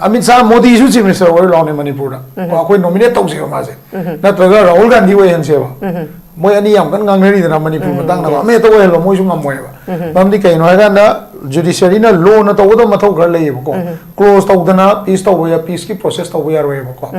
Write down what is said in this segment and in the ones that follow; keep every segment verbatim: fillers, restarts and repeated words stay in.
Amit Shah ꯃꯣꯗꯤꯁꯨ chief minister ꯑꯣꯏꯔ ꯂꯥꯎꯅꯦ ꯃꯅꯤꯄꯨꯔꯗ꯫ ꯑꯩꯈꯣꯏ ꯅꯣꯃꯤꯅꯦꯠ ꯇꯧꯁꯦꯕ ꯃꯥꯁꯦ, ꯅꯠꯇ꯭ꯔꯒ ꯔꯥꯍꯨꯜ ꯒꯥꯟꯙꯤ ꯑꯣꯏꯍꯟꯁꯦꯕ꯫ ꯃꯣꯏ ꯑꯅꯤ ꯌꯥꯝ ꯀꯟꯅ ꯉꯥꯡꯅꯔꯤꯗꯅ ꯃꯅꯤꯄꯨꯔ ꯃꯇꯥꯡꯗ, ꯑꯃ ꯍꯦꯛꯇ ꯑꯣꯏꯍꯜꯂꯣ, ꯃꯣꯏꯁꯨ ꯉꯝꯃꯣꯏꯕ꯫ ꯃꯔꯝꯗꯤ ꯀꯩꯅꯣ ꯍꯥꯏꯀꯥꯟꯗ ꯖꯨꯗꯤꯁꯤꯌꯔꯤꯅ ꯂꯣꯅ ꯇꯧꯒꯗꯕ ꯃꯊꯧ ꯈꯔ ꯂꯩꯌꯦꯕꯀꯣ꯫ ꯀ꯭ꯂꯣꯖ ꯇꯧꯗꯅ ꯄꯤꯁ ꯇꯧꯕ ꯌꯥ-, ꯄꯤꯁꯀꯤ ꯄ꯭ꯔꯣꯁꯦꯁ ꯇꯧꯕ ꯌꯥꯔꯣꯏꯕꯀꯣ꯫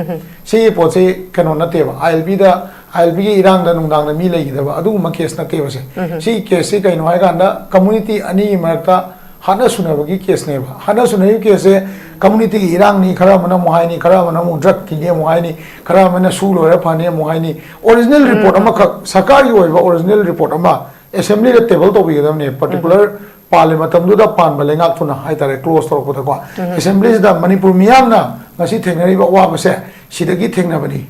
ꯁꯤꯒꯤ ꯄꯣꯠꯁꯤ ꯀꯩꯅꯣ ꯅꯠꯇꯦꯕ, ꯑꯥꯏ ꯑꯦꯜ ꯄꯤꯗ, ꯑꯥꯏ ꯑꯦꯜ ꯄꯤꯒꯤ ꯏꯔꯥꯡꯗ ꯅꯨꯡꯗꯥꯡꯗ ꯃꯤ ꯂꯩꯈꯤꯗꯕ ꯑꯗꯨꯒꯨꯝꯕ ꯀꯦꯁ ꯅꯠꯇꯦꯕ ꯁꯤ꯫ ꯁꯤꯒꯤ ꯀꯦꯁꯁꯤ ꯀꯩꯅꯣ ꯍꯥꯏꯀꯥꯟꯗ ꯀꯝꯃꯨꯅꯤꯇꯤ ꯑꯅꯤꯒꯤ ꯃꯔꯛꯇ ꯍꯥꯠꯅ ꯁꯨꯅꯕꯒꯤ ꯀꯦꯁꯅꯦꯕ꯫ ꯍꯥꯠꯅ ꯁꯨꯅꯔꯤꯕ ꯀꯦꯁꯁꯦ ꯀꯝꯃꯨꯅꯤꯇꯤꯒꯤ ꯏꯔꯥꯡꯅꯤ, ꯈꯔ ꯑꯃꯅ ꯑꯃꯨꯛ ꯍꯥꯏꯅꯤ, ꯈꯔ ꯑꯃꯅ ꯑꯃꯨꯛ ꯗ꯭ꯔꯒꯀꯤꯅꯤ ꯑꯃꯨꯛ ꯍꯥꯏꯅꯤ, ꯈꯔ ꯑꯃꯅ ꯁꯨ ꯂꯣꯏꯔ ꯐꯅꯤ ꯑꯃꯨꯛ ꯍꯥꯏꯅꯤ꯫ ꯑꯣꯔꯤꯖꯤꯅꯦꯜ ꯔꯤꯄꯣꯔꯠ ꯑꯃꯈꯛ, ꯁꯔꯀꯥꯔꯒꯤ ꯑꯣꯏꯕ ꯑꯣꯔꯤꯖꯤꯅꯦꯜ ꯔꯤꯄꯣꯔꯠ ꯑꯃ ꯑꯦꯁꯦꯝꯕ꯭ꯂꯤꯗ ꯇꯦꯕꯜ ꯇꯧꯕꯤꯒꯗꯕꯅꯦ꯫ ꯄꯥꯔꯇꯤꯀꯨꯂꯔ ꯄꯥꯜꯂꯤ ꯃꯇꯝꯗꯨꯗ ꯄꯥꯟꯕ ꯂꯩꯉꯥꯛꯇꯨꯅ ꯍꯥꯏꯇꯥꯔꯦ, ꯀ꯭ꯂꯣꯖ ꯇꯧꯔꯛꯄꯗꯀꯣ꯫ ꯑꯦꯁꯦꯝꯕ꯭ꯂꯤꯁꯤꯗ ꯃꯅꯤꯄꯨꯔ ꯃꯤꯌꯥꯝꯅ ꯉꯁꯤ ꯊꯦꯡꯅꯔꯤꯕ ꯑꯋꯥꯕꯁꯦ ꯁꯤꯗꯒꯤ ꯊꯦꯡꯅꯕꯅꯤ꯫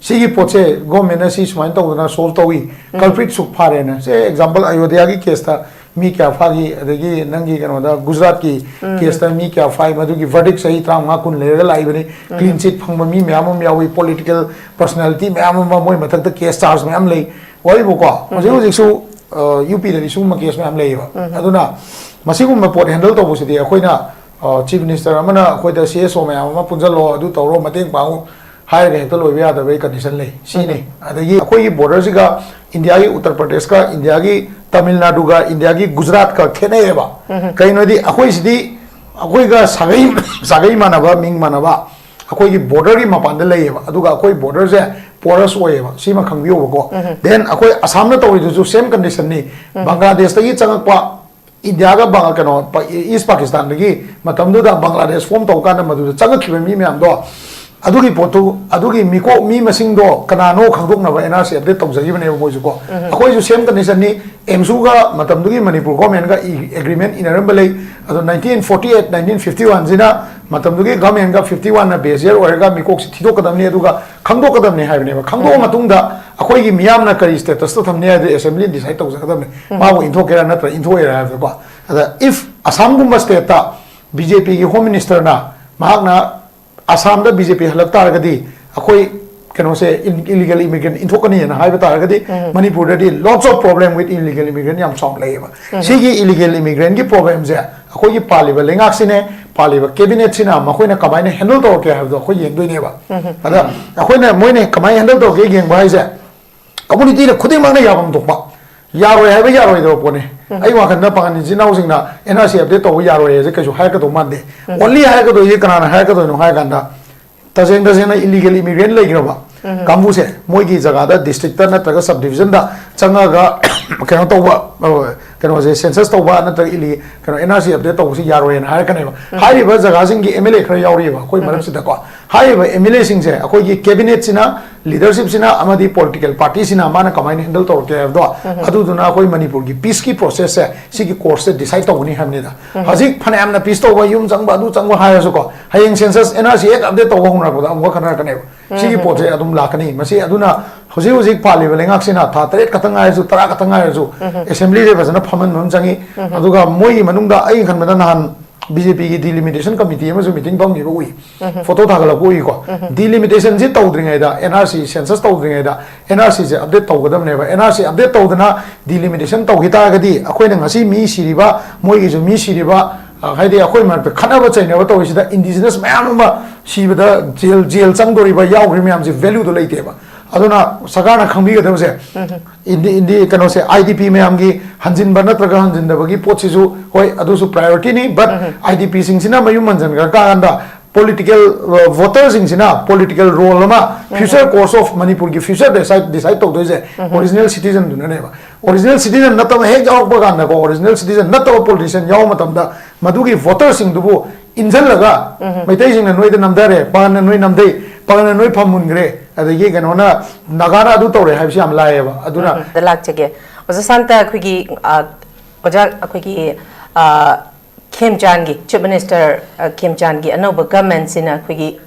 ꯁꯤꯒꯤ ꯄꯣꯠꯁꯦ ꯒꯣꯔꯃꯦꯟꯅ ꯁꯤ ꯁꯨꯃꯥꯏꯅ ꯇꯧꯗꯅ ꯁꯣꯜꯕ ꯇꯧꯏ, ꯀꯜꯄ꯭ꯔꯤꯠ ꯁꯨꯛ ꯐꯥꯔꯦꯅ꯫ ꯁꯦ ꯑꯦꯛꯖꯥꯝꯄꯜ, ꯑꯌꯣꯙ꯭ꯌꯥꯒꯤ ꯀꯦꯁꯇ ꯃꯤ ꯀꯌꯥ ꯐꯥꯈꯤ, ꯑꯗꯒꯤ ꯅꯪꯒꯤ ꯀꯩꯅꯣꯗ ꯒꯨꯖꯔꯥꯠꯀꯤ ꯀꯦꯁꯇ ꯃꯤ ꯀꯌꯥ ꯐꯥꯏ, ꯃꯗꯨꯒꯤ ꯚꯔꯗꯤꯛ ꯆꯍꯤ ꯇꯔꯥꯃꯉꯥ ꯀꯨꯟ ꯂꯩꯔꯒ ꯂꯥꯛꯏꯕꯅꯤ꯫ ꯀ꯭ꯂꯤꯟ ꯆꯤꯠ ꯐꯪꯕ ꯃꯤ ꯃꯌꯥꯝ ꯑꯃ ꯌꯥꯎꯏ, ꯄꯣꯂꯤꯇꯤꯀꯦꯜ ꯄꯔꯁꯣꯅꯦꯂꯤꯇꯤ ꯃꯌꯥꯝ ꯑꯃ, ꯃꯣꯏ ꯃꯊꯛꯇ ꯀꯦꯁ ꯆꯥꯔꯖ ꯃꯌꯥꯝ ꯂꯩ꯫ ꯋꯥꯔꯤꯕꯨꯀꯣ, ꯍꯧꯖꯤꯛ ꯍꯧꯖꯤꯛꯁꯨ ꯌꯨ ꯄꯤꯗꯗꯤ ꯁꯤꯒꯨꯝꯕ ꯀꯦꯁ ꯃꯌꯥꯝ ꯂꯩꯌꯦꯕ꯫ ꯑꯗꯨꯅ ꯃꯁꯤꯒꯨꯝꯕ ꯄꯣꯠ ꯍꯦꯟꯗꯜ ꯇꯧꯕꯁꯤꯗꯤ ꯑꯩꯈꯣꯏꯅ, ꯆꯤꯐ ꯃꯤꯅꯤꯁꯇꯔ ꯑꯃꯅ ꯑꯩꯈꯣꯏꯗ ꯁꯤ ꯑꯦꯁ ꯑꯣ ꯃꯌꯥꯝ ꯑꯃ ꯄꯨꯟꯁꯤꯜꯂꯣ, ꯑꯗꯨ ꯇꯧꯔꯣ, ꯃꯇꯦꯡ ꯄꯥꯡꯉꯨ ꯍꯥꯏꯔꯒ ꯍꯦꯛꯇ ꯂꯣꯏꯕ ꯌꯥꯗꯕꯒꯤ ꯀꯟꯗꯤꯁꯟ ꯂꯩ꯫ ꯁꯤꯅꯤ꯫ ꯑꯗꯒꯤ ꯑꯩꯈꯣꯏꯒꯤ ꯕꯣꯔꯗꯔꯁꯤꯒ ꯏꯟꯗꯤꯌꯥꯒꯤ ꯎꯠꯇꯔ ꯄ꯭ꯔꯗꯦꯁꯀ, ꯏꯟꯗꯤꯌꯥꯒꯤ ꯇꯥꯃꯤꯜ ꯅꯥꯗꯨꯒ, ꯏꯟꯗꯤꯌꯥꯒꯤ ꯒꯨꯖꯔꯥꯠꯀ ꯈꯦꯠꯅꯩꯌꯦꯕ꯫ ꯀꯩꯅꯣꯗꯤ ꯑꯩꯈꯣꯏꯁꯤꯗꯤ ꯑꯩꯈꯣꯏꯒ ꯁꯥꯒꯩ, ꯁꯥꯒꯩ ꯃꯥꯟꯅꯕ, ꯃꯤꯡ ꯃꯥꯟꯅꯕ, ꯑꯩꯈꯣꯏꯒꯤ ꯕꯣꯔꯗꯔꯒꯤ ꯃꯄꯥꯟꯗ ꯂꯩꯌꯦꯕ꯫ ꯑꯗꯨꯒ ꯑꯩꯈꯣꯏ ꯕꯣꯔꯗꯔꯁꯦ ꯄꯣꯔꯁ ꯑꯣꯏꯌꯦꯕ, ꯁꯤꯃ ꯈꯪꯕꯤꯌꯣꯕꯀꯣ꯫ ꯗꯦꯟ ꯑꯩꯈꯣꯏ ꯑꯁꯥꯝꯅ ꯇꯧꯔꯤꯗꯨꯁꯨ ꯁꯦꯝ ꯀꯟꯗꯤꯁꯟꯅꯤ꯫ ꯕꯪꯒ꯭ꯂꯥꯗꯦꯁꯇꯒꯤ ꯆꯪꯉꯛꯄ ꯏꯟꯗꯤꯌꯥꯒ ꯕꯪ-, ꯀꯩꯅꯣ, ꯄ-, ꯏꯁ ꯄꯥꯀꯤꯁꯇꯥꯟꯗꯒꯤ ꯃꯇꯝꯗꯨꯗ ꯕꯪꯒ꯭ꯂꯥꯗꯦꯁ ꯐꯣꯝ ꯇꯧꯀꯥꯟꯗ ꯃꯗꯨꯗ ꯆꯪꯉꯛꯈꯤꯕ ꯃꯤ ꯃꯌꯥꯝꯗꯣ, ꯑꯗꯨꯒꯤ ꯄꯣꯠꯇꯨ, ꯑꯗꯨꯒꯤ ꯃꯤꯀꯣꯛ, ꯃꯤ ꯃꯁꯤꯡꯗꯣ ꯀꯅꯥꯅꯣ ꯈꯪꯗꯣꯛꯅꯕ ꯑꯦꯟ ꯑꯥꯔ ꯁꯤ ꯑꯞꯗꯦꯠ ꯇꯧꯖꯈꯤꯕꯅꯦꯕ ꯃꯣꯏꯁꯨ ꯀꯣ꯫ ꯑꯩꯈꯣꯏꯁꯨ ꯁꯦꯝ ꯀꯟꯗꯤꯁꯟꯅꯤ꯫ ꯑꯦꯝꯁꯨꯒ ꯃꯇꯝꯗꯨꯒꯤ ꯃꯅꯤꯄꯨꯔ ꯒꯣꯔꯃꯦꯟꯒ ꯏ-, ꯑꯦꯒ꯭ꯔꯤꯃꯦꯟ ꯏꯅꯔꯝꯕ ꯂꯩ꯫ ꯑꯗꯣ nineteen forty eight, nineteen fifty ꯋꯥꯟꯁꯤꯅ ꯃꯇꯝꯗꯨꯒꯤ ꯒꯣꯔꯃꯦꯟꯒ ꯐꯤꯐꯇꯤ ꯋꯥꯟꯅ ꯕꯦꯖꯤꯌꯔ ꯑꯣꯏꯔꯒ ꯃꯤꯀꯣꯛꯁꯤ ꯊꯤꯗꯣꯛꯀꯗꯕꯅꯤ, ꯑꯗꯨꯒ ꯈꯪꯗꯣꯛꯀꯗꯕꯅꯤ ꯍꯥꯏꯕꯅꯦꯕ꯫ ꯈꯪꯗꯣꯛꯑ ꯃꯇꯨꯡꯗ ꯑꯩꯈꯣꯏꯒꯤ ꯃꯤꯌꯥꯝꯅ ꯀꯔꯤ ꯁ꯭ꯇꯦꯇꯁꯇ ꯊꯝꯅꯤ ꯍꯥꯏꯗꯨ ꯑꯦꯁꯦꯝꯕ꯭ꯂꯤꯅ ꯗꯤꯁꯥꯏꯗ ꯇꯧꯖꯒꯗꯕꯅꯤ꯫ ꯃꯥꯕꯨ ꯏꯟꯊꯣꯛꯀꯦꯔꯥ ꯅꯠꯇ꯭ꯔ ꯏꯟꯊꯣꯛꯑꯣꯏꯔꯥ ꯍꯥꯏꯕꯗꯣꯀꯣ꯫ ꯑꯗ ꯏꯐ ꯑꯁꯥꯝꯒꯨꯝꯕ ꯁ꯭ꯇꯦꯠꯇ ꯕꯤ ꯖꯦ ꯄꯤꯒꯤ ꯍꯣꯝ ꯃꯤꯅꯤꯁꯇꯔꯅ ꯃꯍꯥꯛꯅ ꯑꯁꯥꯝꯗ ꯕꯤ ꯖꯦ ꯄꯤ ꯍꯜꯂꯛ ꯇꯥꯔꯒꯗꯤ ꯑꯩꯈꯣꯏ ꯀꯩꯅꯣꯁꯦ, illegal immigrant ꯏꯟꯊꯣꯛꯀꯅꯤꯅ ꯍꯥꯏꯕ ꯇꯥꯔꯒꯗꯤ, ꯃꯅꯤꯄꯨꯔꯗꯗꯤ lots of problem with illegal immigrant ꯌꯥꯝ ꯆꯥꯎꯅ ꯂꯩꯌꯦꯕ꯫ ꯁꯤꯒꯤ illegal immigrantꯀꯤ problemꯁꯦ ꯑꯩꯈꯣꯏꯒꯤ ꯄꯥꯜꯂꯤꯕ ꯂꯩꯉꯥꯛꯁꯤꯅꯦ, ꯄꯥꯜꯂꯤꯕ cabinetꯁꯤꯅ ꯃꯈꯣꯏꯅ ꯀꯃꯥꯏꯅ handle ꯇꯧꯔꯛꯀꯦ ꯍꯥꯏꯕꯗꯣ ꯑꯩꯈꯣꯏ ꯌꯦꯡꯗꯣꯏꯅꯦꯕ꯫ ꯑꯗ ꯑꯩꯈꯣꯏꯅ, ꯃꯣꯏꯅ ꯀꯃꯥꯏꯅ handle ꯇꯧꯔꯛꯀꯦ ꯌꯦꯡꯕ ꯍꯥꯏꯁꯦ, communityꯅ ꯈꯨꯗꯤꯡꯃꯛꯅ ꯌꯥꯐꯝ ꯊꯣꯛꯄ, ꯌꯥꯔꯣꯏ ꯍꯥꯏꯕ ꯌꯥꯔꯣꯏꯗꯕ ꯄꯣꯠꯅꯤ꯫ ꯑꯩ ꯋꯥꯈꯜꯗ ꯄꯥꯉꯜ ꯏꯆꯤꯟ ꯏꯅꯥꯎꯁꯤꯡꯅ N R C update ꯇꯧꯕ ꯌꯥꯔꯣꯏ ꯍꯥꯏꯁꯦ ꯀꯩꯁꯨ ꯍꯥꯏꯔꯛꯀꯗꯧ ꯃꯥꯟꯗꯦ꯫ Only ꯍꯥꯏꯔꯛꯀꯗꯣꯏꯁꯦ ꯀꯅꯥꯅ ꯍꯥꯏꯔꯛꯀꯗꯣꯏꯅꯣ ꯍꯥꯏꯔ ꯀꯥꯟꯗ, ꯇꯁꯦꯡ ꯇꯁꯦꯡꯅ illegal immigrant ꯂꯩꯈ꯭ꯔꯕ ꯀꯥꯡꯕꯨꯁꯦ, ꯃꯣꯏꯒꯤ ꯖꯒꯥꯗ, districtꯇ ꯅꯠꯇ꯭ꯔꯒ subdivisionꯗ ꯆꯪꯉꯒ ꯀꯩꯅꯣ ꯇꯧꯕ, ꯑ, ꯀꯩꯅꯣꯁꯦ, census ꯇꯧꯕ ꯅꯠꯇ꯭ꯔꯒ illi-, ꯀꯩꯅꯣ, N R C update ꯇꯧꯕꯁꯤ ꯌꯥꯔꯣꯏꯅ ꯍꯥꯏꯔꯛꯀꯅꯦꯕ꯫ ꯍꯥꯏꯔꯤꯕ ꯖꯒꯥꯁꯤꯡꯒꯤ M L A ꯈꯔ ꯌꯥꯎꯔꯤꯑꯕ ꯑꯩꯈꯣꯏ ꯃꯔꯛꯁꯤꯗꯀꯣ꯫ ꯍꯥꯏꯔꯤꯕ M L Aꯁꯤꯡꯁꯦ ꯑꯩꯈꯣꯏꯒꯤ cabinetꯁꯤꯅ, leadershipꯁꯤꯅ ꯑꯃꯗꯤ political partyꯁꯤꯅ ꯃꯥꯅ ꯀꯃꯥꯏꯅ handle ꯇꯧꯔꯛꯀꯦ ꯍꯥꯏꯕꯗꯣ, ꯑꯗꯨꯗꯨꯅ ꯑꯩꯈꯣꯏ ꯃꯅꯤꯄꯨꯔꯒꯤ peaceꯀꯤ processꯁꯦ, ꯁꯤꯒꯤ courseꯁꯦ decide ꯇꯧꯒꯅꯤ ꯍꯥꯏꯕꯅꯤꯗ꯫ ꯍꯧꯖꯤꯛ ꯐꯅꯌꯥꯝꯅ peace ꯇꯧꯕ, ꯌꯨꯝ ꯆꯪꯕ, ꯑꯗꯨ ꯆꯪꯕ ꯍꯥꯏꯔꯁꯨꯀꯣ, ꯍꯌꯦꯡ census, N R C ꯍꯦꯛ update ꯇꯧꯕ ꯍꯧꯅꯔꯛꯄꯗ ꯑꯃꯨꯛꯀ ꯈꯟꯅꯔꯛꯀꯅꯦꯕ꯫ ꯁꯤꯒꯤ ꯄꯣꯠꯁꯦ ꯑꯗꯨꯝ ꯂꯥꯛꯀꯅꯤ꯫ ꯃꯁꯤ ꯑꯗꯨꯅ ꯍꯧꯖꯤꯛ ꯍꯧꯖꯤꯛ ꯄꯥꯜꯂꯤꯕ ꯂꯩꯉꯥꯛꯁꯤꯅ ꯊꯥ ꯇꯔꯦꯠ ꯈꯛꯇꯪ ꯉꯥꯏꯔꯁꯨ, ꯇꯔꯥ ꯈꯛꯇꯪ ꯉꯥꯏꯔꯁꯨ, assemblyꯁꯦ ꯐꯖꯅ ꯐꯝꯍꯟꯕ ꯑꯃ ꯆꯪꯉꯤ꯫ ꯑꯗꯨꯒ ꯃꯣꯏꯒꯤ ꯃꯅꯨꯡꯗ ꯑꯩꯅ ꯈꯟꯕꯗ ꯅꯍꯥꯟ B J Pꯒꯤ delimitation committee ꯑꯃꯁꯨ meeting ꯐꯝꯈꯤꯕ ꯎꯏ꯫ Photo ꯊꯥꯒꯠꯂꯛꯄ ꯎꯏꯀꯣ꯫ Delimitationꯁꯤ ꯇꯧꯗ꯭ꯔꯤꯉꯩꯗ, N R C census ꯇꯧꯗ꯭ꯔꯤꯉꯩꯗ N R Cꯁꯦ update ꯇꯧꯒꯗꯕꯅꯦꯕ꯫ N R C update ꯇꯧꯗꯅ delimitation ꯇꯧꯈꯤ ꯇꯥꯔꯒꯗꯤ ꯑꯩꯈꯣꯏꯅ ꯉꯁꯤ ꯃꯤ ꯁꯤꯔꯤꯕ, ꯃꯣꯏꯒꯤꯁꯨ ꯃꯤ ꯁꯤꯔꯤꯕ, ꯑ, ꯍꯥꯏꯗꯤ ꯑꯩꯈꯣꯏ ꯃꯔꯛꯇ ꯈꯠꯅꯕ ꯆꯩꯅꯕ ꯇꯧꯔꯤꯁꯤꯗ indigenous ꯃꯌꯥꯝ ꯑꯃ ꯁꯤꯕꯗ jail, jail ꯆꯪꯗꯣꯔꯤꯕ, ꯌꯥꯎꯈ꯭ꯔꯤ ꯃꯌꯥꯝꯁꯦ valueꯗꯣ ꯂꯩꯇꯦꯕ꯫ ꯑꯗꯨꯅ ꯁꯔꯀꯥꯔꯅ ꯈꯪꯕꯤꯒꯗꯕꯁꯦ, indi-, indi-, ꯀꯩꯅꯣꯁꯦ, I D P ꯃꯌꯥꯝꯒꯤ ꯍꯟꯖꯤꯟꯕ ꯅꯠꯇ꯭ꯔꯒ ꯍꯟꯖꯤꯟꯗꯕꯒꯤ ꯄꯣꯠꯁꯤꯁꯨ, ꯍꯣꯏ, ꯑꯗꯨꯁꯨ priorityꯅꯤ, but I D Pꯁꯤꯡꯁꯤꯅ ꯃꯌꯨꯝ ꯍꯟꯖꯤꯟꯈ꯭ꯔꯀꯥꯟꯗ political, ꯑ, voterꯁꯤꯡꯁꯤꯅ political role ꯑꯃ, future course of ꯃꯅꯤꯄꯨꯔꯒꯤ future decide, decide ꯇꯧꯗꯣꯏꯁꯦ original citizenꯗꯨꯅꯅꯦꯕ꯫ Original citizen ꯅꯠꯇꯕ ꯍꯦꯛ ꯌꯥꯎꯔꯛꯄ ꯀꯥꯟꯗꯀꯣ, original citizen ꯅꯠꯇꯕ politician ꯌꯥꯎꯕ ꯃꯇꯝꯗ ꯃꯗꯨꯒꯤ voterꯁꯤꯡꯗꯨꯕꯨ ꯏꯟꯁꯤꯜꯂꯒ, ꯃꯩꯇꯩꯁꯤꯡꯅ ꯅꯣꯏꯗ ꯅꯝꯊꯔꯦ, ꯄꯥꯉꯜꯅ ꯅꯣꯏ ꯅꯝꯊꯩ, ꯄꯥꯉꯜꯅ ꯅꯣꯏ ꯐꯝ ꯃꯨꯟꯈ꯭ꯔꯦ, ꯑꯗꯒꯤ ꯀꯩꯅꯣꯅ, ꯅꯥꯒꯥꯅ ꯑꯗꯨ ꯇꯧꯔꯦ ꯍꯥꯏꯕꯁꯤ ꯌꯥꯝ ꯂꯥꯏꯌꯦꯕ꯫ ꯑꯗꯨꯅ ꯎꯝ, ꯎꯝ, ꯗ ꯂꯥꯛꯆꯒꯦ꯫ ꯑꯣꯖꯥ ꯁꯥꯟꯇ, ꯑꯩꯈꯣꯏꯒꯤ, ꯑ, ꯑꯣꯖꯥ, ꯑꯩꯈꯣꯏꯒꯤ, ꯑ, ꯈꯦꯝꯆꯥꯟꯒꯤ, Chief Minister, ꯑ, ꯈꯦꯝꯆꯥꯟꯒꯤ ꯑꯅꯧꯕ governmentꯁꯤꯅ ꯑꯩꯈꯣꯏꯒꯤ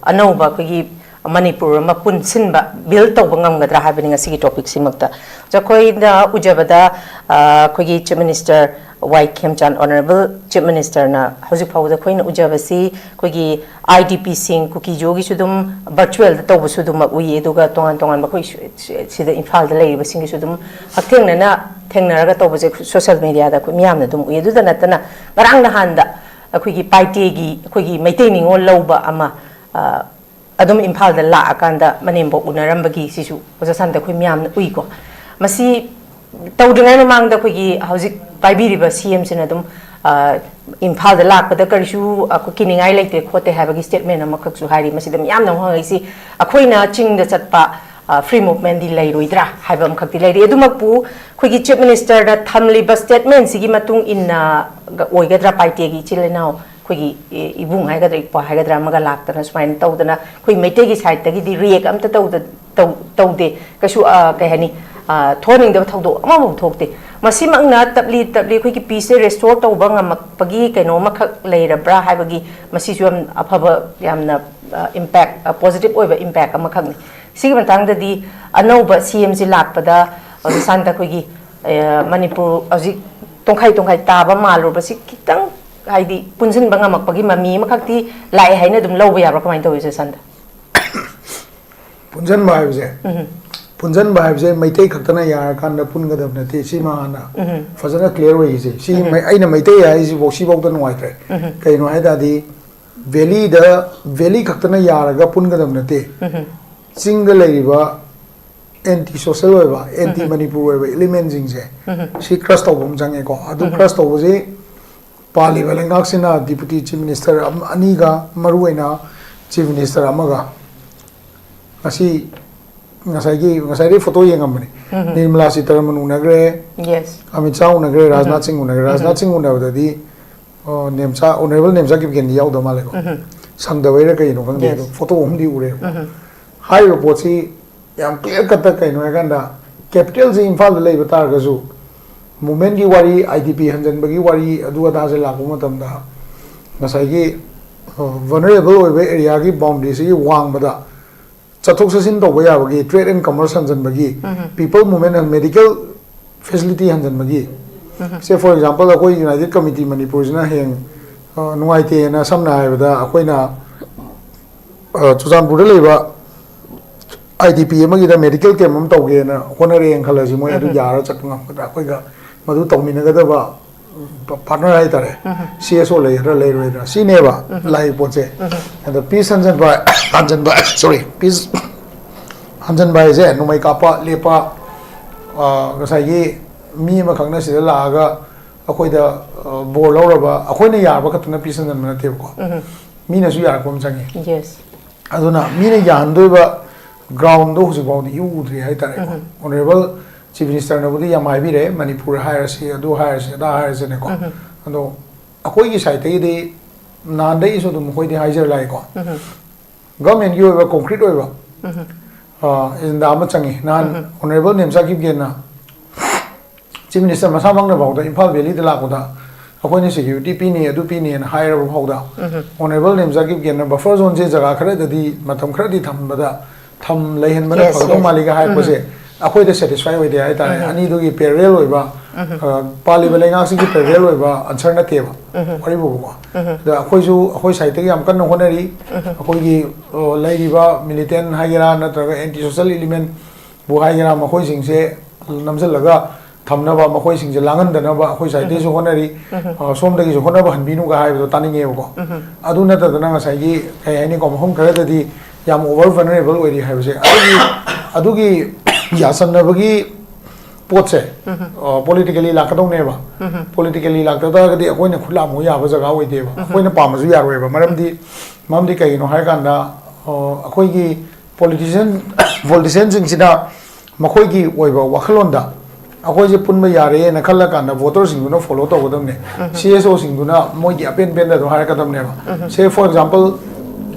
ꯑꯅꯧꯕ ꯑꯩꯈꯣꯏꯒꯤ, ꯃꯅꯤꯄꯨꯔ ꯑꯃ ꯄꯨꯟꯁꯤꯟꯕ, ꯕꯤꯜ ꯇꯧꯕ ꯉꯝꯒꯗ꯭ꯔꯥ ꯍꯥꯏꯕꯅꯤ ꯉꯁꯤꯒꯤ ꯇꯣꯄꯤꯛꯁꯤꯃꯛꯇ꯫ ꯑꯩꯈꯣꯏꯅ ꯎꯖꯕꯗ, ꯑ, ꯑꯩꯈꯣꯏꯒꯤ ꯆꯤꯐ ꯃꯤꯅꯤꯁꯇꯔ ꯋꯥꯏ ꯈꯦꯝꯆꯥꯟ, ꯑꯣꯅꯔꯦꯕꯜ ꯆꯤꯐ ꯃꯤꯅꯤꯁꯇꯔꯅ ꯍꯧꯖꯤꯛ ꯐꯥꯎꯕꯗ ꯑꯩꯈꯣꯏꯅ ꯎꯖꯕꯁꯤ ꯑꯩꯈꯣꯏꯒꯤ ꯑꯥꯏ ꯗꯤ ꯄꯤꯁꯤꯡ, ꯀꯨꯀꯤꯖꯣꯒꯤꯁꯨ ꯑꯗꯨꯝ ꯚꯔꯆꯨꯋꯦꯜꯗ ꯇꯧꯕꯁꯨ ꯑꯗꯨꯃꯛ ꯎꯏ, ꯑꯗꯨꯒ ꯇꯣꯉꯥꯟ ꯇꯣꯉꯥꯟꯕ ꯑꯩꯈꯣꯏ ꯁ-, ꯁ-, ꯁꯤꯗ ꯏꯝꯐꯥꯜꯗ ꯂꯩꯔꯤꯕꯁꯤꯡꯒꯤꯁꯨ ꯑꯗꯨꯝ ꯍꯛꯊꯦꯡꯅꯅ ꯊꯦꯡꯅꯔꯒ ꯇꯧꯕꯁꯦ ꯁꯣꯁꯤꯌꯦꯜ ꯃꯦꯗꯤꯌꯥꯗ ꯑꯩꯈꯣꯏ ꯃꯤꯌꯥꯝꯅ ꯑꯗꯨꯝ ꯎꯏ꯫ ꯑꯗꯨꯗ ꯅꯠꯇꯅ ꯉꯔꯥꯡ ꯅꯍꯥꯟꯗ ꯑꯩꯈꯣꯏꯒꯤ ꯄꯥꯏꯇꯦꯒꯤ, ꯑꯩꯈꯣꯏꯒꯤ ꯃꯩꯇꯩ ꯅꯤꯉꯣꯜ ꯂꯧꯕ ꯑꯃ, ꯑ, ꯑꯗꯨꯝ ꯏꯝꯐꯥꯜꯗ ꯂꯥꯛꯑꯀꯥꯟꯗ ꯃꯅꯦꯝꯕꯣꯛ ꯎꯅꯔꯝꯕꯒꯤ ꯁꯤꯁꯨ ꯑꯣꯖꯥ ꯁꯥꯟꯇ ꯑꯩꯈꯣꯏ ꯃꯌꯥꯝꯅ ꯎꯏꯀꯣ꯫ ꯃꯁꯤ ꯇꯧꯗ꯭ꯔꯤꯉꯩ ꯃꯃꯥꯡꯗ ꯑꯩꯈꯣꯏꯒꯤ ꯍꯧꯖꯤꯛ ꯄꯥꯏꯕꯤꯔꯤꯕ ꯁꯤ ꯑꯦꯝꯁꯤꯅ ꯑꯗꯨꯝ, ꯑ, ꯏꯝꯐꯥꯜꯗ ꯂꯥꯛꯄꯗ ꯀꯔꯤꯁꯨ, ꯑ, ꯀꯤꯅꯤꯡꯉꯥꯏ ꯂꯩꯇꯦ ꯈꯣꯠꯇꯦ ꯍꯥꯏꯕꯒꯤ ꯁ꯭ꯇꯦꯠꯃꯦꯟ ꯑꯃꯈꯛꯁꯨ ꯍꯥꯏꯔꯤ꯫ ꯃꯁꯤꯗ ꯃꯤꯌꯥꯝꯅ ꯑꯃꯨꯛ ꯍꯪꯉꯛꯏꯁꯤ, ꯑꯩꯈꯣꯏꯅ ꯆꯤꯡꯗ ꯆꯠꯄ, ꯑ, ꯐ꯭ꯔꯤ ꯃꯨꯚꯃꯦꯟꯗꯤ ꯂꯩꯔꯣꯏꯗ꯭ꯔꯥ ꯍꯥꯏꯕ ꯑꯃꯈꯛꯇꯤ ꯂꯩꯔꯤ꯫ ꯑꯗꯨꯃꯛꯄꯨ ꯑꯩꯈꯣꯏꯒꯤ ꯆꯤꯐ ꯃꯤꯅꯤꯁꯇꯔꯅ ꯊꯝꯂꯤꯕ ꯁ꯭ꯇꯦꯠꯃꯦꯟꯁꯤꯒꯤ ꯃꯇꯨꯡ ꯏꯟꯅ ꯑꯣꯏꯒꯗ꯭ꯔꯥ, ꯄꯥꯏꯇꯦꯒꯤ ꯏꯆꯤꯜ ꯏꯅꯥꯎ ꯑꯩꯈꯣꯏꯒꯤ ꯏ-, ꯏꯕꯨꯡ ꯍꯥꯏꯒꯗ꯭ꯔꯥ, ꯏꯄ꯭ꯋꯥ ꯍꯥꯏꯒꯗ꯭ꯔꯥ, ꯑꯃꯒ ꯂꯥꯛꯇꯅ ꯁꯨꯃꯥꯏꯅ ꯇꯧꯗꯅ ꯑꯩꯈꯣꯏ ꯃꯩꯇꯩꯒꯤ ꯁꯥꯏꯠꯇꯒꯤꯗꯤ ꯔꯤꯌꯦꯛ ꯑꯝꯇ ꯇꯧꯗ-, ꯇꯧ-, ꯇꯧꯗꯦ꯫ ꯀꯩꯁꯨ, ꯑ, ꯀꯩ ꯍꯥꯏꯅꯤ, ꯑ, ꯊꯣꯛꯍꯟꯅꯤꯡꯗꯕ ꯊꯧꯗꯣꯛ ꯑꯃꯐꯥꯎ ꯊꯣꯛꯇꯦ꯫ ꯃꯁꯤꯃꯛꯅ ꯇꯞꯂꯤ ꯇꯞꯂꯤ ꯑꯩꯈꯣꯏꯒꯤ ꯄꯤꯁꯁꯦ ꯔꯦꯁꯇꯣꯔ ꯇꯧꯕ ꯉꯝꯃꯛꯄꯒꯤ ꯀꯩꯅꯣ ꯑꯃꯈꯛ ꯂꯩꯔꯕ꯭ꯔꯥ ꯍꯥꯏꯕꯒꯤ, ꯃꯁꯤꯁꯨ ꯌꯥꯝ ꯑꯐꯕ, ꯌꯥꯝꯅ, ꯑ, ꯏꯝꯄꯦꯛ, ꯑ, ꯄꯣꯖꯤꯇꯤꯚ ꯑꯣꯏꯕ ꯏꯝꯄꯦꯛ ꯑꯃꯈꯛꯅꯤ꯫ ꯁꯤꯒꯤ ꯃꯇꯥꯡꯗꯗꯤ ꯑꯅꯧꯕ ꯁꯤ ꯑꯦꯝꯁꯤ ꯂꯥꯛꯄꯗ, ꯑ, ꯁꯥꯟꯇ ꯑꯩꯈꯣꯏꯒꯤ, ꯑ, ꯃꯅꯤꯄꯨꯔ ꯍꯧꯖꯤꯛ ꯇꯣꯡꯈꯥꯏ ꯇꯣꯡꯈꯥꯏ ꯇꯥꯕ ꯃꯥꯜꯂꯨꯔꯕꯁꯤ ꯈꯤꯇꯪ, ꯍꯥꯏꯗꯤ, ꯄꯨꯟꯁꯤꯟꯕ ꯉꯝꯃꯛꯄꯒꯤ ꯃꯃꯤ ꯑꯃꯈꯛꯇꯤ ꯂꯥꯛꯑꯦ ꯍꯥꯏꯅ ꯑꯗꯨꯝ ꯂꯧꯕ ꯌꯥꯕ꯭ꯔꯥ? ꯀꯃꯥꯏꯅ ꯇꯧꯋꯤ, ꯁꯥꯟꯇ? ꯄꯨꯟꯁꯤꯟꯕ ꯍꯥꯏꯕꯁꯦ, ꯎꯝ꯫ ꯄꯨꯟꯁꯤꯟꯕ ꯍꯥꯏꯕꯁꯦ ꯃꯩꯇꯩ ꯈꯛꯇꯅ ꯌꯥꯔꯀꯥꯟꯗ ꯄꯨꯟꯒꯗꯕ ꯅꯠꯇꯦ꯫ ꯁꯤꯃ ꯍꯥꯟꯅ ꯎꯝ꯫ ꯐꯖꯅ ꯀ꯭ꯂꯤꯌꯥꯔ ꯑꯣꯏꯈꯤꯁꯦ꯫ ꯁꯤ ꯎꯝ꯫ ꯃꯩ-, ꯑꯩꯅ ꯃꯩꯇꯩ ꯍꯥꯏꯁꯤꯐꯥꯎ, ꯁꯤꯐꯥꯎꯗ ꯅꯨꯡꯉꯥꯏꯇ꯭ꯔꯦ꯫ ꯎꯝ꯫ ꯀꯩꯅꯣ ꯍꯥꯏ ꯇꯥꯔꯗꯤ, ꯚꯦꯂꯤꯗ, ꯚꯦꯂꯤ ꯈꯛꯇꯅ ꯌꯥꯔꯒ ꯄꯨꯟꯒꯗꯕ ꯅꯠꯇꯦ꯫ ꯎꯝ꯫ ꯆꯤꯡꯗ ꯂꯩꯔꯤꯕ ꯑꯦꯟꯇꯤ ꯁꯣꯁꯦꯜ ꯑꯣꯏꯕ, ꯑꯦꯟꯇꯤ ꯎꯝ꯫ ꯃꯅꯤꯄꯨꯔ ꯑꯣꯏꯕ ꯏꯂꯤꯃꯦꯟꯁꯤꯡꯁꯦ, ꯎꯝ꯫ ꯁꯤ ꯀ꯭ꯔꯁ ꯇꯧꯕ ꯑꯃ ꯆꯪꯉꯦꯀꯣ꯫ ꯑꯗꯨ ꯎꯝ꯫ ꯀ꯭ꯔꯁ ꯇꯧꯕꯁꯤ ꯄꯥꯜꯂꯤꯕ ꯂꯩꯉꯥꯛꯁꯤꯅ ꯗꯤꯄꯨꯇꯤ ꯆꯤꯐ ꯃꯤꯅꯤꯁꯇꯔ ꯑꯃ, ꯑꯅꯤꯒ, ꯃꯔꯨꯑꯣꯏꯅ ꯆꯤꯐ ꯃꯤꯅꯤꯁꯇꯔ ꯑꯃꯒ ꯉꯁꯤ, ꯉꯁꯥꯏꯒꯤ, ꯉꯁꯥꯏꯗꯩ ꯐꯣꯇꯣ ꯌꯦꯡꯉꯝꯕꯅꯤ꯫ ꯎꯝ꯫ ꯅꯤꯔꯃꯂꯥ ꯁꯤꯇꯥꯔꯥꯃꯟ ꯎꯅꯈ꯭ꯔꯦ, ꯌꯦꯁ꯫ ꯑꯃꯤꯠ ꯁꯥꯍ ꯎꯅꯈ꯭ꯔꯦ, ꯎꯝ꯫ ꯔꯥꯖꯅꯥꯊ ꯁꯤꯡ ꯎꯅꯈ꯭ꯔꯦ꯫ ꯎꯝ꯫ ꯔꯥꯖꯅꯥꯊ ꯁꯤꯡ ꯎꯅꯕꯗꯗꯤ, ꯑꯣ, ꯅꯦꯝꯆꯥ, ꯑꯣꯅꯔꯦꯕꯜ ꯅꯦꯝꯆꯥ ꯀꯤꯞꯒꯦꯟꯗꯤ ꯌꯥꯎꯗꯕ ꯃꯥꯜꯂꯦꯀꯣ꯫ ꯎꯝ꯫ ꯁꯪꯗꯕꯩꯔꯥ ꯀꯩꯅꯣ ꯈꯪꯗꯦ, ꯌꯦꯁ꯫ ꯑꯗꯣ ꯐꯣꯇꯣ ꯑꯍꯨꯝꯗꯤ ꯎꯔꯦꯕ꯫ ꯎꯝ꯫ ꯍꯥꯏꯔꯤꯕ ꯄꯣꯠꯁꯤ ꯌꯥꯝ ꯀ꯭ꯂꯤꯌꯥꯔ ꯀꯠꯇ ꯀꯩꯅꯣ ꯍꯥꯏꯀꯥꯟꯗ, ꯀꯦꯄꯤꯇꯦꯜꯁꯤ ꯏꯝꯐꯥꯜꯗ ꯂꯩꯕ ꯇꯥꯔꯒꯁꯨ, ꯃꯨꯚꯃꯦꯟꯒꯤ ꯋꯥꯔꯤ, ꯑꯥꯏ ꯗꯤ ꯄꯤ ꯍꯟꯖꯟꯕꯒꯤ ꯋꯥꯔꯤ, ꯑꯗꯨ ꯑꯗꯥꯁꯦ ꯂꯥꯛꯄ ꯃꯇꯝꯗ, ꯉꯁꯥꯏꯒꯤ, ꯑ, ꯚꯜꯅꯔꯦꯕꯜ ꯑꯣꯏꯕ ꯑꯦꯔꯤꯌꯥꯒꯤ ꯕꯥꯎꯟꯗꯔꯤꯁꯤꯒꯤ ꯋꯥꯡꯃꯗ ꯆꯠꯊꯣꯛ ꯆꯠꯁꯤꯟ ꯇꯧꯕ ꯌꯥꯕꯒꯤ, trade and commerce ꯍꯟꯖꯟꯕꯒꯤ, people movement, medical facility ꯍꯟꯖꯟꯕꯒꯤ, say, for example, ꯑꯩꯈꯣꯏ United Committee ꯃꯅꯤꯄꯨꯔꯁꯤꯅ ꯍꯌꯦꯡ ꯑ, ꯅꯨꯡꯉꯥꯏꯇꯦꯅ, ꯁꯝꯅ ꯍꯥꯏꯔꯕꯗ, ꯑꯩꯈꯣꯏꯅ ꯑ, ꯆꯨꯔꯆꯥꯟꯄꯨꯔꯗ ꯂꯩꯕ I D P ꯑꯃꯒꯤꯗ medical camp ꯑꯃ ꯇꯧꯒꯦꯅ ꯍꯣꯠꯅꯔꯦꯅ ꯈꯜꯂꯁꯤ, ꯃꯣꯏ ꯑꯗꯨ ꯌꯥꯔ ꯆꯠꯄ ꯉꯝꯒꯗ꯭ꯔꯥ, ꯑꯩꯈꯣꯏꯒ ꯃꯗꯨ ꯇꯧꯃꯤꯟꯅꯒꯗꯕ ꯄꯥꯔꯠꯅꯔ ꯍꯥꯏꯇꯥꯔꯦ, C S O ꯂꯩꯒꯗ꯭ꯔꯥ ꯂꯩꯔꯣꯏꯗ꯭ꯔꯥ, ꯁꯤꯅꯦꯕ ꯂꯥꯛꯏ ꯄꯣꯠꯁꯦ꯫ ꯑꯗ peace ꯍꯟꯖꯟꯕ, ꯍꯟꯖꯟꯕ, sorry, peace ꯍꯟꯖꯟꯕ ꯍꯥꯏꯁꯦ ꯅꯣꯡꯃꯩ ꯀꯥꯞꯄ ꯂꯦꯞꯄ, ꯑ, ꯉꯁꯥꯏꯒꯤ ꯃꯤ ꯑꯃꯈꯛꯅ ꯁꯤꯗ ꯂꯥꯛꯑꯒ ꯑꯩꯈꯣꯏꯗ, ꯑ, ꯕꯣꯔ ꯂꯧꯔꯕ, ꯑꯩꯈꯣꯏꯅ ꯌꯥꯔꯕ ꯈꯛꯇꯅ peace ꯍꯟꯖꯟꯕ ꯅꯠꯇꯦꯕꯀꯣ, ꯃꯤꯅꯁꯨ ꯌꯥꯔꯛꯄ ꯑꯃ ꯆꯪꯉꯤ꯫ Yes. ꯑꯗꯨꯅ ꯃꯤꯅ ꯌꯥꯍꯟꯗꯣꯏꯕ ground ꯗꯣ ꯍꯧꯖꯤꯛ ꯐꯥꯎꯗꯤ ꯏꯎ ꯎꯗ꯭ꯔꯤ ꯍꯥꯏꯇꯥꯔꯦꯀꯣ꯫ Honourable Chief Minister ꯅꯕꯨꯗꯤ ꯌꯥꯝ ꯍꯥꯏꯕꯤꯔꯦ, ꯃꯅꯤꯄꯨꯔ ꯍꯥꯏꯔꯁꯤ, ꯑꯗꯨ ꯍꯥꯏꯔꯁꯤ, ꯑꯗꯥ ꯍꯥꯏꯔꯁꯤꯅꯦꯀꯣ꯫ ꯑꯗꯣ ꯑꯩꯈꯣꯏꯒꯤ side ꯇꯒꯤꯗꯤ ꯅꯍꯥꯟꯗꯩꯁꯨ ꯑꯗꯨꯝ ꯑꯩꯈꯣꯏꯗꯤ ꯍꯥꯏꯖꯔ ꯂꯥꯛꯏꯀꯣ꯫ Government ꯀꯤ ꯑꯣꯏꯕ concrete ꯑꯣꯏꯕ, ꯑ, agenda ꯑꯃ ꯆꯪꯉꯤ꯫ ꯅꯍꯥꯟ Honourable ꯅꯦꯝꯆꯥ ꯀꯤꯞꯒꯦꯟꯅ Chief Minister ꯃꯁꯥꯃꯛꯅ ꯐꯥꯎꯗ ꯏꯝꯐꯥꯜ Valley ꯗ ꯂꯥꯛꯄꯗ ꯑꯩꯈꯣꯏꯅ security ꯄꯤꯅꯤ, ꯑꯗꯨ ꯄꯤꯅꯤꯅ ꯍꯥꯏꯔꯕ ꯐꯥꯎꯗ, Honourable ꯅꯦꯝꯆꯥ ꯀꯤꯞꯒꯦꯟꯅ buffer zone ꯁꯦ ꯖꯒꯥ ꯈꯔꯗꯗꯤ ꯃꯇꯝ ꯈꯔꯗꯤ ꯊꯝꯕꯗ, ꯊꯝ ꯂꯩꯍꯟꯕꯅ Yes, ꯐꯒꯗꯧ yes. ꯃꯥꯜꯂꯤꯒ ꯍꯥꯏꯔꯛꯄꯁꯦ ꯑꯩꯈꯣꯏꯗ satisfy ꯑꯣꯏꯗꯦ ꯍꯥꯏꯇꯥꯔꯦ꯫ ꯑꯅꯤꯗꯨꯒꯤ parallel ꯑꯣꯏꯕ, ꯑ, ꯄꯥꯜꯂꯤꯕ ꯂꯩꯉꯥꯛꯁꯤꯒꯤ parallel ꯑꯣꯏꯕ answer ꯅꯠꯇꯦꯕ ꯋꯥꯔꯤꯕꯨꯕꯀꯣ꯫ ꯑꯗ ꯑꯩꯈꯣꯏꯁꯨ ꯑꯩꯈꯣꯏ side ꯇꯒꯤ ꯌꯥꯝ ꯀꯟꯅ ꯍꯣꯠꯅꯔꯤ꯫ ꯑꯩꯈꯣꯏꯒꯤ, ꯑ, ꯂꯩꯔꯤꯕ militant ꯍꯥꯏꯒꯦꯔꯥ ꯅꯠꯇ꯭ꯔꯒ anti social element ꯕꯨ ꯍꯥꯏꯒꯦꯔꯥ, ꯃꯈꯣꯏꯁꯤꯡꯁꯦ ꯅꯝꯁꯤꯜꯂꯒ ꯊꯝꯅꯕ, ꯃꯈꯣꯏꯁꯤꯡꯁꯦ ꯂꯥꯡꯍꯟꯗꯅꯕ ꯑꯩꯈꯣꯏ side ꯇꯒꯤꯁꯨ ꯍꯣꯠꯅꯔꯤ꯫ ꯑ, ꯁꯣꯝꯗꯒꯤꯁꯨ ꯍꯣꯠꯅꯕ ꯍꯟꯕꯤꯅꯨꯒ ꯍꯥꯏꯕꯗꯣ ꯇꯥꯅꯤꯡꯉꯦꯕꯀꯣ꯫ ꯑꯗꯨ ꯅꯠꯇꯗꯅ ꯉꯁꯥꯏꯒꯤ, ꯀꯩ ꯍꯥꯏꯅꯤꯀꯣ, ꯃꯐꯝ ꯈꯔꯗꯗꯤ ꯌꯥꯝ over vulnerable ꯑꯣꯏꯔꯤ ꯍꯥꯏꯕꯁꯦ, ꯑꯗꯨꯒꯤ, ꯑꯗꯨꯒꯤ ꯌꯥꯁꯟꯅꯕꯒꯤ ꯄꯣꯠꯁꯦ, ꯑ, politically ꯂꯥꯛꯀꯗꯧꯅꯦꯕ꯫ Politically ꯂꯥꯛꯇ ꯇꯥꯔꯒꯗꯤ ꯑꯩꯈꯣꯏꯅ ꯈꯨꯠ ꯂꯥꯝꯃꯨ ꯌꯥꯕ ꯖꯒꯥ ꯑꯣꯏꯗꯦꯕ, ꯑꯩꯈꯣꯏꯅ ꯄꯥꯝꯃꯁꯨ ꯌꯥꯔꯣꯏꯕ꯫ ꯃꯔꯝꯗꯤ, ꯃꯔꯝꯗꯤ ꯀꯩꯒꯤꯅꯣ ꯍꯥꯏꯔꯀꯥꯟꯗ, ꯑ, ꯑꯩꯈꯣꯏꯒꯤ politician, politician ꯁꯤꯡꯁꯤꯅ ꯃꯈꯣꯏꯒꯤ ꯑꯣꯏꯕ ꯋꯥꯈꯜꯂꯣꯟꯗ ꯑꯩꯈꯣꯏꯁꯦ ꯄꯨꯟꯕ ꯌꯥꯔꯦꯅ ꯈꯜꯂꯀꯥꯟꯗ voter ꯁꯤꯡꯗꯨꯅ follow ꯇꯧꯒꯗꯕꯅꯦ꯫ C S O ꯁꯤꯡꯗꯨꯅ ꯃꯣꯏꯒꯤ ꯑꯄꯦꯟ ꯄꯦꯟꯗ ꯑꯗꯨꯝ ꯍꯥꯏꯔꯛꯀꯗꯕꯅꯦꯕ꯫ Say, for example,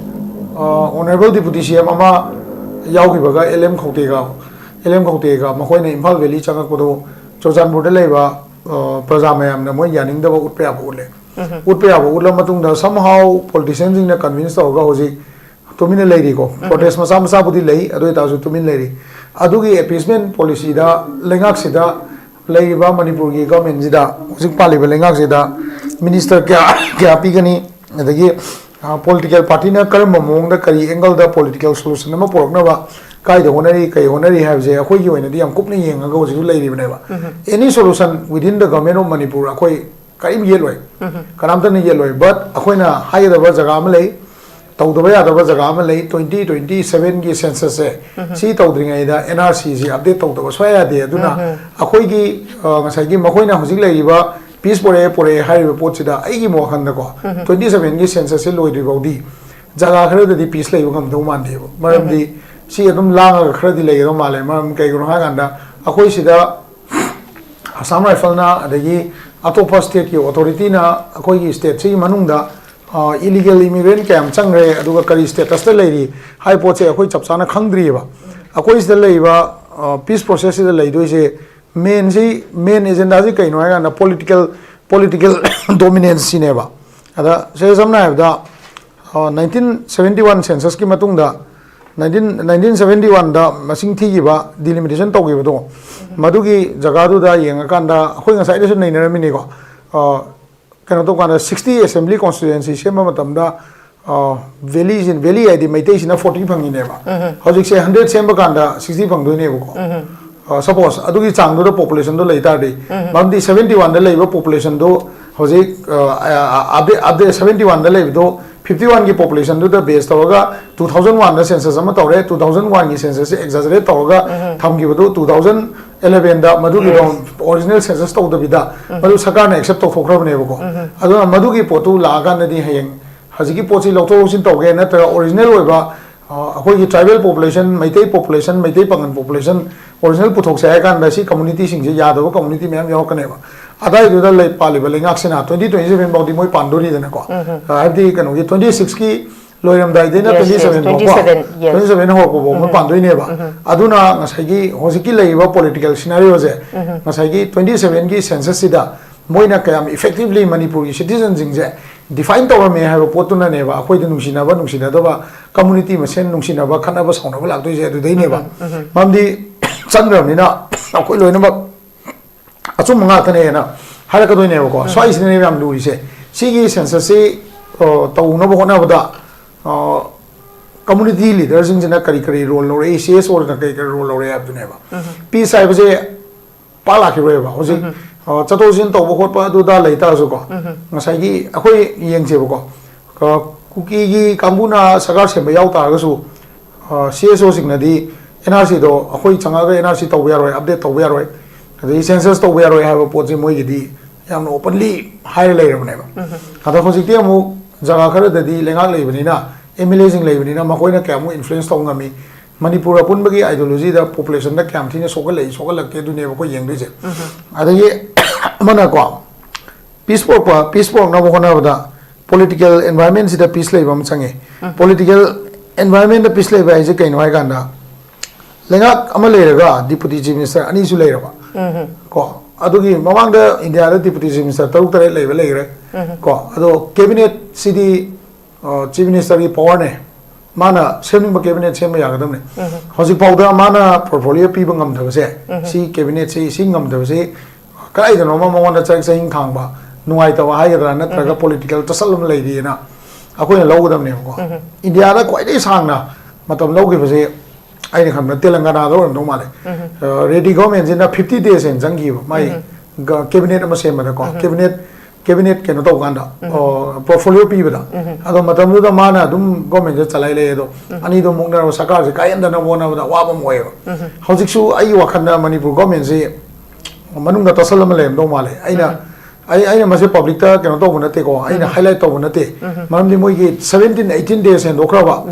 ꯑ, Honourable Deputy C M ꯑꯃ ꯌꯥꯎꯈꯤꯕꯒ L M ꯈꯧꯇꯦꯒ, L M ꯈꯧꯇꯦꯒ ꯃꯈꯣꯏꯅ ꯏꯝꯐꯥꯜ Valley ꯆꯪꯉꯛꯄꯗꯣ ꯆꯨꯔꯆꯥꯟꯄꯨꯔꯗ ꯂꯩꯕ, ꯑ, ꯄ꯭ꯔꯖꯥ ꯃꯌꯥꯝꯅ ꯃꯣꯏ ꯌꯥꯅꯤꯡꯗꯕ ꯎꯠꯄ ꯌꯥꯕ ꯎꯠꯂꯦ꯫ ꯎꯠꯄ ꯌꯥꯕ ꯎꯠꯂ ꯃꯇꯨꯡꯗ somehow politician ꯁꯤꯡꯅ convince ꯇꯧꯔꯒ ꯍꯧꯖꯤꯛ ꯇꯨꯃꯤꯟꯅ ꯂꯩꯔꯤꯀꯣ꯫ ꯄ꯭ꯔꯣꯇꯦꯁ ꯃꯆꯥ ꯃꯆꯥꯕꯨꯗꯤ ꯂꯩ, ꯑꯗꯨ ꯑꯣꯏꯇꯥꯔꯁꯨ ꯇꯨꯃꯤꯟ ꯂꯩꯔꯤ꯫ ꯑꯗꯨꯒꯤ ꯑꯦꯄꯤꯁꯃꯦꯟ ꯄꯣꯂꯤꯁꯤꯗ ꯂꯩꯉꯥꯛꯁꯤꯗ ꯂꯩꯔꯤꯕ ꯃꯅꯤꯄꯨꯔꯒꯤ ꯒꯚꯔꯟꯃꯦꯟꯁꯤꯗ, ꯍꯧꯖꯤꯛ ꯄꯥꯜꯂꯤꯕ ꯂꯩꯉꯥꯛꯁꯤꯗ ꯃꯤꯅꯤꯁꯇꯔ ꯀꯌꯥ ꯀꯌꯥ ꯄꯤꯒꯅꯤ, ꯑꯗꯒꯤ ꯄꯣꯂꯤꯇꯤꯀꯦꯜ ꯄꯥꯔꯇꯤꯅ ꯀꯔꯝꯕ ꯃꯑꯣꯡꯗ, ꯀꯔꯤ ꯑꯦꯡꯒꯜꯗ ꯄꯣꯂꯤꯇꯤꯀꯦꯜ ꯁꯣꯂꯨꯁꯟ ꯑꯃ ꯄꯨꯔꯛꯅꯕ ꯀꯥꯏꯗ ꯍꯣꯠꯅꯔꯤ, ꯀꯩ ꯍꯣꯠꯅꯔꯤ ꯍꯥꯏꯕꯁꯦ ꯑꯩꯈꯣꯏꯒꯤ ꯑꯣꯏꯅꯗꯤ ꯌꯥꯝ ꯀꯨꯞꯅ ꯌꯦꯡꯉꯒ ꯍꯧꯖꯤꯛꯁꯨ ꯂꯩꯔꯤꯕꯅꯦꯕ꯫ Any solution within the Government of Manipur ꯑꯩꯈꯣꯏ ꯀꯔꯤꯝ ꯌꯦꯠꯂꯣꯏ, ꯀꯅꯥꯝꯇꯅ ꯌꯦꯠꯂꯣꯏ꯫ But ꯑꯩꯈꯣꯏꯅ ꯍꯥꯏꯒꯗꯕ ꯖꯒꯥ ꯑꯃ ꯂꯩ, ꯇꯧꯗꯕ ꯌꯥꯗꯕ ꯖꯒꯥ ꯑꯃ ꯂꯩ꯫ Twenty twenty sevenꯒꯤ ꯁꯦꯟꯁꯁꯁꯦ ꯁꯤ ꯇꯧꯗ꯭ꯔꯤꯉꯩꯗ ꯑꯦꯟ ꯑꯥꯔ ꯁꯤꯁꯤ ꯑꯞꯗꯦꯠ ꯇꯧꯗꯕ ꯁꯨꯡꯌꯥ ꯌꯥꯗꯦ꯫ ꯑꯗꯨꯅ ꯑꯩꯈꯣꯏꯒꯤ, ꯑ, ꯉꯁꯥꯏꯒꯤ ꯃꯈꯣꯏꯅ ꯍꯧꯖꯤꯛ ꯂꯩꯔꯤꯕ ꯄꯤꯁ ꯄꯣꯔꯛꯑꯦ ꯄꯣꯔꯛꯑꯦ ꯍꯥꯏꯔꯤꯕ ꯄꯣꯠꯁꯤꯗ ꯑꯩꯒꯤ ꯋꯥꯈꯜꯗꯀꯣ, twenty sevenꯒꯤ ꯁꯦꯟꯁꯁꯁꯦ ꯂꯣꯏꯗ꯭ꯔꯤ ꯐꯥꯎꯗꯤ ꯖꯒꯥ ꯈꯔꯗꯗꯤ ꯄꯤꯁ ꯂꯩꯕ ꯉꯝꯗꯧ ꯃꯥꯟꯗꯦꯕ꯫ ꯃꯔꯝꯗꯤ ꯁꯤ ꯑꯗꯨꯝ ꯂꯥꯡꯉꯒ ꯈꯔꯗꯤ ꯂꯩꯒꯗꯧ ꯃꯥꯜꯂꯦ꯫ ꯃꯔꯝ ꯀꯩꯒꯤꯅꯣ ꯍꯥꯏꯀꯥꯟꯗ, ꯑꯩꯈꯣꯏ ꯁꯤꯗ ꯑꯁꯥꯝ ꯔꯥꯏꯐꯜꯅ, ꯑꯗꯒꯤ ꯑꯇꯣꯞꯄ ꯁ꯭ꯇꯦꯠꯀꯤ ꯑꯣꯊꯣꯔꯤꯇꯤꯅ ꯑꯩꯈꯣꯏꯒꯤ ꯁ꯭ꯇꯦꯠꯁꯤꯒꯤ ꯃꯅꯨꯡꯗ ꯏꯂꯤꯒꯦꯜ ꯏꯃꯤꯒ꯭ꯔꯦꯟ ꯀꯌꯥꯝ ꯆꯪꯈ꯭ꯔꯦ, ꯑꯗꯨꯒ ꯀꯔꯤ ꯁ꯭ꯇꯦꯇꯁꯇ ꯂꯩꯔꯤ ꯍꯥꯏꯕ ꯄꯣꯠꯁꯦ ꯑꯩꯈꯣꯏ ꯆꯞ ꯆꯥꯅ ꯈꯪꯗ꯭ꯔꯤꯑꯕ꯫ ꯑꯩꯈꯣꯏ ꯁꯤꯗ ꯂꯩꯔꯤꯕ ꯄꯤꯁ ꯄ꯭ꯔꯣꯁꯦꯁꯁꯤꯗ ꯂꯩꯗꯣꯏꯁꯦ, ꯃꯦꯟꯁꯤ, ꯃꯦꯟ ꯑꯦꯖꯦꯟꯗꯥꯁꯤ ꯀꯩꯅꯣ ꯍꯥꯏꯀꯥꯟꯗ ꯄꯣꯂꯤꯇꯤꯀꯦꯜ, ꯄꯣꯂꯤꯇꯤꯀꯦꯜ ꯗꯣꯃꯤꯅꯦꯟꯁꯁꯤꯅꯦꯕ꯫ ꯑꯗ ꯁꯦ ꯁꯝꯅ ꯍꯥꯏꯔꯕꯗ, ꯅꯥꯏꯟꯇꯤꯟ ꯁꯕꯦꯟꯇꯤ ꯋꯥꯟ ꯁꯦꯟꯁꯁꯀꯤ ꯃꯇꯨꯡꯗ, ꯅꯥꯏꯟꯇꯤꯟ ꯅꯥꯏꯟꯇꯤꯟ ꯁꯕꯦꯟꯇꯤ ꯋꯥꯟꯗ ꯃꯁꯤꯡ ꯊꯤꯈꯤꯕ, ꯗꯤꯂꯤꯃꯤꯇꯦꯁꯟ ꯇꯧꯈꯤꯕꯗꯣ, ꯃꯗꯨꯒꯤ ꯖꯒꯥꯗꯨꯗ ꯌꯦꯡꯉꯀꯥꯟꯗ ꯑꯩꯈꯣꯏ ꯉꯁꯥꯏꯗꯁꯨ ꯅꯩꯅꯔꯝꯃꯤꯅꯤꯀꯣ꯫ ꯀꯩꯅꯣ ꯇꯧꯀꯥꯟꯗ, ꯁꯤꯛꯁꯇꯤ ꯑꯦꯁꯦꯝꯕ꯭ꯂꯤ ꯀꯣꯟꯁꯇꯤꯇ꯭ꯌꯨꯑꯦꯟꯁꯤ ꯁꯦꯝꯕ ꯃꯇꯝꯗ, ꯚꯦꯂꯤꯁꯤ, ꯚꯦꯂꯤ ꯍꯥꯏꯗꯤ ꯃꯩꯇꯩꯁꯤꯅ ꯐꯣꯔꯇꯤ ꯐꯪꯉꯤꯅꯦꯕ꯫ ꯍꯧꯖꯤꯛꯁꯦ ꯍꯟꯗ꯭ꯔꯦꯠ ꯁꯦꯝꯕ ꯀꯥꯟꯗ ꯁꯤꯛꯁꯇꯤ ꯐꯪꯗꯣꯏꯅꯦꯕꯀꯣ꯫ ꯁꯄꯣꯁ ꯑꯗꯨꯒꯤ ꯆꯥꯡꯗꯨꯗ ꯄꯣꯄꯨꯂꯦꯁꯟꯗꯣ ꯂꯩ ꯇꯥꯔꯗꯤ, ꯃꯔꯝꯗꯤ ꯁꯕꯦꯟꯇꯤ ꯋꯥꯟꯗ ꯂꯩꯕ ꯄꯣꯄꯨꯂꯦꯁꯟꯗꯨ ꯍꯧꯖꯤꯛ, ꯑꯞꯗꯦꯠ, ꯑꯞꯗꯦꯠ ꯁꯕꯦꯟꯇꯤ ꯋꯥꯟꯗ ꯂꯩꯕꯗꯣ, ꯐꯤꯐꯇꯤ ꯋꯥꯟꯒꯤ ꯄꯣꯄꯨꯂꯦꯁꯟꯗꯨꯗ ꯕꯦꯁ ꯇꯧꯔꯒ ꯇꯨ ꯊꯥꯎꯖꯟ ꯋꯥꯟꯗ ꯁꯦꯟꯁꯁ ꯑꯃ ꯇꯧꯔꯦ, ꯇꯨ ꯊꯥꯎꯖꯟ ꯋꯥꯟꯒꯤ ꯁꯦꯟꯁꯁꯁꯦ ꯑꯦꯛꯖꯥꯖꯔꯦꯠ ꯇꯧꯔꯒ ꯊꯝꯈꯤꯕꯗꯨ ꯇꯨ ꯊꯥꯎꯖꯟ ꯑꯦꯂꯚꯦꯟꯗ ꯃꯗꯨꯒꯤꯗꯣ ꯑꯣꯔꯤꯖꯤꯅꯦꯜ ꯁꯦꯟꯁꯁ ꯇꯧꯗꯕꯤꯗ ꯃꯗꯨ ꯁꯔꯀꯥꯔꯅ ꯑꯦꯛꯁꯦꯞ ꯇꯧꯊꯣꯛꯈ꯭ꯔꯕꯅꯦꯕꯀꯣ꯫ ꯑꯗꯨꯅ ꯃꯗꯨꯒꯤ ꯄꯣꯠꯇꯨ ꯂꯥꯛꯑꯀꯥꯟꯗꯗꯤ ꯍꯌꯦꯡ ꯍꯧꯖꯤꯛꯀꯤ ꯄꯣꯠꯁꯤ ꯂꯧꯊꯣꯛ ꯂꯧꯁꯤꯟ ꯇꯧꯒꯦ ꯅꯠꯇ꯭ꯔꯒ ꯑꯣꯔꯤꯖꯤꯅꯦꯜ ꯑꯣꯏꯕ, ꯑ, ꯑꯩꯈꯣꯏꯒꯤ tribal population, Meitei population, Meitei Pangan population original ꯄꯨꯊꯣꯛꯁꯦ ꯍꯥꯏ ꯀꯥꯟꯗ ꯁꯤ ꯀꯝꯃꯨꯅꯤꯇꯤꯁꯤꯡꯁꯦ ꯌꯥꯗꯕ ꯀꯝꯃꯨꯅꯤꯇꯤ ꯃꯌꯥꯝ ꯌꯥꯎꯔꯛꯀꯅꯦꯕ꯫ ꯑꯗꯥꯏꯗꯨꯗ ꯂꯩ, ꯄꯥꯜꯂꯤꯕ ꯂꯩꯉꯥꯛꯁꯤꯅ twenty twenty seven ꯐꯥꯎꯗꯤ ꯃꯣꯏ ꯄꯥꯟꯗꯣꯔꯤꯗꯅꯀꯣ꯫ ꯑ, ꯍꯥꯏꯕꯗꯤ ꯀꯩꯅꯣꯒꯤ twenty sixꯀꯤ ꯂꯣꯏꯔꯝꯗꯥꯏꯗꯩꯅ Yes, yes, twenty seven ꯐꯥꯎꯀꯣ, twenty seven, yes. Twenty seven ꯍꯧꯔꯛꯄ ꯐꯥꯎ ꯃꯣꯏ ꯎꯝ꯫ ꯄꯥꯟꯗꯣꯏꯅꯦꯕ꯫ ꯎꯝ꯫ ꯑꯗꯨꯅ ꯉꯁꯥꯏꯒꯤ ꯍꯧꯖꯤꯛꯀꯤ ꯂꯩꯔꯤꯕ ꯄꯣꯂꯤꯇꯤꯀꯦꯜ ꯁꯤꯅꯥꯔꯤꯑꯣꯁꯦ, ꯎꯝ꯫ ꯉꯁꯥꯏꯒꯤ twenty sevenꯒꯤ ꯁꯦꯟꯁꯁꯁꯤꯗ ꯃꯣꯏꯅ ꯀꯌꯥꯝ ꯏꯐꯦꯛꯇꯤꯚꯂꯤ ꯃꯅꯤꯄꯨꯔꯒꯤ ꯁꯤꯇꯤꯖꯟꯁꯤꯡꯁꯦ ꯗꯤꯐꯥꯏꯟ ꯇꯧꯔꯝꯃꯦ ꯍꯥꯏꯕ ꯄꯣꯠꯇꯨꯅꯅꯦꯕ ꯑꯩꯈꯣꯏꯗ ꯅꯨꯡꯁꯤꯅꯕ ꯅꯨꯡꯁꯤꯅꯗꯕ, ꯀꯝꯃꯨꯅꯤꯇꯤ ꯃꯁꯦꯟ ꯅꯨꯡꯁꯤꯅꯕ ꯈꯠꯅꯕ ꯁꯥꯎꯅꯕ ꯂꯥꯛꯇꯣꯏꯁꯦ ꯑꯗꯨꯗꯩꯅꯦꯕ꯫ ꯃꯔꯝꯗꯤ ꯆꯪꯈ꯭ꯔꯕꯅꯤꯅ ꯑꯩꯈꯣꯏ ꯂꯣꯏꯅꯃꯛ ꯑꯆꯨꯝꯕ ꯉꯥꯛꯇꯅꯦꯅ ꯍꯥꯏꯔꯛꯀꯗꯣꯏꯅꯦꯕꯀꯣ꯫ ꯁ꯭ꯋꯥꯏꯁꯤꯅꯦꯕ ꯌꯥꯝ ꯂꯨꯔꯤꯁꯦ꯫ ꯁꯤꯒꯤ ꯁꯦꯟꯁꯁꯁꯤ ꯇꯧꯅꯕ ꯍꯣꯠꯅꯕꯗ ꯀꯝꯃꯨꯅꯤꯇꯤ ꯂꯤꯗꯔꯁꯤꯡꯁꯤꯅ ꯀꯔꯤ ꯀꯔꯤ ꯔꯣꯜ ꯂꯧꯔꯛꯏ, ꯁꯤ ꯑꯦꯁ ꯑꯣꯅ ꯀꯔꯤ ꯀꯔꯤ ꯔꯣꯜ ꯂꯧꯔꯛꯑꯦ ꯍꯥꯏꯕꯗꯨꯅꯦꯕ꯫ ꯄꯤꯁ ꯍꯥꯏꯕꯁꯦ ꯄꯥꯛ ꯂꯥꯛꯈꯤꯔꯣꯏꯕ꯫ ꯍꯧꯖꯤꯛ ꯆꯠꯊꯣꯛ ꯆꯠꯁꯤꯟ ꯇꯧꯕ ꯈꯣꯠꯄ ꯑꯗꯨꯗ ꯂꯩꯇꯥꯔꯁꯨꯀꯣ, ꯉꯁꯥꯏꯒꯤ ꯑꯩꯈꯣꯏ ꯌꯦꯡꯁꯦꯕꯀꯣ, ꯀꯨꯀꯤꯒꯤ ꯀꯥꯡꯕꯨꯅ ꯁꯔꯀꯥꯔ ꯁꯦꯝꯕ ꯌꯥꯎ ꯇꯥꯔꯒꯁꯨ, ꯁꯤ ꯑꯦꯁ ꯑꯣꯁꯤꯡꯅꯗꯤ ꯑꯦꯟ ꯑꯥꯔ ꯁꯤꯗꯣ ꯑꯩꯈꯣꯏ ꯆꯪꯉꯛꯑꯒ ꯑꯦꯟ ꯑꯥꯔ ꯁꯤ ꯇꯧꯕ ꯌꯥꯔꯣꯏ, ꯑꯞꯗꯦꯠ ꯇꯧꯕ ꯌꯥꯔꯣꯏ, ꯑꯗꯒꯤ ꯁꯦꯟꯁꯁ ꯇꯧꯕ ꯌꯥꯔꯣꯏ ꯍꯥꯏꯕ ꯄꯣꯠꯁꯦ ꯃꯣꯏꯒꯤꯗꯤ ꯌꯥꯝꯅ ꯑꯣꯄꯟꯂꯤ ꯍꯥꯏꯔ ꯂꯩꯔꯕꯅꯦꯕ꯫ ꯑꯗꯣ ꯍꯧꯖꯤꯛꯇꯤ ꯑꯃꯨꯛ ꯖꯒꯥ ꯈꯔꯗꯗꯤ ꯂꯩꯉꯥꯛ ꯂꯩꯕꯅꯤꯅ, ꯑꯦꯝ ꯑꯦꯜ ꯑꯦꯁꯤꯡ ꯂꯩꯕꯅꯤꯅ, ꯃꯈꯣꯏꯅ ꯀꯌꯥꯃꯨꯛ ꯏꯟꯐ꯭ꯂꯨꯌꯦꯟꯁ ꯇꯧꯕ ꯉꯝꯃꯤ, ꯃꯅꯤꯄꯨꯔ ꯑꯄꯨꯟꯕꯒꯤ ꯑꯥꯏꯗꯤꯌꯣꯂꯣꯖꯤꯗ ꯄꯣꯄꯨꯂꯦꯁꯟꯗ ꯀꯌꯥꯝ ꯊꯤꯅ ꯁꯣꯛꯍꯜꯂꯛꯏ, ꯁꯣꯛꯍꯜꯂꯛꯇꯦ, ꯑꯗꯨꯅꯦꯕ ꯑꯩꯈꯣꯏ ꯌꯦꯡꯗꯣꯏꯁꯦ꯫ ꯑꯗꯒꯤ ꯑꯃꯅꯀꯣ, ꯄꯤꯁ ꯄꯨꯔꯛꯄ, ꯄꯤꯁ ꯄꯨꯔꯛꯅꯕ ꯍꯣꯠꯅꯕꯗ ꯄꯣꯂꯤꯇꯤꯀꯦꯜ ꯑꯦꯟꯚꯥꯏꯔꯟꯃꯦꯟꯁꯤꯗ ꯄꯤꯁ ꯂꯩꯕ ꯑꯃ ꯆꯪꯉꯦ꯫ ꯄꯣꯂꯤꯇꯤꯀꯦꯜ ꯑꯦꯟꯚꯥꯏꯔꯟꯃꯦꯟꯗ ꯄꯤꯁ ꯂꯩꯕ ꯍꯥꯏꯁꯦ ꯀꯩꯅꯣ ꯍꯥꯏ ꯀꯥꯟꯗ, ꯂꯩꯉꯥꯛ ꯑꯃ ꯂꯩꯔꯒ ꯗꯤꯄꯨꯇꯤ ꯆꯤꯐ ꯃꯤꯅꯤꯁꯇꯔ ꯑꯅꯤꯁꯨ ꯂꯩꯔꯕ ꯀꯣ꯫ ꯑꯗꯨꯒꯤ ꯃꯃꯥꯡꯗ ꯏꯟꯗꯤꯌꯥꯗ ꯗꯤꯄꯨꯇꯤ ꯆꯤꯐ ꯃꯤꯅꯤꯁꯇꯔ ꯇꯔꯨꯛ ꯇꯔꯦꯠ ꯂꯩꯕ ꯂꯩꯈ꯭ꯔꯦ ꯀꯣ꯫ ꯑꯗꯣ ꯀꯦꯕꯤꯅꯦꯠꯁꯤꯗꯤ ꯆꯤꯐ ꯃꯤꯅꯤꯁꯇꯔꯒꯤ ꯄꯋꯥꯔꯅꯦ, ꯃꯥꯅ ꯁꯦꯝꯅꯤꯡꯕ ꯀꯦꯕꯤꯅꯦꯠ ꯁꯦꯝꯕ ꯌꯥꯒꯗꯕꯅꯦ꯫ ꯍꯧꯖꯤꯛꯐꯥꯎꯗ ꯃꯥꯅ ꯄꯣꯔꯠꯐꯣꯂꯤꯌꯣ ꯄꯤꯕ ꯉꯝꯗꯕꯁꯦ, ꯁꯤ ꯀꯦꯕꯤꯅꯦꯠꯁꯤ ꯁꯤ ꯉꯝꯗꯕꯁꯤ ꯀꯗꯥꯏꯗꯅꯣꯃ ꯃꯉꯣꯟꯗ ꯆꯔꯛ ꯆꯍꯤꯡ ꯈꯥꯡꯕ, ꯅꯨꯡꯉꯥꯏꯇꯕ ꯍꯥꯏꯒꯗ꯭ꯔꯥ, ꯅꯠꯇ꯭ꯔꯒ ꯄꯣꯂꯤꯇꯤꯀꯦꯜ ꯇꯁꯜ ꯑꯃ ꯂꯩꯔꯤꯑꯅ ꯑꯩꯈꯣꯏꯅ ꯂꯧꯒꯗꯕꯅꯦꯕꯀꯣ꯫ ꯏꯟꯗꯤꯌꯥꯗ ꯈ꯭ꯋꯥꯏꯗꯒꯤ ꯁꯥꯡꯅ ꯃꯇꯝ ꯂꯧꯈꯤꯕꯁꯦ ꯑꯩꯅ ꯈꯟꯕꯗ ꯇꯦꯂꯪꯒꯥꯅꯥꯗ ꯑꯣꯏꯔꯝꯗꯧ ꯃꯥꯜꯂꯦ꯫ ꯔꯦꯗꯤ ꯒꯣꯔꯃꯦꯟꯁꯤꯅ ꯐꯤꯐꯇꯤ ꯗꯦꯖ ꯍꯦꯟꯅ ꯆꯪꯈꯤꯕ ꯃꯥꯏ ꯀꯦꯕꯤꯅꯦꯠ ꯑꯃ ꯁꯦꯝꯕꯗꯀꯣ꯫ ꯀꯦꯕꯤꯅꯦꯠ ꯀꯦꯕꯤꯅꯦꯠ ꯀꯩꯅꯣ ꯇꯧꯀꯥꯟꯗ, ꯄꯣꯔꯠꯐꯣꯂꯤꯌꯣ ꯄꯤꯕꯗ, ꯑꯗꯣ ꯃꯇꯝꯗꯨꯗ ꯃꯥꯅ ꯑꯗꯨꯝ ꯒꯣꯔꯃꯦꯟꯁꯦ ꯆꯂꯥꯏ ꯂꯩ꯫ ꯑꯗꯣ ꯑꯅꯤꯗꯣ ꯃꯨꯛꯅꯔꯕ ꯁꯔꯀꯥꯔꯁꯦ ꯀꯥꯏꯍꯟꯗꯅꯕ ꯍꯣꯠꯅꯕꯗ ꯑꯋꯥꯕ ꯑꯃ ꯑꯣꯏꯌꯦꯕ꯫ ꯍꯧꯖꯤꯛꯁꯨ ꯑꯩꯒꯤ ꯋꯥꯈꯜꯗ ꯃꯅꯤꯄꯨꯔ ꯒꯣꯔꯃꯦꯟꯁꯤ ꯃꯅꯨꯡꯗ ꯇꯁꯜ ꯑꯃ ꯂꯩꯔꯝꯗꯧ ꯃꯥꯜꯂꯦ꯫ ꯑꯩꯅ ꯑꯩ ꯑꯩꯅ ꯃꯁꯤ ꯄꯕ꯭ꯂꯤꯛꯇ ꯀꯩꯅꯣ ꯇꯧꯕ ꯅꯠꯇꯦꯀꯣ, ꯑꯩꯅ ꯍꯥꯏꯂꯥꯏꯠ ꯇꯧꯕ ꯅꯠꯇꯦ꯫ ꯃꯔꯝꯗꯤ ꯃꯣꯏꯒꯤ ꯁꯚꯦꯟꯇꯤꯟ ꯑꯩꯠꯇꯤꯟ ꯗꯦꯖ ꯍꯦꯟꯗꯣꯛꯈ꯭ꯔꯕ꯫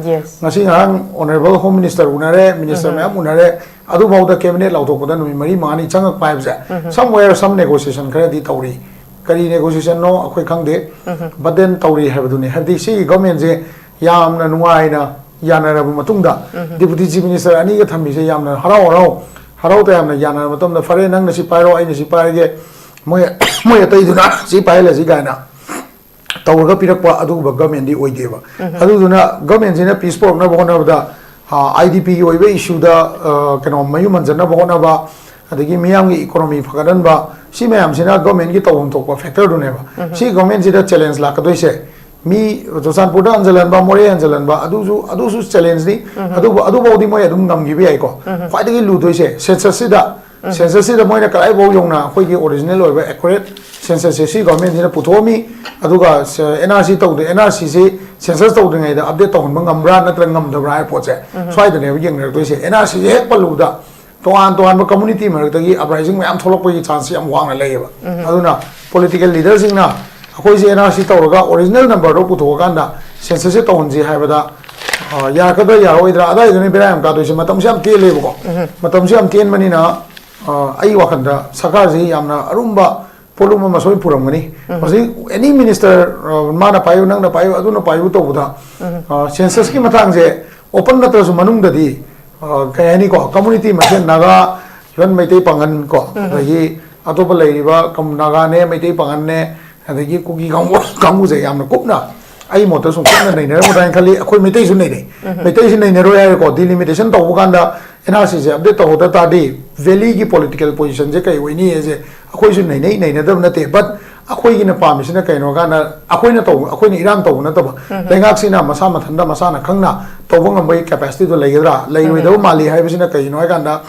ꯉꯁꯤ ꯉꯔꯥꯡ ꯑꯣꯅꯔꯦꯕꯜ ꯍꯣꯝ ꯃꯤꯅꯤꯁꯇꯔ ꯎꯅꯔꯦ, ꯃꯤꯅꯤꯁꯇꯔ ꯃꯌꯥꯝ ꯎꯅꯔꯦ, ꯑꯗꯨꯐꯥꯎꯗ ꯀꯦꯕꯤꯅꯦꯠ ꯂꯥꯎꯊꯣꯛꯄꯗ ꯅꯨꯃꯤꯠ ꯃꯔꯤ ꯃꯉꯥꯅꯤ ꯆꯪꯉꯛꯄ ꯍꯥꯏꯕꯁꯦ, somewhere some negotiation ꯈꯔꯗꯤ ꯇꯧꯔꯤ꯫ ꯀꯔꯤ ꯅꯦꯒꯣꯁꯤꯌꯦꯁꯟꯅꯣ ꯑꯩꯈꯣꯏ ꯈꯪꯗꯦ, but then ꯇꯧꯔꯤ ꯍꯥꯏꯕꯗꯨꯅꯤ꯫ ꯍꯥꯏꯕꯗꯤ ꯁꯤꯒꯤ ꯒꯣꯔꯃꯦꯟꯁꯦ ꯌꯥꯝꯅ ꯅꯨꯡꯉꯥꯏꯅ ꯌꯥꯅꯔꯕ ꯃꯇꯨꯡꯗ, ꯗꯤꯄꯨꯇꯤ ꯆꯤꯐ ꯃꯤꯅꯤꯁꯇꯔ ꯑꯅꯤꯒ ꯊꯝꯃꯤꯁꯦ ꯌꯥꯝꯅ ꯍꯔꯥꯎ ꯍꯔꯥꯎ, ꯍꯔꯥꯎ ꯇꯌꯥꯝꯅ ꯌꯥꯅꯔꯕ ꯃꯇꯝꯗ, "ꯐꯔꯦ, ꯅꯪꯅ ꯁꯤ ꯄꯥꯏꯔꯣ, ꯑꯩꯅ ꯁꯤ ꯄꯥꯏꯔꯒꯦ, ꯃꯣꯏ, ꯃꯣꯏ ꯑꯇꯩꯗꯨꯅ ꯁꯤ ꯄꯥꯏꯍꯜꯂꯁꯤ" ꯀꯥꯏꯅ ꯇꯧꯔꯒ ꯄꯤꯔꯛꯄ ꯑꯗꯨꯒꯨꯝꯕ ꯒꯃꯦꯟꯗꯤ ꯑꯣꯏꯗꯦꯕ꯫ ꯑꯗꯨꯗꯨꯅ ꯒꯃꯦꯟꯁꯤꯅ ꯄꯤꯁ ꯄꯨꯔꯛꯅꯕ ꯍꯣꯠꯅꯕꯗ, ꯑꯥꯏ ꯗꯤ ꯄꯤꯒꯤ ꯑꯣꯏꯕ ꯏꯁꯨꯗ ꯀꯩꯅꯣ ꯃꯌꯨꯝ ꯍꯟꯖꯟꯅꯕ ꯍꯣꯠꯅꯕ, ꯑꯗꯒꯤ ꯃꯤꯌꯥꯝꯒꯤ ꯏꯀꯣꯅꯣꯃꯤ ꯐꯒꯠꯍꯟꯕ, ꯁꯤ ꯃꯌꯥꯝꯁꯤꯅ ꯒꯃꯦꯟꯒꯤ ꯇꯧꯐꯝ ꯊꯣꯛꯄ ꯐꯦꯛꯇꯔꯗꯨꯅꯦꯕ꯫ ꯁꯤ ꯒꯃꯦꯟꯁꯤꯗ ꯆꯦꯂꯦꯟꯖ ꯂꯥꯛꯀꯗꯣꯏꯁꯦ, ꯃꯤ ꯆꯨꯔꯆꯥꯟꯄꯨꯔꯗ ꯍꯟꯖꯜꯍꯟꯕ, ꯃꯣꯔꯦ ꯍꯟꯖꯜꯍꯟꯕ, ꯑꯗꯨꯁꯨ ꯑꯗꯨꯁꯨ ꯆꯦꯂꯦꯟꯖꯅꯤ꯫ ꯑꯗꯨꯕꯨ ꯑꯗꯨꯐꯥꯎꯗꯤ ꯃꯣꯏ ꯑꯗꯨꯝ ꯉꯝꯈꯤꯕ ꯌꯥꯏꯀꯣ꯫ ꯈ꯭ꯋꯥꯏꯗꯒꯤ ꯂꯨꯗꯣꯏꯁꯦ ꯁꯦꯟꯁꯁꯁꯤꯗ, ꯁꯦꯟꯁꯁꯁꯤꯗ ꯃꯣꯏꯅ ꯀꯗꯥꯏꯐꯥꯎ ꯌꯧꯅ ꯑꯩꯈꯣꯏꯒꯤ ꯑꯣꯔꯤꯖꯤꯅꯦꯜ ꯑꯣꯏꯕ ꯑꯦꯀꯨꯔꯦꯠ ꯁꯦꯟꯁꯁꯁꯦ ꯁꯤ ꯒꯚꯔꯟꯃꯦꯟꯠꯁꯤꯅ ꯄꯨꯊꯣꯛꯑꯝꯃꯤ, ꯑꯗꯨꯒ ꯑꯦꯟ ꯑꯥꯔ ꯁꯤ ꯇꯧꯗꯦ, ꯑꯦꯟ ꯑꯥꯔ ꯁꯤꯁꯤ ꯁꯦꯟꯁꯁ ꯇꯧꯗ꯭ꯔꯤꯉꯩꯗ ꯑꯞꯗꯦꯠ ꯇꯧꯍꯟꯕ ꯉꯝꯕ꯭ꯔꯥ ꯅꯠꯇ꯭ꯔꯒ ꯉꯝꯗꯕ꯭ꯔꯥ ꯍꯥꯏꯕ ꯄꯣꯠꯁꯦ ꯁ꯭ꯋꯥꯏꯗꯅꯦꯕ ꯌꯦꯡꯅꯔꯛꯇꯣꯏꯁꯦ꯫ ꯑꯦꯟ ꯑꯥꯔ ꯁꯤꯁꯦ ꯍꯦꯛ ꯄꯜꯂꯨꯕꯗ ꯇꯣꯉꯥꯟ ꯇꯣꯉꯥꯟꯕ ꯀꯝꯃꯨꯅꯤꯇꯤ ꯃꯔꯛꯇꯒꯤ ꯑꯞꯔꯥꯏꯖꯤꯡ ꯃꯌꯥꯝ ꯊꯣꯛꯂꯛꯄꯒꯤ ꯆꯥꯟꯁꯁꯦ ꯌꯥꯝ ꯋꯥꯡꯅ ꯂꯩꯌꯦꯕ꯫ ꯑꯗꯨꯅ ꯄꯣꯂꯤꯇꯤꯀꯦꯜ ꯂꯤꯗꯔꯁꯤꯡꯅ ꯑꯩꯈꯣꯏꯁꯦ ꯑꯦꯟ ꯑꯥꯔ ꯁꯤ ꯇꯧꯔꯒ ꯑꯣꯔꯤꯖꯤꯅꯦꯜ ꯅꯝꯕꯔꯗꯣ ꯄꯨꯊꯣꯛꯑꯀꯥꯟꯗ ꯁꯦꯟꯁꯁꯁꯦ ꯇꯧꯍꯟꯁꯤ ꯍꯥꯏꯕꯗ, ꯑ, ꯌꯥꯔꯛꯀꯗ꯭ꯔꯥ ꯌꯥꯔꯛꯑꯣꯏꯗ꯭ꯔꯥ ꯑꯗꯥꯏꯗꯨꯅ ꯕꯦꯔꯥ ꯌꯥꯝ ꯀꯥꯗꯣꯏꯁꯦ꯫ ꯃꯇꯝꯁꯦ ꯌꯥꯝ ꯇꯦꯜꯂꯦꯕꯀꯣ꯫ ꯃꯇꯝꯁꯦ ꯌꯥꯝ ꯇꯦꯟꯕꯅꯤꯅ, ꯑ, ꯑꯩ ꯋꯥꯈꯜꯗ ꯁꯔꯀꯥꯔꯁꯤ ꯌꯥꯝꯅ ꯑꯔꯨꯝꯕ ꯄꯣꯠꯂꯨꯝ ꯑꯃ ꯁꯣꯏ ꯄꯨꯔꯝꯒꯅꯤ꯫ ꯍꯧꯖꯤꯛ ꯑꯦꯅꯤ ꯃꯤꯅꯤꯁꯇꯔ, ꯑ, ꯃꯥꯅ ꯄꯥꯏꯌꯨ, ꯅꯪꯅ ꯄꯥꯏꯌꯨ, ꯑꯗꯨꯅ ꯄꯥꯏꯌꯨ ꯇꯧꯕꯗ, ꯑ, ꯁꯦꯟꯁꯁꯀꯤ ꯃꯇꯥꯡꯁꯦ ꯑꯣꯄꯟ ꯅꯠꯇ꯭ꯔꯁꯨ ꯃꯅꯨꯡꯗꯗꯤ, ꯑ, ꯀꯩ ꯍꯥꯏꯅꯤꯀꯣ, ꯀꯝꯃꯨꯅꯤꯇꯤ ꯃꯁꯦꯟ ꯅꯥꯒꯥ, ꯏꯚꯟ ꯃꯩꯇꯩ ꯄꯥꯉꯟ ꯀꯣ, ꯑꯗꯒꯤ ꯑꯇꯣꯞꯄ ꯂꯩꯔꯤꯕ ꯀꯝ-, ꯅꯥꯒꯥꯅꯦ, ꯃꯩꯇꯩ ꯄꯥꯉꯟꯅꯦ, ꯑꯗꯒꯤ ꯀꯨꯀꯤ ꯀꯥꯡꯕꯨ, ꯀꯥꯡꯕꯨꯁꯦ ꯌꯥꯝꯅ ꯀꯨꯞꯅ ꯑꯩ ꯃꯣꯠꯇ ꯁꯨꯝ ꯀꯨꯞꯅ ꯅꯩꯅꯔꯝꯒꯗ꯭ꯔꯥ ꯍꯥꯏꯅ ꯈꯜꯂꯤ꯫ ꯑꯩꯈꯣꯏ ꯃꯩꯇꯩꯁꯨ ꯅꯩꯅꯩ꯫ ꯃꯩꯇꯩꯁꯨ ꯅꯩꯅꯔꯣꯏ ꯍꯥꯏꯔꯦꯀꯣ, ꯗꯤꯂꯤꯃꯤꯇꯦꯁꯟ ꯇꯧꯕ ꯀꯥꯟꯗ ꯑꯦꯟ ꯑꯥꯔ ꯁꯤꯁꯦ ꯑꯞꯗꯦꯠ ꯇꯧꯍꯧꯗ ꯇꯥꯔꯗꯤ ꯚꯦꯂꯤꯒꯤ ꯄꯣꯂꯤꯇꯤꯀꯦꯜ ꯄꯣꯖꯤꯁꯟꯁꯦ ꯀꯩ ꯑꯣꯏꯅꯤ ꯍꯥꯏꯁꯦ ꯑꯩꯈꯣꯏꯁꯨ ꯅꯩꯅꯩ, ꯅꯩꯅꯗꯕ ꯅꯠꯇꯦ꯫ ꯕꯠ ꯑꯩꯈꯣꯏꯒꯤꯅ ꯄꯥꯝꯃꯤꯁꯤꯅ ꯀꯩꯅꯣ ꯀꯥꯟꯗ ꯑꯩꯈꯣꯏꯅ ꯇꯧꯕ, ꯑꯩꯈꯣꯏꯅ ꯏꯔꯥꯡ ꯇꯧꯕ ꯅꯠꯇꯕ, ꯂꯩꯉꯥꯛꯁꯤꯅ ꯃꯁꯥ ꯃꯊꯟꯇ ꯃꯁꯥꯅ ꯈꯪꯅ ꯇꯧꯕ ꯉꯝꯕꯒꯤ ꯀꯦꯄꯥꯁꯤꯇꯤꯗꯣ ꯂꯩꯒꯗ꯭ꯔꯥ, ꯂꯩꯔꯣꯏꯗꯕ ꯃꯥꯜꯂꯤ ꯍꯥꯏꯕꯁꯤꯅ ꯀꯩꯒꯤꯅꯣ ꯍꯥꯏ ꯀꯥꯟꯗ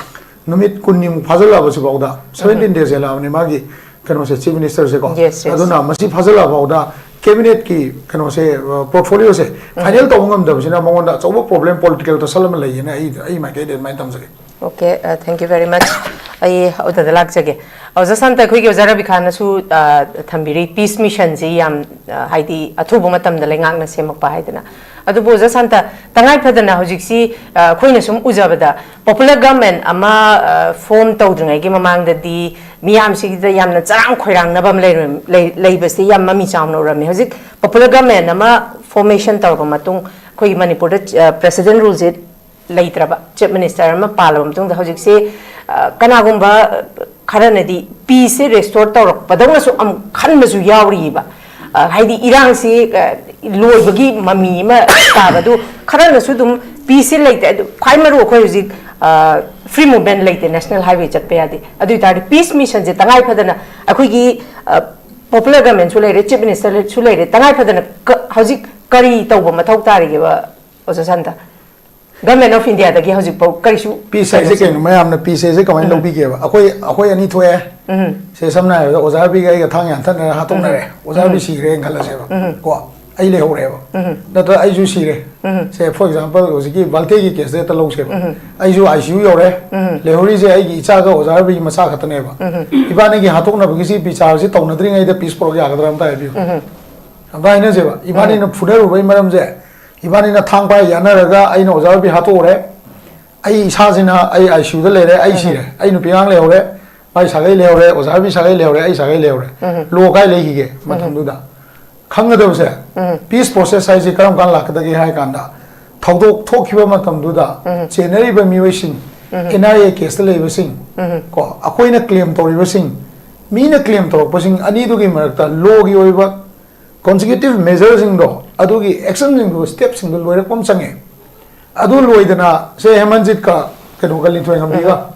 ꯅꯨꯃꯤꯠ ꯀꯨꯟꯅꯤꯃꯨꯛ ꯐꯥꯖꯤꯜꯂꯛꯑꯕ ꯁꯤꯐꯥꯎꯗ, ꯁꯚꯦꯟꯇꯤꯟ ꯗꯦꯖ ꯍꯦꯜꯂꯛꯑꯕꯅꯤ ꯃꯥꯒꯤ ꯀꯩꯅꯣꯁꯦ, ꯆꯤꯐ ꯃꯤꯅꯤꯁꯇꯔꯁꯦꯀꯣ꯫ Yes, yes. ꯑꯗꯨꯅ ꯃꯁꯤ ꯐꯥꯖꯤꯜꯂꯛꯑ ꯐꯥꯎꯗ ꯀꯦꯕꯤꯅꯦꯠꯀꯤ ꯀꯩꯅꯣꯁꯦ, ꯑ, ꯄꯣꯔꯠꯐꯣꯂꯤꯑꯣꯁꯦ ꯐꯥꯏꯅꯦꯜ ꯇꯧꯕ ꯉꯝꯗꯕꯁꯤꯅ ꯃꯉꯣꯟꯗ ꯑꯆꯧꯕ ꯄ꯭ꯔꯣꯕ꯭ꯂꯦꯝ, ꯄꯣꯂꯤꯇꯤꯀꯦꯜ ꯇꯁꯜ ꯑꯃ ꯂꯩꯌꯦꯅ ꯑꯩ, ꯑꯩ ꯃꯥꯏꯀꯩꯗ ꯑꯗꯨꯃꯥꯏꯅ ꯊꯝꯖꯒꯦ꯫ Okay, uh, thank you very much. ꯑꯩ ꯑꯣꯖꯥꯗ ꯂꯥꯛꯆꯒꯦ꯫ ꯑꯣꯖꯥ ꯁꯥꯟꯇ, ꯑꯩꯈꯣꯏꯒꯤ ꯑꯣꯖꯥ ꯔꯕꯤꯈꯥꯟꯅꯁꯨ, ꯑ, ꯊꯝꯕꯤꯔꯤ, ꯄꯤꯁ ꯃꯤꯁꯟꯁꯤ ꯌꯥꯝ, ꯑ, ꯍꯥꯏꯗꯤ ꯑꯊꯨꯕ ꯃꯇꯝꯗ ꯂꯩꯉꯥꯛꯅ ꯁꯦꯝꯃꯛꯄ ꯍꯥꯏꯗꯅ꯫ ꯑꯗꯨꯕꯨ ꯑꯣꯖꯥ ꯁꯥꯟꯇ, ꯇꯉꯥꯏ ꯐꯗꯅ ꯍꯧꯖꯤꯛꯁꯤ, ꯑ, ꯑꯩꯈꯣꯏꯅ ꯁꯨꯝ ꯎꯖꯕꯗ ꯄꯣꯄꯨꯂꯔ ꯒꯚꯔꯟꯃꯦꯟꯠ ꯑꯃ, ꯑ, ꯐꯣꯔꯝ ꯇꯧꯗ꯭ꯔꯤꯉꯩꯒꯤ ꯃꯃꯥꯡꯗꯗꯤ ꯃꯤꯌꯥꯝꯁꯤꯗ ꯌꯥꯝꯅ ꯆꯔꯥꯡ ꯈꯣꯏꯔꯥꯡꯅꯕ ꯑꯃ ꯂꯩꯔꯝ-, ꯂꯩ-, ꯂꯩꯕꯁꯤ ꯌꯥꯝ ꯃꯃꯤ ꯆꯥꯎꯅ ꯎꯔꯝꯃꯤ꯫ ꯍꯧꯖꯤꯛ ꯄꯣꯄꯨꯂꯔ ꯒꯚꯔꯟꯃꯦꯟꯠ ꯑꯃ ꯐꯣꯔꯃꯦꯁꯟ ꯇꯧꯔꯕ ꯃꯇꯨꯡ ꯑꯩꯈꯣꯏꯒꯤ ꯃꯅꯤꯄꯨꯔꯗ, ꯑ, ꯄ꯭ꯔꯦꯁꯤꯗꯦꯟꯠ ꯔꯨꯜꯁꯦ ꯂꯩꯇ꯭ꯔꯕ, ꯆꯤꯐ ꯃꯤꯅꯤꯁꯇꯔ ꯑꯃ ꯄꯥꯜꯂꯕ ꯃꯇꯨꯡꯗ ꯍꯧꯖꯤꯛꯁꯦ, ꯑ, ꯀꯅꯥꯒꯨꯝꯕ ꯈꯔꯅꯗꯤ ꯄꯤꯁꯁꯦ ꯔꯦꯁꯇꯣꯔ ꯇꯧꯔꯛꯄꯗꯧꯅꯁꯨ ꯑꯃꯨꯛ ꯈꯟꯕꯁꯨ ꯌꯥꯎꯔꯤꯕ꯫ ꯑ, ꯍꯥꯏꯗꯤ ꯏꯔꯥꯡꯁꯤ, ꯑ, ꯂꯣꯏꯕꯒꯤ ꯃꯃꯤ ꯑꯃ ꯇꯥꯕꯗꯨ ꯈꯔꯅꯁꯨ ꯑꯗꯨꯝ ꯄꯤꯁꯁꯤ ꯂꯩꯇꯦ꯫ ꯑꯗꯨ ꯈ꯭ꯋꯥꯏ ꯃꯔꯨ ꯑꯩꯈꯣꯏ ꯍꯧꯖꯤꯛ, ꯑ, ꯐ꯭ꯔꯤ ꯃꯨꯚꯃꯦꯟ ꯂꯩꯇꯦ, ꯅꯦꯁꯅꯦꯜ ꯍꯥꯏꯋꯦ ꯆꯠꯄ ꯌꯥꯗꯦ꯫ ꯑꯗꯨ ꯑꯣꯏ ꯇꯥꯔꯗꯤ ꯄꯤꯁ ꯃꯤꯁꯟꯁꯦ ꯇꯉꯥꯏ ꯐꯗꯅ ꯑꯩꯈꯣꯏꯒꯤ, ꯑ, ꯄꯣꯄꯨꯂꯔ ꯒꯚꯔꯟꯃꯦꯟꯁꯨ ꯂꯩꯔꯦ, ꯆꯤꯐ ꯃꯤꯅꯤꯁꯇꯔꯁꯨ ꯂꯩꯔꯦ, ꯇꯉꯥꯏ ꯐꯗꯅ ꯀ-, ꯍꯧꯖꯤꯛ ꯀꯔꯤ ꯇꯧꯕ ꯃꯊꯧ ꯇꯥꯔꯤꯒꯦꯕ, ꯑꯣꯖꯥ ꯁꯥꯟꯇ? ꯒꯚꯔꯟꯃꯦꯟ ꯑꯣꯐ ꯏꯟꯗꯤꯌꯥꯗꯒꯤ ꯍꯧꯖꯤꯛꯐꯥꯎ ꯀꯔꯤꯁꯨ ꯄꯤꯁ ꯍꯥꯏꯁꯦ ꯀꯩꯅꯣꯁꯦ ꯀꯩꯅꯣ? ꯃꯌꯥꯝꯅ ꯄꯤꯁ ꯍꯥꯏꯁꯦ ꯀꯃꯥꯏꯅ ꯎꯝ꯫ ꯂꯧꯕꯤꯒꯦꯕ? ꯑꯩꯈꯣꯏ, ꯑꯩꯈꯣꯏ ꯑꯅꯤ ꯊꯣꯛꯑꯦ꯫ ꯎꯝ꯫ ꯁꯦ, ꯁꯝꯅ ꯍꯥꯏꯔꯕꯗ, ꯑꯣꯖꯥ ꯔꯕꯤꯒ ꯑꯩꯒ ꯊꯥꯡ ꯌꯥꯟꯊꯠꯅꯔꯦ, ꯍꯥꯠꯇꯣꯛꯅꯔꯦ꯫ ꯎꯝ꯫ ꯑꯣꯖꯥ ꯔꯕꯤ ꯎꯝ꯫ ꯁꯤꯈ꯭ꯔꯦꯅ ꯈꯜꯂꯁꯦꯕ꯫ ꯎꯝ꯫ ꯀꯣ, ꯑꯩ ꯂꯩꯍꯧꯔꯦꯕ꯫ ꯎꯝ꯫ ꯅꯠꯇ꯭ꯔ ꯑꯩꯁꯨ ꯁꯤꯔꯦ꯫ ꯎꯝ꯫ ꯁꯦ, for example, ꯍꯧꯖꯤꯛꯀꯤ ꯚꯥꯜꯇꯦꯒꯤ ꯀꯦꯁꯇ ꯍꯦꯛꯇ ꯂꯧꯁꯦꯕ꯫ ꯎꯝ꯫ ꯑꯩꯁꯨ ꯑꯥꯏ ꯁꯤ ꯌꯨ ꯌꯧꯔꯦ꯫ ꯎꯝ꯫ ꯂꯩꯍꯧꯔꯤꯁꯦ ꯑꯩꯒꯤ ꯏꯆꯥꯒ ꯑꯣꯖꯥ ꯔꯕꯤꯒꯤ ꯃꯆꯥ ꯈꯛꯇꯅꯦꯕ꯫ ꯎꯝ꯫ ꯏꯕꯥꯅꯤꯒꯤ ꯍꯥꯠꯇꯣꯛꯅꯕꯒꯤꯁꯤ ꯕꯤꯆꯥꯔꯁꯤ ꯇꯧꯅꯗ꯭ꯔꯤꯉꯩꯗ ꯄꯤꯁ ꯄꯨꯔꯛ ꯌꯥꯒꯗ꯭ꯔꯥ ꯑꯝꯇ ꯍꯥꯏꯕꯤꯌꯨ꯫ ꯎꯝ꯫ ꯑꯝꯇ ꯍꯥꯏꯅꯁꯦꯕ꯫ ꯏꯕꯥꯅꯤꯅ ꯎꯝ꯫ ꯐꯨꯅꯔꯨꯕꯒꯤ ꯃꯔꯝꯁꯦ, ꯏꯕꯥꯅꯤꯅ ꯊꯥꯡ ꯄꯥꯏ ꯌꯥꯅꯔꯒ ꯑꯩꯅ ꯑꯣꯖꯥ ꯔꯕꯤ ꯍꯥꯠꯇꯣꯛꯎꯔꯦ꯫ ꯑꯩ ꯏꯁꯥꯁꯤꯅ ꯑꯩ ꯑꯥꯏ ꯁꯤ ꯌꯨꯗ ꯂꯩꯔꯦ, ꯑꯩ ꯎꯝ꯫ ꯁꯤꯔꯦ꯫ ꯑꯩ ꯅꯨꯄꯤ ꯑꯉꯥꯡ ꯂꯩꯍꯧꯔꯦ, ꯃꯥꯏ ꯁꯥꯒꯩ ꯂꯩꯍꯧꯔꯦ, ꯑꯣꯖꯥ ꯔꯕꯤ ꯁꯥꯒꯩ ꯂꯩꯍꯧꯔꯦ, ꯑꯩ ꯁꯥꯒꯩ ꯂꯩꯍꯧꯔꯦ꯫ ꯎꯝ꯫ ꯂꯣ ꯀꯥꯏ ꯂꯩꯈꯤꯒꯦ ꯎꯝ꯫ ꯃꯇꯝꯗꯨꯗ? ꯈꯪꯒꯗꯕꯁꯦ, ꯎꯝ꯫ ꯄꯤꯁ ꯄ꯭ꯔꯣꯁꯦꯁ ꯍꯥꯏꯁꯦ ꯀꯔꯝ ꯀꯥꯟ ꯂꯥꯛꯀꯗꯒꯦ ꯍꯥꯏ ꯀꯥꯟꯗ, ꯊꯧꯗꯣꯛ ꯊꯣꯛꯈꯤꯕ ꯃꯇꯝꯗꯨꯗ ꯎꯝ꯫ ꯆꯦꯟꯅꯔꯤꯕ ꯃꯤꯑꯣꯏꯁꯤꯡ, ꯎꯝ꯫ ꯑꯦꯟ ꯑꯥꯏ ꯑꯦ ꯀꯦꯁꯇ ꯂꯩꯕꯁꯤꯡ, ꯎꯝ꯫ ꯀꯣ, ꯑꯩꯈꯣꯏꯅ ꯀ꯭ꯂꯦꯝ ꯇꯧꯔꯤꯕꯁꯤꯡ, ꯃꯤꯅ ꯀ꯭ꯂꯦꯝ ꯇꯧꯔꯛꯄꯁꯤꯡ ꯑꯅꯤꯗꯨꯒꯤ ꯃꯔꯛꯇ ꯂꯣꯒꯤ ꯑꯣꯏꯕ ꯀꯣꯟꯁꯤꯀ꯭ꯌꯨꯇꯤꯚ ꯃꯦꯖꯔꯁꯤꯡꯗꯣ, ꯑꯗꯨꯒꯤ ꯑꯦꯛꯁꯟꯁꯤꯡꯗꯣ, ꯁ꯭ꯇꯦꯞꯁꯤꯡꯗꯣ ꯂꯣꯏꯔꯛꯄ ꯑꯃ ꯆꯪꯉꯦ꯫ ꯑꯗꯨ ꯂꯣꯏꯗꯅ, ꯁꯦ, ꯍꯦꯃꯟꯖꯤꯠꯀ ꯀꯩꯅꯣꯒ, ꯂꯤꯟꯊꯣꯏ ꯉꯝꯕꯤꯒ, ꯎꯝ꯫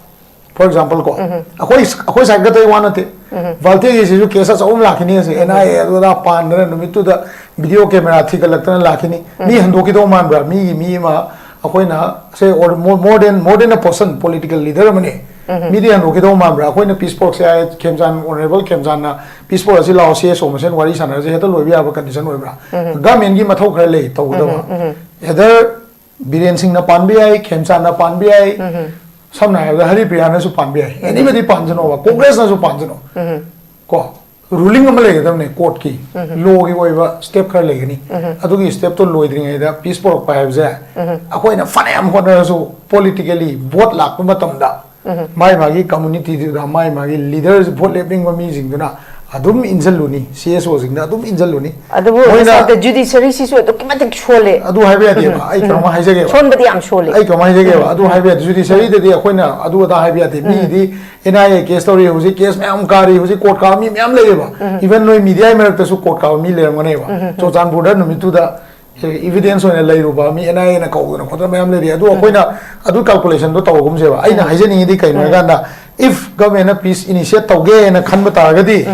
For example ꯀꯣ, ꯎꯝ꯫ ꯑꯩꯈꯣꯏ, ꯑꯩꯈꯣꯏ ꯁꯥꯏꯠ ꯈꯛꯇꯒꯤ ꯋꯥ ꯅꯠꯇꯦ꯫ ꯎꯝ꯫ ꯚꯥꯜꯇꯦꯒꯤꯁꯤꯁꯨ ꯀꯦꯁ ꯑꯆꯧꯕ ꯑꯃ ꯂꯥꯛꯈꯤꯅꯤ ꯍꯧꯖꯤꯛ, ꯎꯝ꯫ ꯑꯦꯟ ꯑꯥꯏ ꯑꯦ ꯑꯗꯨ ꯑꯗꯥ ꯄꯥꯟꯗꯅ ꯅꯨꯃꯤꯠꯇꯨꯗ ꯚꯤꯗꯤꯑꯣ ꯀꯦꯃꯦꯔꯥ ꯊꯤꯒꯠꯂꯛꯇꯅ ꯂꯥꯛꯈꯤꯅꯤ꯫ ꯃꯤ ꯎꯝ꯫ ꯍꯟꯗꯣꯛꯈꯤꯗꯧ ꯃꯥꯟꯕ꯭ꯔꯥ? ꯃꯤꯒꯤ ꯃꯤ ꯑꯃ, ꯑꯩꯈꯣꯏꯅ, ꯁꯦ, or more, more than, more than a person, political leader ꯑꯃꯅꯤ꯫ ꯎꯝ꯫ ꯃꯤꯗꯤ ꯍꯟꯗꯣꯛꯈꯤꯗꯧ ꯃꯥꯟꯕ꯭ꯔꯥ? ꯑꯩꯈꯣꯏꯅ ꯄꯤꯁ ꯄꯣꯔꯛꯁꯦ ꯍꯥꯏ, ꯈꯦꯝꯆꯥꯟ, ꯑꯣꯅꯔꯦꯕꯜ ꯈꯦꯝꯆꯥꯟꯅ ꯄꯤꯁ ꯄꯣꯔꯛꯁꯤ ꯂꯥꯛꯑꯣ, ꯁꯤ ꯑꯦꯁ ꯑꯣ ꯃꯁꯦꯟ ꯋꯥꯔꯤ ꯁꯥꯟꯅꯔꯁꯦ, ꯍꯦꯛꯇ ꯂꯣꯏꯕ ꯌꯥꯕ ꯀꯟꯗꯤꯁꯟ ꯑꯣꯏꯕ꯭ꯔꯥ? ꯎꯝ꯫ ꯒꯚꯔꯟꯃꯦꯟꯒꯤ ꯃꯊꯧ ꯈꯔ ꯂꯩ ꯇꯧꯒꯗꯕ꯫ ꯎꯝ, ꯎꯝ꯫ Either ꯕꯤꯔꯦꯟ ꯁꯤꯡꯅ ꯄꯥꯟꯕ ꯌꯥꯏ, ꯈꯦꯝꯆꯥꯟꯅ ꯄꯥꯟꯕ ꯌꯥꯏ, ꯎꯝ꯫ ꯁꯝꯅ ꯍꯥꯏꯔꯕꯗ ꯍꯔꯤꯄ꯭ꯔꯤꯌꯥꯅꯁꯨ ꯄꯥꯟꯕ ꯌꯥꯏ, ꯎꯝ꯫ Anybody ꯄꯥꯟꯁꯅꯣꯕ, ꯀꯣꯡꯒ꯭ꯔꯦꯁꯅꯁꯨ ꯄꯥꯟꯁꯅꯣ꯫ ꯎꯝ꯫ ꯀꯣ, ꯔꯨꯂꯤꯡ ꯑꯃ ꯂꯩꯒꯗꯕꯅꯦ ꯀꯣꯔꯠꯀꯤ, ꯎꯝ꯫ ꯂꯣꯒꯤ ꯑꯣꯏꯕ ꯁ꯭ꯇꯦꯞ ꯈꯔ ꯂꯩꯒꯅꯤ꯫ ꯎꯝ꯫ ꯑꯗꯨꯒꯤ ꯁ꯭ꯇꯦꯞꯇꯣ ꯂꯣꯏꯗ꯭ꯔꯤꯉꯩꯗ ꯄꯤꯁ ꯄꯨꯔꯛꯄ ꯍꯥꯏꯕꯁꯦ, ꯎꯝ꯫ ꯑꯩꯈꯣꯏꯅ ꯐꯅꯌꯥꯝ ꯍꯣꯠꯅꯔꯁꯨ, ꯄꯣꯂꯤꯇꯤꯀꯦꯂꯤ ꯚꯣꯠ ꯂꯥꯛꯄ ꯃꯇꯝꯗ ꯎꯝ꯫ ꯃꯥꯏ ꯃꯥꯒꯤ ꯀꯝꯃꯨꯅꯤꯇꯤꯗꯨꯗ ꯃꯥꯏ ꯃꯥꯒꯤ ꯂꯤꯗꯔ, ꯚꯣꯠ ꯂꯦꯞꯅꯤꯡꯕ ꯃꯤꯁꯤꯡꯗꯨꯅ ꯑꯗꯨꯝ ꯏꯟꯁꯤꯜꯂꯨꯅꯤ, ꯁꯤ ꯑꯦꯁ ꯑꯣꯁꯤꯡꯗ ꯑꯗꯨꯝ ꯏꯟꯁꯤꯜꯂꯨꯅꯤ꯫ ꯑꯗꯨꯕꯨ ꯃꯣꯏꯅ ꯉꯁꯥꯏꯗ ꯖꯨꯗꯤꯁꯔꯤꯁꯤꯁꯨ ꯑꯗꯨꯛꯀꯤ ꯃꯇꯤꯛ ꯁꯣꯜꯂꯦ꯫ ꯑꯗꯨ ꯍꯥꯏꯕ ꯌꯥꯗꯦꯕ꯫ ꯑꯩ ꯀꯩꯅꯣꯝꯃ ꯍꯥꯏꯖꯒꯦꯕ꯫ ꯁꯣꯟꯕꯗꯤ ꯌꯥꯝ ꯁꯣꯜꯂꯦ꯫ ꯑꯩ ꯀꯩꯅꯣꯝꯃ ꯍꯥꯏꯖꯒꯦꯕ꯫ ꯑꯗꯨ ꯍꯥꯏꯕ ꯌꯥꯗꯦ꯫ ꯖꯨꯗꯤꯁꯔꯤꯗꯗꯤ ꯑꯩꯈꯣꯏꯅ ꯑꯗꯨ ꯑꯗꯥ ꯍꯥꯏꯕ ꯌꯥꯗꯦ꯫ ꯃꯤꯗꯤ ꯑꯦꯟ ꯑꯥꯏ ꯑꯦ ꯀꯦꯁ ꯇꯧꯔꯤ, ꯍꯧꯖꯤꯛ ꯀꯦꯁ ꯃꯌꯥꯝ ꯀꯥꯔꯤ, ꯍꯧꯖꯤꯛ ꯀꯣꯔꯠ ꯀꯥꯕ ꯃꯤ ꯃꯌꯥꯝ ꯂꯩꯌꯦꯕ꯫ ꯏꯚꯟ ꯅꯣꯏ ꯃꯤꯗꯤꯌꯥꯒꯤ ꯃꯔꯛꯇꯁꯨ ꯀꯣꯔꯠ ꯀꯥꯕ ꯃꯤ ꯂꯩꯔꯝꯒꯅꯦꯕ꯫ ꯆꯨꯔꯆꯥꯟꯄꯨꯔꯗ ꯅꯨꯃꯤꯠꯇꯨꯗ ꯏꯚꯤꯗꯦꯟꯁ ꯑꯣꯏꯅ ꯂꯩꯔꯨꯕ ꯃꯤ ꯑꯦꯟ ꯑꯥꯏ ꯑꯦꯅ ꯀꯧꯗꯅ ꯈꯣꯠꯇꯅ ꯃꯌꯥꯝ ꯂꯩꯔꯤ꯫ ꯑꯗꯨ ꯑꯩꯈꯣꯏꯅ ꯑꯗꯨ ꯀꯦꯜꯀꯨꯂꯦꯁꯟꯗꯣ ꯇꯧꯔꯒꯨꯝꯁꯦꯕ꯫ ꯑꯩꯅ ꯍꯥꯏꯖꯅꯤꯡꯉꯤꯗꯤ ꯀꯩꯅꯣ ꯍꯥꯏꯀꯥꯟꯗ, ꯏꯐ ꯒꯚꯔꯟꯃꯦꯟꯅ ꯄꯤꯁ ꯏꯅꯤꯁꯤꯌꯦꯠ ꯇꯧꯒꯦꯅ ꯈꯟꯕ ꯇꯥꯔꯒꯗꯤ,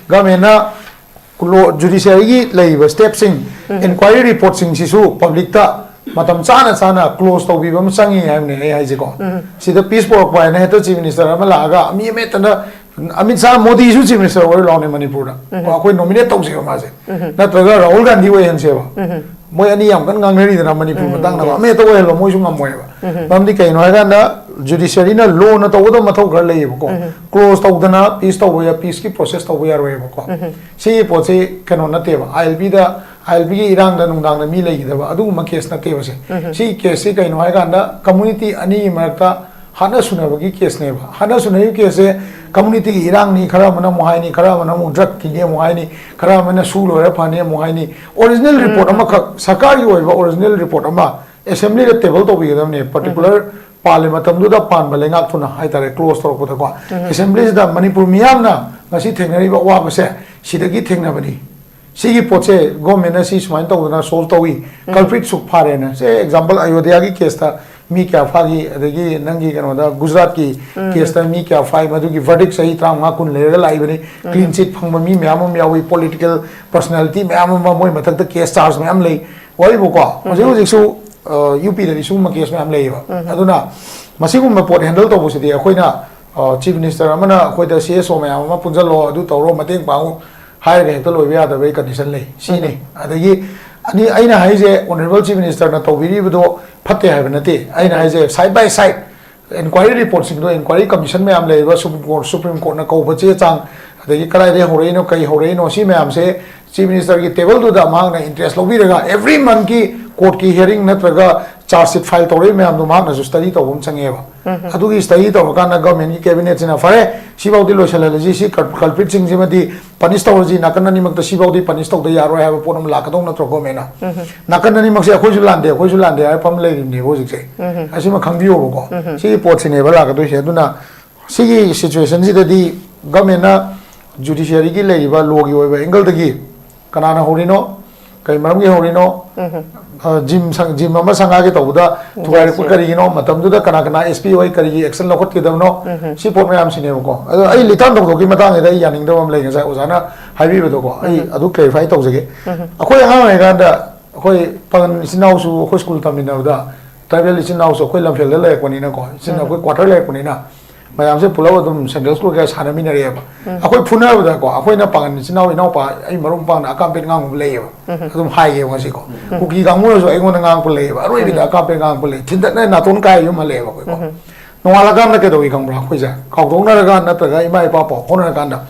ꯒꯚꯔꯟꯃꯦꯟꯅ ꯖꯨꯗꯤꯁꯤꯌꯔꯤꯒꯤ ꯂꯩꯔꯤꯕ ꯁ꯭ꯇꯦꯞꯁꯤꯡ, ꯏꯟꯀ꯭ꯋꯥꯏꯔꯤ ꯔꯤꯄꯣꯔꯠꯁꯤꯡꯁꯤꯁꯨ ꯄꯕ꯭ꯂꯤꯛꯇ ꯃꯇꯝ ꯆꯥꯅ ꯆꯥꯅ ꯀ꯭ꯂꯣꯖ ꯇꯧꯕꯤꯕ ꯑꯃ ꯆꯪꯉꯤ ꯍꯥꯏꯕꯅꯦ ꯑꯩ ꯍꯥꯏꯁꯦꯀꯣ꯫ ꯁꯤꯗ ꯄꯤꯁ ꯄꯣꯔꯛꯄ ꯍꯥꯏꯅ ꯍꯦꯛꯇ ꯆꯤꯐ ꯃꯤꯅꯤꯁꯇꯔ ꯑꯃ ꯂꯥꯛꯑꯒ ꯃꯤ ꯑꯃ ꯍꯦꯛꯇ, ꯑꯃꯤꯠ ꯁꯥꯍ ꯃꯣꯗꯤꯁꯨ ꯆꯤꯐ ꯃꯤꯅꯤꯁꯇꯔ ꯑꯣꯏꯔ ꯂꯥꯎꯅꯦ ꯃꯅꯤꯄꯨꯔꯗ꯫ ꯑꯩꯈꯣꯏ ꯅꯣꯃꯤꯅꯦꯠ ꯇꯧꯁꯦꯕ ꯃꯥꯁꯦ, ꯅꯠꯇ꯭ꯔꯒ ꯔꯥꯍꯨꯜ ꯒꯥꯟꯙꯤ ꯑꯣꯏꯍꯟꯁꯦꯕ꯫ ꯃꯣꯏ ꯑꯅꯤ ꯌꯥꯝ ꯀꯟꯅ ꯉꯥꯡꯅꯔꯤꯗꯅ ꯃꯅꯤꯄꯨꯔ ꯃꯇꯥꯡꯗ꯫ ꯑꯃ ꯍꯦꯛꯇ ꯑꯣꯏꯍꯜꯂꯣ, ꯃꯣꯏꯁꯨ ꯉꯝꯃꯣꯏꯕ꯫ ꯃꯔꯝꯗꯤ ꯀꯩꯅꯣ ꯍꯥꯏꯀꯥꯟꯗ, ꯖꯨꯗꯤꯁꯤꯌꯔꯤꯅ ꯂꯣꯅ ꯇꯧꯒꯗꯕ ꯃꯊꯧ ꯈꯔ ꯂꯩꯌꯦꯕꯀꯣ꯫ ꯀ꯭ꯂꯣꯖ ꯇꯧꯗꯅ ꯄꯤꯁ ꯇꯧꯕ ꯌꯥ-, ꯄꯤꯁꯀꯤ ꯄ꯭ꯔꯣꯁꯦꯁ ꯇꯧꯕ ꯌꯥꯔꯣꯏꯕꯀꯣ꯫ ꯁꯤꯒꯤ ꯄꯣꯠꯁꯤ ꯀꯩꯅꯣ ꯅꯠꯇꯦꯕ, ꯑꯥꯏ ꯑꯦꯜ ꯄꯤꯗ, ꯑꯥꯏ ꯑꯦꯜ ꯄꯤꯒꯤ ꯏꯔꯥꯡꯗ ꯅꯨꯡꯗꯥꯡꯗ ꯃꯤ ꯂꯩꯈꯤꯗꯕ ꯑꯗꯨꯒꯨꯝꯕ ꯀꯦꯁ ꯅꯠꯇꯦꯕ ꯁꯦ꯫ ꯁꯤꯒꯤ ꯀꯦꯁꯁꯤ ꯀꯩꯅꯣ ꯍꯥꯏꯀꯥꯟꯗ, ꯀꯝꯃꯨꯅꯤꯇꯤ ꯑꯅꯤꯒꯤ ꯃꯔꯛꯇ ꯍꯥꯠꯅ ꯁꯨꯅꯕꯒꯤ ꯀꯦꯁꯅꯦꯕ꯫ ꯍꯥꯠꯅ ꯁꯨꯅꯕꯒꯤ ꯀꯦꯁꯁꯦ ꯀꯝꯃꯨꯅꯤꯇꯤꯒꯤ ꯏꯔꯥꯡꯅꯤ, ꯈꯔ ꯑꯃꯅ ꯑꯃꯨꯛ ꯍꯥꯏꯅꯤ, ꯈꯔ ꯑꯃꯅ ꯑꯃꯨꯛ ꯗ꯭ꯔꯒꯀꯤꯅꯤ ꯑꯃꯨꯛ ꯍꯥꯏꯅꯤ, ꯈꯔ ꯑꯃꯅ ꯁꯨ ꯂꯣꯏꯔ ꯐꯅꯤ ꯑꯃꯨꯛ ꯍꯥꯏꯅꯤ꯫ ꯑꯣꯔꯤꯖꯤꯅꯦꯜ ꯔꯤꯄꯣꯔꯠ ꯑꯃꯈꯛ, ꯁꯔꯀꯥꯔꯒꯤ ꯑꯣꯏꯕ ꯑꯣꯔꯤꯖꯤꯅꯦꯜ ꯔꯤꯄꯣꯔꯠ ꯑꯃ ꯑꯦꯁꯦꯝꯕ꯭ꯂꯤꯗ ꯇꯦꯕꯜ ꯇꯧꯕꯤꯒꯗꯕꯅꯦ꯫ ꯄꯥꯔꯇꯤꯀꯨꯂꯔ ꯄꯥꯜꯂꯤ ꯃꯇꯝꯗꯨꯗ ꯄꯥꯟꯕ ꯂꯩꯉꯥꯛꯇꯨꯅ ꯍꯥꯏꯇꯥꯔꯦ, ꯀ꯭ꯂꯣꯖ ꯇꯧꯔꯛꯄꯗꯀꯣ꯫ ꯑꯦꯁꯦꯝꯕ꯭ꯂꯤꯁꯤꯗ ꯃꯅꯤꯄꯨꯔ ꯃꯤꯌꯥꯝꯅ ꯉꯁꯤ ꯊꯦꯡꯅꯔꯤꯕ ꯑꯋꯥꯕꯁꯦ ꯁꯤꯗꯒꯤ ꯊꯦꯡꯅꯕꯅꯤ꯫ ꯁꯤꯒꯤ ꯄꯣꯠꯁꯦ ꯒꯣꯔꯃꯦꯟꯅ ꯁꯤ ꯁꯨꯃꯥꯏꯅ ꯇꯧꯗꯅ ꯁꯣꯜꯕ ꯇꯧꯏ, ꯀꯜꯄ꯭ꯔꯤꯠ ꯁꯨꯛ ꯐꯥꯔꯦꯅ꯫ ꯁꯦ, ꯑꯦꯛꯖꯥꯝꯄꯜ, ꯑꯌꯣꯙ꯭ꯌꯥꯒꯤ ꯀꯦꯁꯇ ꯃꯤ ꯀꯌꯥ ꯐꯥꯈꯤ, ꯑꯗꯒꯤ ꯅꯪꯒꯤ ꯀꯩꯅꯣꯗ ꯒꯨꯖꯔꯥꯠꯀꯤ ꯀꯦꯁꯇ ꯃꯤ ꯀꯌꯥ ꯐꯥꯏ, ꯃꯗꯨꯒꯤ ꯚꯔꯗꯤꯛ ꯆꯍꯤ ꯇꯔꯥꯃꯉꯥ ꯀꯨꯟ ꯂꯩꯔꯒ ꯂꯥꯛꯏꯕꯅꯤ꯫ ꯀ꯭ꯂꯤꯟ ꯆꯤꯠ ꯐꯪꯕ ꯃꯤ ꯃꯌꯥꯝ ꯑꯃ ꯌꯥꯎꯏ, ꯄꯣꯂꯤꯇꯤꯀꯦꯜ ꯄꯔꯁꯣꯅꯦꯂꯤꯇꯤ ꯃꯌꯥꯝ ꯑꯃ, ꯃꯣꯏ ꯃꯊꯛꯇ ꯀꯦꯁ ꯆꯥꯔꯖ ꯃꯌꯥꯝ ꯂꯩ꯫ ꯋꯥꯔꯤꯕꯨꯀꯣ, ꯍꯧꯖꯤꯛ ꯍꯧꯖꯤꯛꯁꯨ, ꯑ, ꯌꯨ ꯄꯤꯗꯗꯤ ꯁꯤꯒꯨꯝꯕ ꯀꯦꯁ ꯃꯌꯥꯝ ꯂꯩꯌꯦꯕ꯫ ꯑꯗꯨꯅ ꯃꯁꯤꯒꯨꯝꯕ ꯄꯣꯠ ꯍꯦꯟꯗꯜ ꯇꯧꯕꯁꯤꯗꯤ ꯑꯩꯈꯣꯏꯅ, ꯑ, ꯆꯤꯐ ꯃꯤꯅꯤꯁꯇꯔ ꯑꯃꯅ ꯑꯩꯈꯣꯏꯗ ꯁꯤ ꯑꯦꯁ ꯑꯣ ꯃꯌꯥꯝ ꯑꯃ ꯄꯨꯟꯁꯤꯜꯂꯣ, ꯑꯗꯨ ꯇꯧꯔꯣ, ꯃꯇꯦꯡ ꯄꯥꯡꯉꯨ ꯍꯥꯏꯔꯒ ꯍꯦꯛꯇ ꯂꯣꯏꯕ ꯌꯥꯗꯕꯒꯤ ꯀꯟꯗꯤꯁꯟ ꯂꯩ꯫ ꯁꯤꯅꯤ꯫ ꯑꯗꯒꯤ ꯑꯅꯤ, ꯑꯩꯅ ꯍꯥꯏꯁꯦ, ꯑꯣꯅꯔꯦꯕꯜ ꯆꯤꯐ ꯃꯤꯅꯤꯁꯇꯔꯅ ꯇꯧꯕꯤꯔꯤꯕꯗꯣ ꯐꯠꯇꯦ ꯍꯥꯏꯕ ꯅꯠꯇꯦ꯫ ꯑꯩꯅ ꯍꯥꯏꯁꯦ, ꯁꯥꯏꯗ ꯕꯥꯏ ꯁꯥꯏꯗ ꯏꯟꯀ꯭ꯋꯥꯏꯔꯤ ꯔꯤꯄꯣꯔꯠꯁꯤꯡꯗꯣ, ꯏꯟꯀ꯭ꯋꯥꯏꯔꯤ ꯀꯃꯤꯁꯟ ꯃꯌꯥꯝ ꯂꯩꯔꯤꯕ, ꯁꯨꯄ꯭ꯔꯤꯝ ꯀꯣꯔꯠ, ꯁꯨꯄ꯭ꯔꯤꯝ ꯀꯣꯔꯠꯅ ꯀꯧꯕ ꯆꯦ ꯆꯥꯡ, ꯑꯗꯒꯤ ꯀꯗꯥꯏꯗꯒꯤ ꯍꯧꯔꯛꯏꯅꯣ, ꯀꯩ ꯍꯧꯔꯛꯏꯅꯣ, ꯁꯤ ꯃꯌꯥꯝꯁꯦ Chief Minister ꯒꯤ table ꯗꯨꯗ ꯃꯍꯥꯛꯅ interest ꯂꯧꯕꯤꯔꯒ every month ꯀꯤ court ꯀꯤ hearing ꯅꯠꯇ꯭ꯔꯒ charge sheet file ꯇꯧꯔꯛꯏ ꯃꯌꯥꯝꯗꯣ ꯃꯍꯥꯛꯅꯁꯨ study ꯇꯧꯕ ꯑꯃ ꯆꯪꯉꯦꯕ꯫ ꯑꯗꯨꯒꯤ study ꯇꯧꯔꯀꯥꯟꯗ government ꯀꯤ cabinet ꯁꯤꯅ ꯐꯔꯦ, ꯁꯤꯐꯥꯎꯗꯤ ꯂꯣꯏꯁꯤꯜꯍꯜꯂꯁꯤ, ꯁꯤ culprit ꯁꯤꯡꯁꯤꯃꯗꯤ punish ꯇꯧꯔꯁꯤ, ꯅꯥꯀꯟ ꯑꯅꯤꯃꯛꯇ ꯁꯤꯐꯥꯎꯗꯤ punish ꯇꯧꯗ ꯌꯥꯔꯣꯏ ꯍꯥꯏꯕ ꯄꯣꯠ ꯑꯃ ꯂꯥꯛꯀꯗꯧ ꯅꯠꯇ꯭ꯔꯣ government ꯅ? ꯅꯥꯀꯟ ꯑꯅꯤꯃꯛꯁꯦ ꯑꯩꯈꯣꯏꯁꯨ ꯂꯥꯟꯗꯦ, ꯑꯩꯈꯣꯏꯁꯨ ꯂꯥꯟꯗꯦ ꯍꯥꯏꯕ ꯐꯝ ꯂꯩꯔꯤꯕꯅꯦꯕ ꯍꯧꯖꯤꯛꯁꯦ꯫ ꯑꯁꯤꯃ ꯈꯪꯕꯤꯌꯣꯕꯀꯣ꯫ ꯁꯤꯒꯤ ꯄꯣꯠꯁꯤꯅꯦꯕ ꯂꯥꯛꯀꯗꯣꯏꯁꯦ꯫ ꯑꯗꯨꯅ ꯁꯤꯒꯤ situation ꯁꯤꯗꯗꯤ government ꯅ judiciary ꯒꯤ ꯂꯩꯔꯤꯕ law ꯒꯤ ꯑꯣꯏꯕ angle ꯗꯒꯤ ꯀꯅꯥꯅ ꯍꯧꯔꯤꯅꯣ, ꯀꯔꯤ ꯃꯔꯝꯒꯤ ꯍꯧꯔꯤꯅꯣ, ꯎꯝ꯫ ꯑ, gym ꯁꯪ-, gym ꯑꯃ ꯁꯪꯒꯥꯒꯦ ꯇꯧꯕꯗ ꯊꯨꯒꯥꯏꯔꯛꯄ Yes, yes꯫ ꯀꯔꯤꯒꯤꯅꯣ, ꯃꯇꯝꯗꯨꯗ ꯀꯅꯥ ꯀꯅꯥ S P ꯑꯣꯏ, ꯀꯔꯤꯒꯤ action ꯂꯧꯈꯠꯀꯗꯕꯅꯣ, ꯎꯝ꯫ ꯁꯤ ꯄꯣꯠ ꯃꯌꯥꯝꯁꯤꯅꯦꯕꯀꯣ꯫ ꯑꯗꯣ ꯑꯩ ꯂꯤꯇꯥꯟ ꯊꯧꯗꯣꯛꯀꯤ ꯃꯇꯥꯡꯁꯤꯗ ꯑꯩ ꯌꯥꯅꯤꯡꯗꯕ ꯑꯃ ꯂꯩ, ꯉꯁꯥꯏ ꯑꯣꯖꯥꯅ ꯍꯥꯏꯕꯤꯕꯗꯣꯀꯣ, ꯑꯩ ꯎꯝ꯫ ꯑꯗꯨ clarify ꯇꯧꯖꯒꯦ꯫ ꯎꯝ꯫ ꯑꯩꯈꯣꯏ ꯑꯉꯥꯡ ꯑꯣꯏꯔꯤꯀꯥꯟꯗ ꯑꯩꯈꯣꯏ ꯄꯥꯉꯟ ꯏꯆꯤꯟ ꯏꯅꯥꯎꯁꯨ ꯑꯩꯈꯣꯏ school ꯇꯝꯃꯤꯟꯅꯕꯗ tribal ꯏꯆꯤꯟ ꯏꯅꯥꯎꯁꯨ ꯑꯩꯈꯣꯏ ꯂꯝꯐꯦꯜꯗ ꯂꯩꯔꯛꯄꯅꯤꯅꯀꯣ, ꯏꯆꯤꯟ ꯎꯝ꯫ ꯑꯩꯈꯣꯏ quarter ꯂꯩꯔꯛꯄꯅꯤꯅ, ꯃꯌꯥꯝꯁꯦ ꯄꯨꯂꯞ ꯑꯗꯨꯝ Central School ꯀꯌꯥ ꯁꯥꯟꯅꯃꯤꯟꯅꯔꯛꯑꯦꯕ꯫ ꯎꯝ꯫ ꯑꯩꯈꯣꯏ ꯐꯨꯅꯕꯗꯀꯣ, ꯑꯩꯈꯣꯏꯅ ꯄꯥꯉꯟ ꯏꯆꯤꯟ ꯏꯅꯥꯎ, ꯏꯅꯥꯎꯄꯥ, ꯑꯩ ꯃꯔꯨꯞ ꯃꯄꯥꯡꯅ ꯑꯀꯥꯝꯄꯦꯠ ꯉꯥꯡꯉꯨꯕ ꯂꯩꯌꯦꯕ꯫ ꯎꯝ꯫ ꯑꯗꯨꯝ ꯍꯥꯏꯒꯦꯕ ꯉꯁꯤꯀꯣ꯫ ꯎꯝ꯫ ꯀꯨꯀꯤ ꯀꯥꯡꯕꯨꯅꯁꯨ ꯑꯩꯉꯣꯟꯗ ꯉꯥꯡꯉꯛꯄ ꯂꯩꯌꯦꯕ, "ꯑꯔꯣꯏꯕꯤꯗ ꯎꯝ꯫ ꯑꯀꯥꯝꯄꯦꯠ ꯉꯥꯡꯉꯛꯄ ꯂꯩ, ꯊꯤꯟꯗꯠꯅ ꯅꯥꯇꯣꯟ ꯀꯥꯏ ꯌꯨꯝ ꯍꯜꯂꯛꯑꯦꯕ ꯑꯩꯈꯣꯏꯀꯣ"꯫ ꯎꯝ꯫ ꯅꯣꯡꯉꯥꯜꯂꯀꯥꯟꯗ ꯀꯩꯗꯧꯏ ꯈꯪꯕ꯭ꯔꯥ? ꯑꯩꯈꯣꯏꯁꯦ ꯀꯥꯎꯊꯣꯛꯅꯔꯒ ꯅꯠꯇ꯭ꯔꯒ ꯏꯃꯥ ꯏꯄꯥ ꯄꯥꯎ ꯐꯥꯎꯅꯔꯀꯥꯟꯗ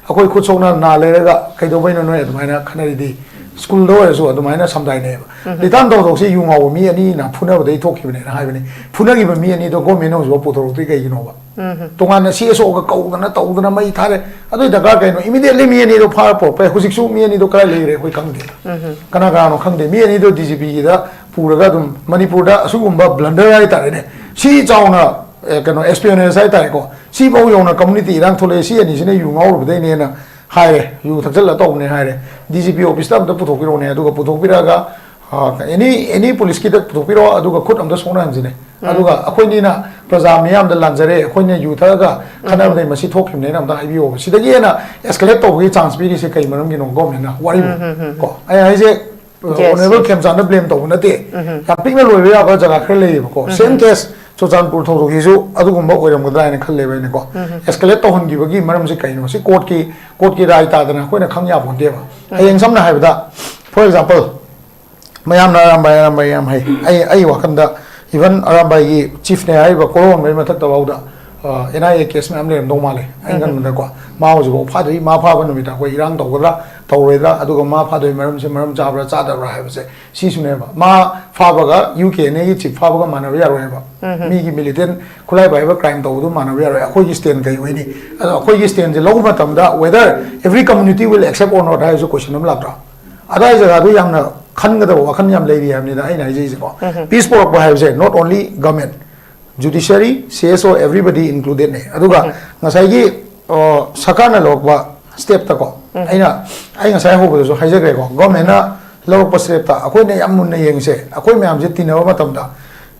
ꯑꯩꯈꯣꯏ ꯈꯨꯠ ꯁꯣꯛꯅ ꯅꯥ ꯂꯩꯔꯒ ꯀꯩꯗꯧꯕꯩꯅꯣ ꯅꯣꯏ ꯑꯗꯨꯃꯥꯏꯅ ꯈꯠꯅꯔꯤꯗꯤ? School ꯗ ꯑꯣꯏꯔꯁꯨ ꯑꯗꯨꯃꯥꯏꯅ ꯁꯝꯗꯥꯏꯅꯩꯑꯕ꯫ ꯎꯝ꯫ ꯂꯤꯇꯥꯟ ꯊꯧꯗꯣꯛꯁꯦ ꯌꯨ ꯉꯥꯎꯕ ꯃꯤ ꯑꯅꯤꯅ ꯐꯨꯅꯕꯗꯒꯤ ꯊꯣꯛꯈꯤꯕꯅꯦꯅ ꯍꯥꯏꯕꯅꯤ꯫ ꯐꯨꯅꯈꯤꯕ ꯃꯤ ꯑꯅꯤꯗꯣ government ꯅ ꯍꯧꯖꯤꯛꯐꯥꯎ ꯄꯨꯊꯣꯔꯛꯇ꯭ꯔꯤ ꯀꯩꯒꯤꯅꯣꯕ? ꯎꯝ꯫ ꯇꯣꯉꯥꯟꯅ C S O ꯒ ꯀꯧꯗꯅ ꯇꯧꯗꯅ ꯃꯩ ꯊꯥꯔꯦ꯫ ꯑꯗꯨꯏ ꯗꯔꯀꯥꯔ ꯀꯩꯅꯣ? Immediately ꯃꯤ ꯑꯅꯤꯗꯣ ꯐꯥꯔ ꯄꯨꯔꯛꯄ ꯌꯥꯏ꯫ ꯍꯧꯖꯤꯛꯁꯨ ꯃꯤ ꯑꯅꯤꯗꯣ ꯀꯗꯥꯏ ꯂꯩꯈ꯭ꯔꯦ ꯑꯩꯈꯣꯏ ꯈꯪꯗꯦ꯫ ꯎꯝ꯫ ꯀꯅꯥ ꯀꯅꯥꯅꯣ ꯈꯪꯗꯦ꯫ ꯃꯤ ꯑꯅꯤꯗꯣ D G P ꯒꯤꯗ ꯄꯨꯔꯒ ꯑꯗꯨꯝ ꯃꯅꯤꯄꯨꯔꯗ ꯑꯁꯤꯒꯨꯝꯕ blunder ꯍꯥꯏꯇꯥꯔꯦꯅꯦ, ꯁꯤ ꯆꯥꯎꯅ, ꯑꯦ, ꯀꯩꯅꯣ, espionage ꯍꯥꯏꯇꯥꯔꯦꯀꯣ, ꯁꯤꯐꯧ ꯌꯧꯅ community ꯏꯔꯥꯡ ꯊꯣꯛꯂꯛꯑꯦ, ꯁꯤ ꯑꯅꯤꯁꯤꯅ ꯌꯨ ꯉꯥꯎꯔꯨꯕꯗꯩꯅꯦꯅ ꯍꯥꯏꯔꯦ, ꯌꯨ ꯊꯛꯆꯜꯂ ꯇꯧꯕꯅꯦ ꯍꯥꯏꯔꯦ꯫ D G P office ꯇ ꯑꯝꯇ ꯄꯨꯊꯣꯛꯄꯤꯔꯛꯑꯣꯅꯦ꯫ ꯑꯗꯨꯒ ꯄꯨꯊꯣꯛꯄꯤꯔꯛꯑꯒ, ꯑ, any, any police ꯀꯤꯗ ꯄꯨꯊꯣꯛꯄꯤꯔꯛꯑꯣ, ꯑꯗꯨꯒ ꯈꯨꯠ ꯑꯝꯇ ꯁꯣꯛꯅꯍꯟꯁꯤꯅꯦ꯫ ꯎꯝ꯫ ꯑꯗꯨꯒ ꯑꯩꯈꯣꯏꯅꯤꯅ ꯄ꯭ꯔꯖꯥ ꯃꯤꯌꯥꯝꯗ ꯂꯥꯟꯖꯔꯦ, ꯑꯩꯈꯣꯏꯅ ꯌꯨ ꯊꯛꯑꯒ ꯎꯝ꯫ ꯈꯠꯅꯕꯗꯩ ꯃꯁꯤ ꯊꯣꯛꯈꯤꯕꯅꯦꯅ ꯑꯝꯇ ꯍꯥꯏꯕꯤꯌꯣꯕ꯫ ꯁꯤꯗꯒꯤ ꯍꯦꯟꯅ escalate ꯇꯧꯕꯒꯤ chance ꯄꯤꯔꯤꯁꯦ ꯀꯩ ꯃꯔꯝꯒꯤꯅꯣ government ꯅ? ꯋꯥꯔꯤꯕꯨ꯫ ꯎꯝ, ꯎꯝ, ꯎꯝ, ꯎꯝ꯫ ꯀꯣ, ꯑꯩ ꯍꯥꯏꯁꯦ, Yes, Honourable yes꯫ ꯈꯦꯝꯆꯥꯟꯗ blame ꯇꯧꯕ ꯅꯠꯇꯦ꯫ ꯎꯝ, ꯎꯝ꯫ ꯌꯥꯝ ꯄꯤꯛꯅ ꯂꯣꯏꯕ ꯌꯥꯕ ꯖꯒꯥ ꯈꯔ ꯂꯩꯌꯦꯕꯀꯣ꯫ ꯎꯝ, Same ꯎꯝ꯫ Case, ꯆꯨꯔꯆꯥꯟꯄꯨꯔ ꯊꯧꯗꯣꯛꯁꯤꯁꯨ ꯑꯗꯨꯒꯨꯝꯕ ꯑꯣꯏꯔꯝꯒꯗ꯭ꯔꯥ ꯍꯥꯏꯅ ꯈꯜꯂꯦꯕ ꯑꯩꯅꯀꯣ꯫ ꯎꯝ, ꯎꯝ꯫ Escalate ꯇꯧꯍꯟꯈꯤꯕꯒꯤ ꯃꯔꯝꯁꯦ ꯀꯩꯅꯣ? ꯁꯤ court ꯀꯤ, court ꯀꯤ ꯔꯥꯏ ꯇꯥꯗꯅ ꯑꯩꯈꯣꯏꯅ ꯈꯪ ꯌꯥꯄꯣꯟꯇꯦꯕ꯫ ꯎꯝ꯫ ꯍꯌꯦꯡ ꯁꯝꯅ ꯍꯥꯏꯔꯕꯗ, for example, ꯃꯌꯥꯝꯅ ꯑꯔꯥꯝꯕꯥꯏ, ꯑꯔꯥꯝꯕꯥꯏ ꯌꯥꯝ ꯍꯩ꯫ ꯑꯩ, ꯑꯩ ꯋꯥꯈꯜꯗ even ꯑꯔꯥꯝꯕꯥꯏꯒꯤ chief ꯅꯦ ꯍꯥꯏꯔꯤꯕ ꯀꯣꯔꯧꯍꯟꯕꯒꯤ ꯃꯊꯛꯇ ꯐꯥꯎꯗ ꯑꯦꯟ ꯑꯥꯏ ꯑꯦ ꯀꯦꯁ ꯃꯌꯥꯝ ꯂꯩꯔꯝꯗꯧ ꯃꯥꯜꯂꯦ ꯑꯩꯅ ꯈꯟꯕꯗꯀꯣ꯫ ꯃꯥ ꯍꯧꯖꯤꯛꯐꯥꯎ ꯐꯥꯗ꯭ꯔꯤ꯫ ꯃꯥ ꯐꯥꯕ ꯅꯨꯃꯤꯠꯇ ꯑꯩꯈꯣꯏ ꯏꯔꯥꯡ ꯇꯧꯒꯗ꯭ꯔꯥ ꯇꯧꯔꯣꯏꯗ꯭ꯔꯥ, ꯑꯗꯨꯒ ꯃꯥ ꯐꯥꯗꯣꯏ ꯃꯔꯝꯁꯦ ꯃꯔꯝ ꯆꯥꯕ꯭ꯔꯥ ꯆꯥꯗꯕ꯭ꯔꯥ ꯍꯥꯏꯕꯁꯦ ꯁꯤꯁꯨꯅꯦꯕ꯫ ꯃꯥ ꯐꯥꯕꯒ ꯌꯨ ꯀꯦ ꯑꯦꯟ ꯑꯦꯒꯤ ꯆꯤꯐ ꯐꯥꯕꯒ ꯃꯥꯟꯅꯕ ꯌꯥꯔꯣꯏ ꯍꯥꯏꯕ꯫ ꯃꯤꯒꯤ ꯃꯤꯂꯤꯇꯦꯟ ꯈꯨꯠꯂꯥꯏ ꯄꯥꯏꯕ ꯀ꯭ꯔꯥꯏꯝ ꯇꯧꯕꯗꯨ ꯃꯥꯟꯅꯕ ꯌꯥꯔꯣꯏ꯫ ꯑꯩꯈꯣꯏꯒꯤ ꯁ꯭ꯇꯦꯟ ꯀꯩ ꯑꯣꯏꯅꯤ? ꯑꯗꯣ ꯑꯩꯈꯣꯏꯒꯤ ꯁ꯭ꯇꯦꯟꯁꯦ ꯂꯧꯕ ꯃꯇꯝꯗ whether every community will accept or not ꯍꯥꯏꯕꯁꯨ ꯀꯣꯏꯁꯟ ꯑꯃ ꯂꯥꯛꯇ꯭ꯔꯥ? ꯑꯗꯥꯏ ꯖꯒꯥꯗꯨ ꯌꯥꯝꯅ ꯈꯟꯒꯗꯕ ꯋꯥꯈꯜ ꯌꯥꯝ ꯂꯩꯔꯤ ꯍꯥꯏꯕꯅꯤꯗ ꯑꯩꯅ ꯍꯥꯏꯖꯩꯁꯦꯀꯣ꯫ ꯄꯤꯁ ꯄꯨꯔꯛꯄ ꯍꯥꯏꯕꯁꯦ not only government, judiciary, C S O, everybody included ꯅꯦ꯫ ꯑꯗꯨꯒ ꯉꯁꯥꯏꯒꯤ ꯑ, ꯁꯔꯀꯥꯔꯅ ꯂꯧꯔꯛꯄ ꯁ꯭ꯇꯦꯞꯇꯀꯣ, ꯑꯩꯅ, ꯑꯩ ꯉꯁꯥꯏ ꯍꯧꯕꯗꯁꯨ ꯍꯥꯏꯖꯈ꯭ꯔꯦꯀꯣ, ꯒꯣꯔꯃꯦꯟꯅ ꯂꯧꯔꯛꯄ ꯁ꯭ꯇꯦꯞꯇ ꯑꯩꯈꯣꯏꯅ ꯌꯥꯝ ꯃꯨꯟꯅ ꯌꯦꯡꯁꯦ꯫ ꯑꯩꯈꯣꯏ ꯃꯌꯥꯝꯁꯦ ꯇꯤꯟꯅꯕ ꯃꯇꯝꯗ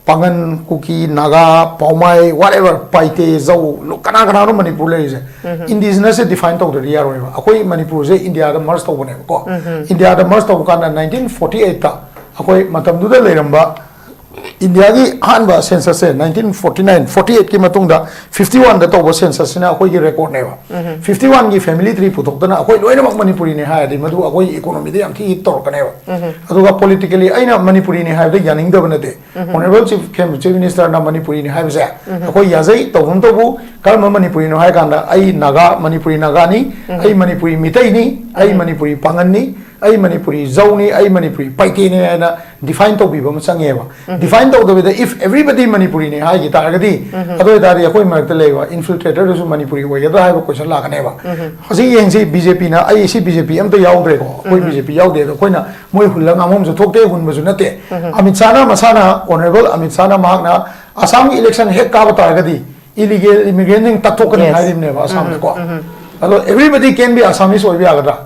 ꯄꯥꯉꯟ, ꯀꯨꯀꯤ, ꯅꯥꯒꯥ, ꯄꯥꯎꯃꯥꯏ, whatever, ꯄꯥꯏꯇꯦ, ꯖꯧ, ꯂꯣ-, ꯀꯅꯥ ꯀꯅꯥꯅꯣ ꯃꯅꯤꯄꯨꯔ ꯂꯩꯔꯤꯁꯦ? ꯏꯟꯗꯤꯖꯤꯅꯁꯁꯦ ꯗꯤꯐꯥꯏꯟ ꯇꯧꯗ꯭ꯔꯗꯤ ꯌꯥꯔꯣꯏꯕ꯫ ꯑꯩꯈꯣꯏ ꯃꯅꯤꯄꯨꯔꯁꯦ ꯏꯟꯗꯤꯌꯥꯗ ꯃꯔꯁ ꯇꯧꯕꯅꯦꯕꯀꯣ꯫ ꯏꯟꯗꯤꯌꯥꯗ ꯃꯔꯁ ꯇꯧꯕ ꯀꯥꯟꯗ ꯅꯥꯏꯟꯇꯤꯟ ꯐꯣꯔꯇꯤ ꯑꯩꯠꯇ ꯑꯩꯈꯣꯏ ꯃꯇꯝꯗꯨꯗ ꯂꯩꯔꯝꯕ ꯏꯟꯗꯤꯌꯥꯒꯤ ꯑꯍꯥꯟꯕ ꯁꯦꯟꯁꯁꯁꯦ ꯅꯥꯏꯟꯇꯤꯟ ꯐꯣꯔꯇꯤ ꯅꯥꯏꯟ ꯐꯣꯔꯇꯤ ꯑꯩꯠꯀꯤ ꯃꯇꯨꯡꯗ ꯐꯤꯐꯇꯤ ꯋꯥꯟꯗ ꯇꯧꯕ ꯁꯦꯟꯁꯁꯁꯤꯅ ꯑꯩꯈꯣꯏꯒꯤ ꯔꯦꯀꯣꯔꯗꯅꯦꯕ꯫ ꯐꯤꯐꯇꯤ ꯋꯥꯟꯒꯤ ꯐꯦꯃꯤꯂꯤ ꯇ꯭ꯔꯤ ꯄꯨꯊꯣꯛꯇꯅ ꯑꯩꯈꯣꯏ ꯂꯣꯏꯅꯃꯛ ꯃꯅꯤꯄꯨꯔꯤꯅꯦ ꯍꯥꯏꯔꯗꯤ ꯃꯗꯨ ꯑꯩꯈꯣꯏꯒꯤ ꯏꯀꯣꯅꯣꯃꯤꯗ ꯌꯥꯝ ꯊꯤ ꯍꯤꯠ ꯇꯧꯔꯛꯀꯅꯦꯕ꯫ ꯑꯗꯨꯒ ꯄꯣꯂꯤꯇꯤꯀꯦꯂꯤ ꯑꯩꯅ ꯃꯅꯤꯄꯨꯔꯤꯅꯦ ꯍꯥꯏꯕꯗ ꯌꯥꯅꯤꯡꯗꯕ ꯅꯠꯇꯦ꯫ ꯑꯣꯅꯔꯦꯕꯜ ꯆꯤꯐ ꯆꯤꯐ ꯃꯤꯅꯤꯁꯇꯔꯅ ꯃꯅꯤꯄꯨꯔꯤꯅꯦ ꯍꯥꯏꯕꯁꯦ ꯑꯩꯈꯣꯏ ꯌꯥꯖꯩ꯫ ꯇꯧꯕꯇꯕꯨ ꯀꯔꯝꯕ ꯃꯅꯤꯄꯨꯔꯤꯅꯣ ꯍꯥꯏ ꯀꯥꯟꯗ ꯑꯩ ꯅꯥꯒꯥ, ꯃꯅꯤꯄꯨꯔꯤ ꯅꯥꯒꯥꯅꯤ, ꯑꯩ ꯃꯅꯤꯄꯨꯔꯤ ꯃꯤꯇꯩꯅꯤ, ꯑꯩ ꯃꯅꯤꯄꯨꯔꯤ ꯄꯥꯉꯟꯅꯤ, ꯑꯩ ꯃꯅꯤꯄꯨꯔꯤ ꯖꯧꯅꯤ, ꯑꯩ ꯃꯅꯤꯄꯨꯔꯤ ꯄꯥꯏꯇꯦꯅꯤ ꯍꯥꯏꯅ ꯗꯤꯐꯥꯏꯟ ꯇꯧꯕꯤꯕ ꯑꯃ ꯆꯪꯉꯦꯕ꯫ ꯗꯤꯐꯥꯏꯟ ꯇꯧꯗꯕꯤꯗ if everybody ꯃꯅꯤꯄꯨꯔꯤꯅꯤ ꯍꯥꯏꯈꯤ ꯇꯥꯔꯒꯗꯤ, ꯑꯗꯨ ꯑꯣꯏꯇꯥꯔꯗꯤ ꯑꯩꯈꯣꯏ ꯃꯔꯛꯇ ꯂꯩꯕ ꯏꯟꯐꯤꯜꯇ꯭ꯔꯦꯇꯔꯗꯨꯁꯨ ꯃꯅꯤꯄꯨꯔꯤ ꯑꯣꯏꯒꯗ꯭ꯔꯥ ꯍꯥꯏꯕ ꯀꯣꯏꯁꯟ ꯂꯥꯛꯀꯅꯦꯕ꯫ ꯍꯧꯖꯤꯛ ꯌꯦꯡꯁꯤ, ꯕꯤ ꯖꯦ ꯄꯤꯅ, ꯑꯩ ꯁꯤ ꯕꯤ ꯖꯦ ꯄꯤ ꯑꯝꯇ ꯌꯥꯎꯗ꯭ꯔꯦꯀꯣ, ꯑꯩꯈꯣꯏ ꯕꯤ ꯖꯦ ꯄꯤ ꯌꯥꯎꯗꯦ꯫ ꯑꯗꯣ ꯑꯩꯈꯣꯏꯅ ꯃꯣꯏ ꯍꯨꯜꯂ ꯉꯥꯡꯐꯝꯁꯨ ꯊꯣꯛꯇꯦ, ꯍꯨꯟꯕꯁꯨ ꯅꯠꯇꯦ꯫ ꯑꯃꯤꯠ ꯁꯥꯍꯅ ꯃꯁꯥꯅ, ꯑꯣꯅꯔꯦꯕꯜ ꯑꯃꯤꯠ ꯁꯥꯍꯅ ꯃꯍꯥꯛꯅ ꯑꯁꯥꯝꯒꯤ ꯏꯂꯦꯛꯁꯟ ꯍꯦꯛ ꯀꯥꯕ ꯇꯥꯔꯒꯗꯤ ꯏꯂꯤꯒꯦꯜ ꯏꯃꯤꯒ꯭ꯔꯦꯟꯁꯤꯡ ꯇꯛꯊꯣꯛꯀꯅꯤ ꯍꯥꯏꯔꯤꯕꯅꯦꯕ ꯑꯁꯥꯝꯗꯀꯣ꯫ ꯑꯗꯣ everybody can be Assamese ꯑꯣꯏꯕ ꯌꯥꯒꯗ꯭ꯔꯥ?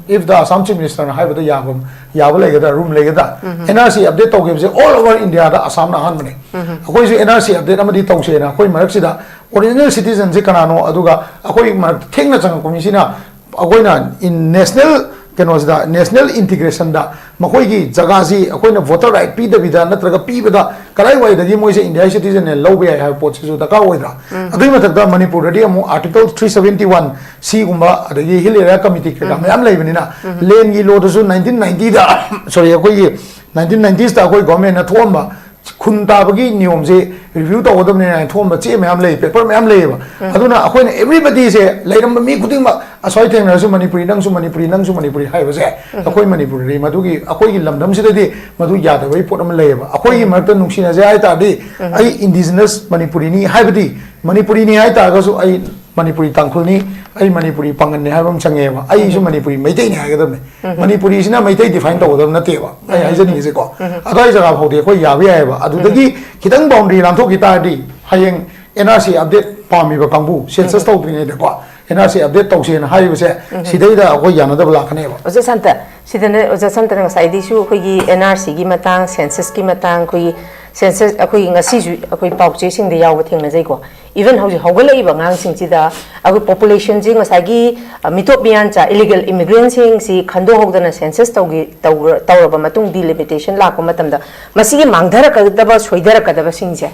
If the Assam Chief Minister ꯅ ꯍꯥꯏꯕꯗ ꯌꯥꯕ, ꯌꯥꯕ ꯂꯩꯒꯗ꯭ꯔꯥ, ꯔꯨꯝ ꯂꯩꯒꯗ꯭ꯔꯥ? ꯑꯦꯟ ꯑꯥꯔ ꯁꯤ ꯑꯞꯗꯦꯠ ꯇꯧꯈꯤꯕꯁꯦ all over India ꯗ ꯑꯁꯥꯝꯅ ꯑꯍꯥꯟꯕꯅꯦ꯫ ꯑꯩꯈꯣꯏꯁꯨ ꯑꯦꯟ ꯑꯥꯔ ꯁꯤ ꯑꯞꯗꯦꯠ ꯑꯃꯗꯤ ꯇꯧꯁꯦꯅ ꯑꯩꯈꯣꯏ ꯃꯔꯛꯁꯤꯗ ꯑꯣꯔꯤꯖꯤꯅꯦꯜ ꯁꯤꯇꯤꯖꯟꯁꯦ ꯀꯅꯥꯅꯣ, ꯑꯗꯨꯒ ꯑꯩꯈꯣꯏ ꯃꯔꯛꯇ ꯊꯦꯡꯅ ꯆꯪꯉꯛꯄ ꯃꯤꯁꯤꯅ ꯑꯩꯈꯣꯏꯅ ꯏꯟ ꯅꯦꯁꯅꯦꯜ ꯀꯩꯅꯣꯁꯤꯗ, ꯅꯦꯁꯅꯦꯜ ꯏꯟꯇꯤꯒ꯭ꯔꯦꯁꯟꯗ ꯃꯈꯣꯏꯒꯤ ꯖꯒꯥꯁꯤ ꯑꯩꯈꯣꯏꯅ ꯚꯣꯇꯔ ꯔꯥꯏꯠ ꯄꯤꯗꯕꯤꯗ ꯅꯠꯇ꯭ꯔꯒ ꯄꯤꯕꯗ ꯀꯗꯥꯏꯋꯥꯏꯗꯒꯤ ꯃꯣꯏꯁꯦ ꯏꯟꯗꯤꯌꯥꯒꯤ ꯁꯤꯇꯤꯖꯟꯅꯦ ꯂꯧꯕ ꯌꯥꯏ ꯍꯥꯏꯕ ꯄꯣꯠꯁꯤꯁꯨ ꯗꯔꯀꯥꯔ ꯑꯣꯏꯗ꯭ꯔꯥ? ꯑꯗꯨꯒꯤ ꯃꯊꯛꯇ ꯃꯅꯤꯄꯨꯔꯗꯗꯤ ꯑꯃꯨꯛ ꯑꯥꯔꯇꯤꯀꯜ ꯊ꯭ꯔꯤ ꯁꯕꯦꯟꯇꯤ ꯋꯥꯟ ꯁꯤꯒꯨꯝꯕ, ꯑꯗꯒꯤ ꯍꯤꯜ ꯑꯦꯔꯤꯌꯥ ꯀꯃꯤꯇꯤ ꯀꯩꯀꯥ ꯃꯌꯥꯝ ꯂꯩꯕꯅꯤꯅ, ꯂꯦꯟꯒꯤ ꯂꯣꯗꯁꯨ ꯅꯥꯏꯟꯇꯤꯟ ꯅꯥꯏꯟꯇꯤꯗ, ꯁꯣꯔꯤ, ꯑꯩꯈꯣꯏꯒꯤ ꯅꯥꯏꯟꯇꯤꯟ ꯅꯥꯏꯟꯇꯤꯁꯇ ꯑꯩꯈꯣꯏ ꯒꯣꯔꯃꯦꯟꯅ ꯊꯣꯛꯑꯝꯕ ꯈꯨꯟ ꯇꯥꯕꯒꯤ ꯅꯤꯌꯣꯝꯁꯦ ꯔꯤꯚ꯭ꯌꯨ ꯇꯧꯒꯗꯕꯅꯦ ꯍꯥꯏꯅ ꯊꯣꯛꯑꯝꯕ ꯆꯦ ꯃꯌꯥꯝ ꯂꯩ, ꯄꯦꯄꯔ ꯃꯌꯥꯝ ꯂꯩꯌꯦꯕ꯫ ꯑꯗꯨꯅ ꯑꯩꯈꯣꯏꯅ ꯑꯦꯕ꯭ꯔꯤꯕꯗꯤꯁꯦ, ꯂꯩꯔꯝꯕ ꯃꯤ ꯈꯨꯗꯤꯡꯃꯛ, ꯑꯁ꯭ꯋꯥꯏ ꯊꯦꯡꯅꯔꯁꯨ ꯃꯅꯤꯄꯨꯔꯤ, ꯅꯪꯁꯨ ꯃꯅꯤꯄꯨꯔꯤ, ꯅꯪꯁꯨ ꯃꯅꯤꯄꯨꯔꯤ ꯍꯥꯏꯕꯁꯦ ꯑꯩꯈꯣꯏ ꯃꯅꯤꯄꯨꯔꯤ, ꯃꯗꯨꯒꯤ ꯑꯩꯈꯣꯏꯒꯤ ꯂꯝꯗꯝꯁꯤꯗꯗꯤ ꯃꯗꯨ ꯌꯥꯗꯕꯒꯤ ꯄꯣꯠ ꯑꯃ ꯂꯩꯌꯦꯕ꯫ ꯑꯩꯈꯣꯏꯒꯤ ꯃꯔꯛꯇ ꯅꯨꯡꯁꯤꯅꯖꯩ ꯍꯥꯏ ꯇꯥꯔꯗꯤ, ꯑꯩ ꯏꯟꯗꯤꯖꯤꯅꯁ ꯃꯅꯤꯄꯨꯔꯤꯅꯤ ꯍꯥꯏꯕꯗꯤ, ꯃꯅꯤꯄꯨꯔꯤꯅꯤ ꯍꯥꯏ ꯇꯥꯔꯒꯁꯨ, ꯑꯩ ꯃꯅꯤꯄꯨꯔꯤ ꯇꯥꯡꯈꯨꯜꯅꯤ, ꯑꯩ ꯃꯅꯤꯄꯨꯔꯤ ꯄꯥꯉꯜꯅꯤ ꯍꯥꯏꯕ ꯑꯃ ꯆꯪꯉꯦꯕ꯫ ꯑꯩꯁꯨ ꯃꯅꯤꯄꯨꯔꯤ ꯃꯩꯇꯩꯅꯤ ꯍꯥꯏꯒꯗꯕꯅꯦ꯫ ꯃꯅꯤꯄꯨꯔꯤꯁꯤꯅ ꯃꯩꯇꯩ ꯗꯤꯐꯥꯏꯟ ꯇꯧꯒꯗꯕ ꯅꯠꯇꯦꯕ, ꯑꯩ ꯍꯥꯏꯖꯅꯤꯡꯉꯤꯁꯦꯀꯣ꯫ ꯑꯗꯨꯋꯥꯏ ꯖꯒꯥ ꯐꯥꯎꯗꯤ ꯑꯩꯈꯣꯏ ꯌꯥꯕ ꯌꯥꯏꯑꯕ꯫ ꯑꯗꯨꯗꯒꯤ ꯈꯤꯇꯪ ꯕꯥꯎꯟꯗꯔꯤ ꯂꯥꯟꯊꯣꯛꯈꯤ ꯇꯥꯔꯗꯤ, ꯍꯌꯦꯡ ꯑꯦꯟ ꯑꯥꯔ ꯁꯤ ꯑꯞꯗꯦꯠ ꯄꯥꯝꯃꯤꯕ ꯀꯥꯡꯕꯨ, ꯁꯦꯟꯁꯁ ꯇꯧꯗ꯭ꯔꯤꯉꯩꯗꯀꯣ, ꯑꯦꯟ ꯑꯥꯔ ꯁꯤ ꯑꯞꯗꯦꯠ ꯇꯧꯁꯦꯅ ꯍꯥꯏꯔꯤꯕꯁꯦ, ꯁꯤꯗꯩꯗ ꯑꯩꯈꯣꯏ ꯌꯥꯅꯗꯕ ꯂꯥꯛꯀꯅꯦꯕ꯫ ꯑꯣꯖꯥ ꯁꯥꯟꯇ, ꯁꯤꯗꯅ ꯑꯣꯖꯥ ꯁꯥꯟꯇꯅ ꯉꯁꯥꯏꯗꯩꯁꯨ ꯑꯩꯈꯣꯏꯒꯤ ꯑꯦꯟ ꯑꯥꯔ ꯁꯤꯒꯤ ꯃꯇꯥꯡ, ꯁꯦꯟꯁꯁꯀꯤ ꯃꯇꯥꯡ, ꯑꯩꯈꯣꯏꯒꯤ ꯁꯦꯟꯁꯁ, ꯑꯩꯈꯣꯏꯒꯤ ꯉꯁꯤꯁꯨ ꯑꯩꯈꯣꯏ ꯄꯥꯎꯆꯦꯁꯤꯡꯗ ꯌꯥꯎꯕ ꯊꯦꯡꯅꯖꯩꯀꯣ꯫ ꯏꯚꯟ ꯍꯧꯖꯤꯛ ꯍꯧꯒꯠꯂꯛꯏꯕ ꯑꯉꯥꯡꯁꯤꯡꯁꯤꯗ ꯑꯩꯈꯣꯏ ꯄꯣꯄꯨꯂꯦꯁꯟꯁꯤ ꯉꯁꯥꯏꯒꯤ, ꯑ, ꯃꯤꯇꯣꯞ ꯃꯤꯌꯥꯟꯆꯥ, ꯏꯂꯤꯒꯦꯜ ꯏꯃꯤꯒ꯭ꯔꯦꯟꯁꯤꯡꯁꯤ ꯈꯟꯗꯣꯛꯍꯧꯗꯅ ꯁꯦꯟꯁꯁ ꯇꯧꯒꯤ-, ꯇꯧꯔ-, ꯇꯧꯔꯕ ꯃꯇꯨꯡ, ꯗꯤꯂꯤꯃꯤꯇꯦꯁꯟ ꯂꯥꯛꯄ ꯃꯇꯝꯗ ꯃꯁꯤꯒꯤ ꯃꯥꯡꯊꯔꯛꯀꯗꯕ, ꯁꯣꯏꯊꯔꯛꯀꯗꯕꯁꯤꯡꯁꯦ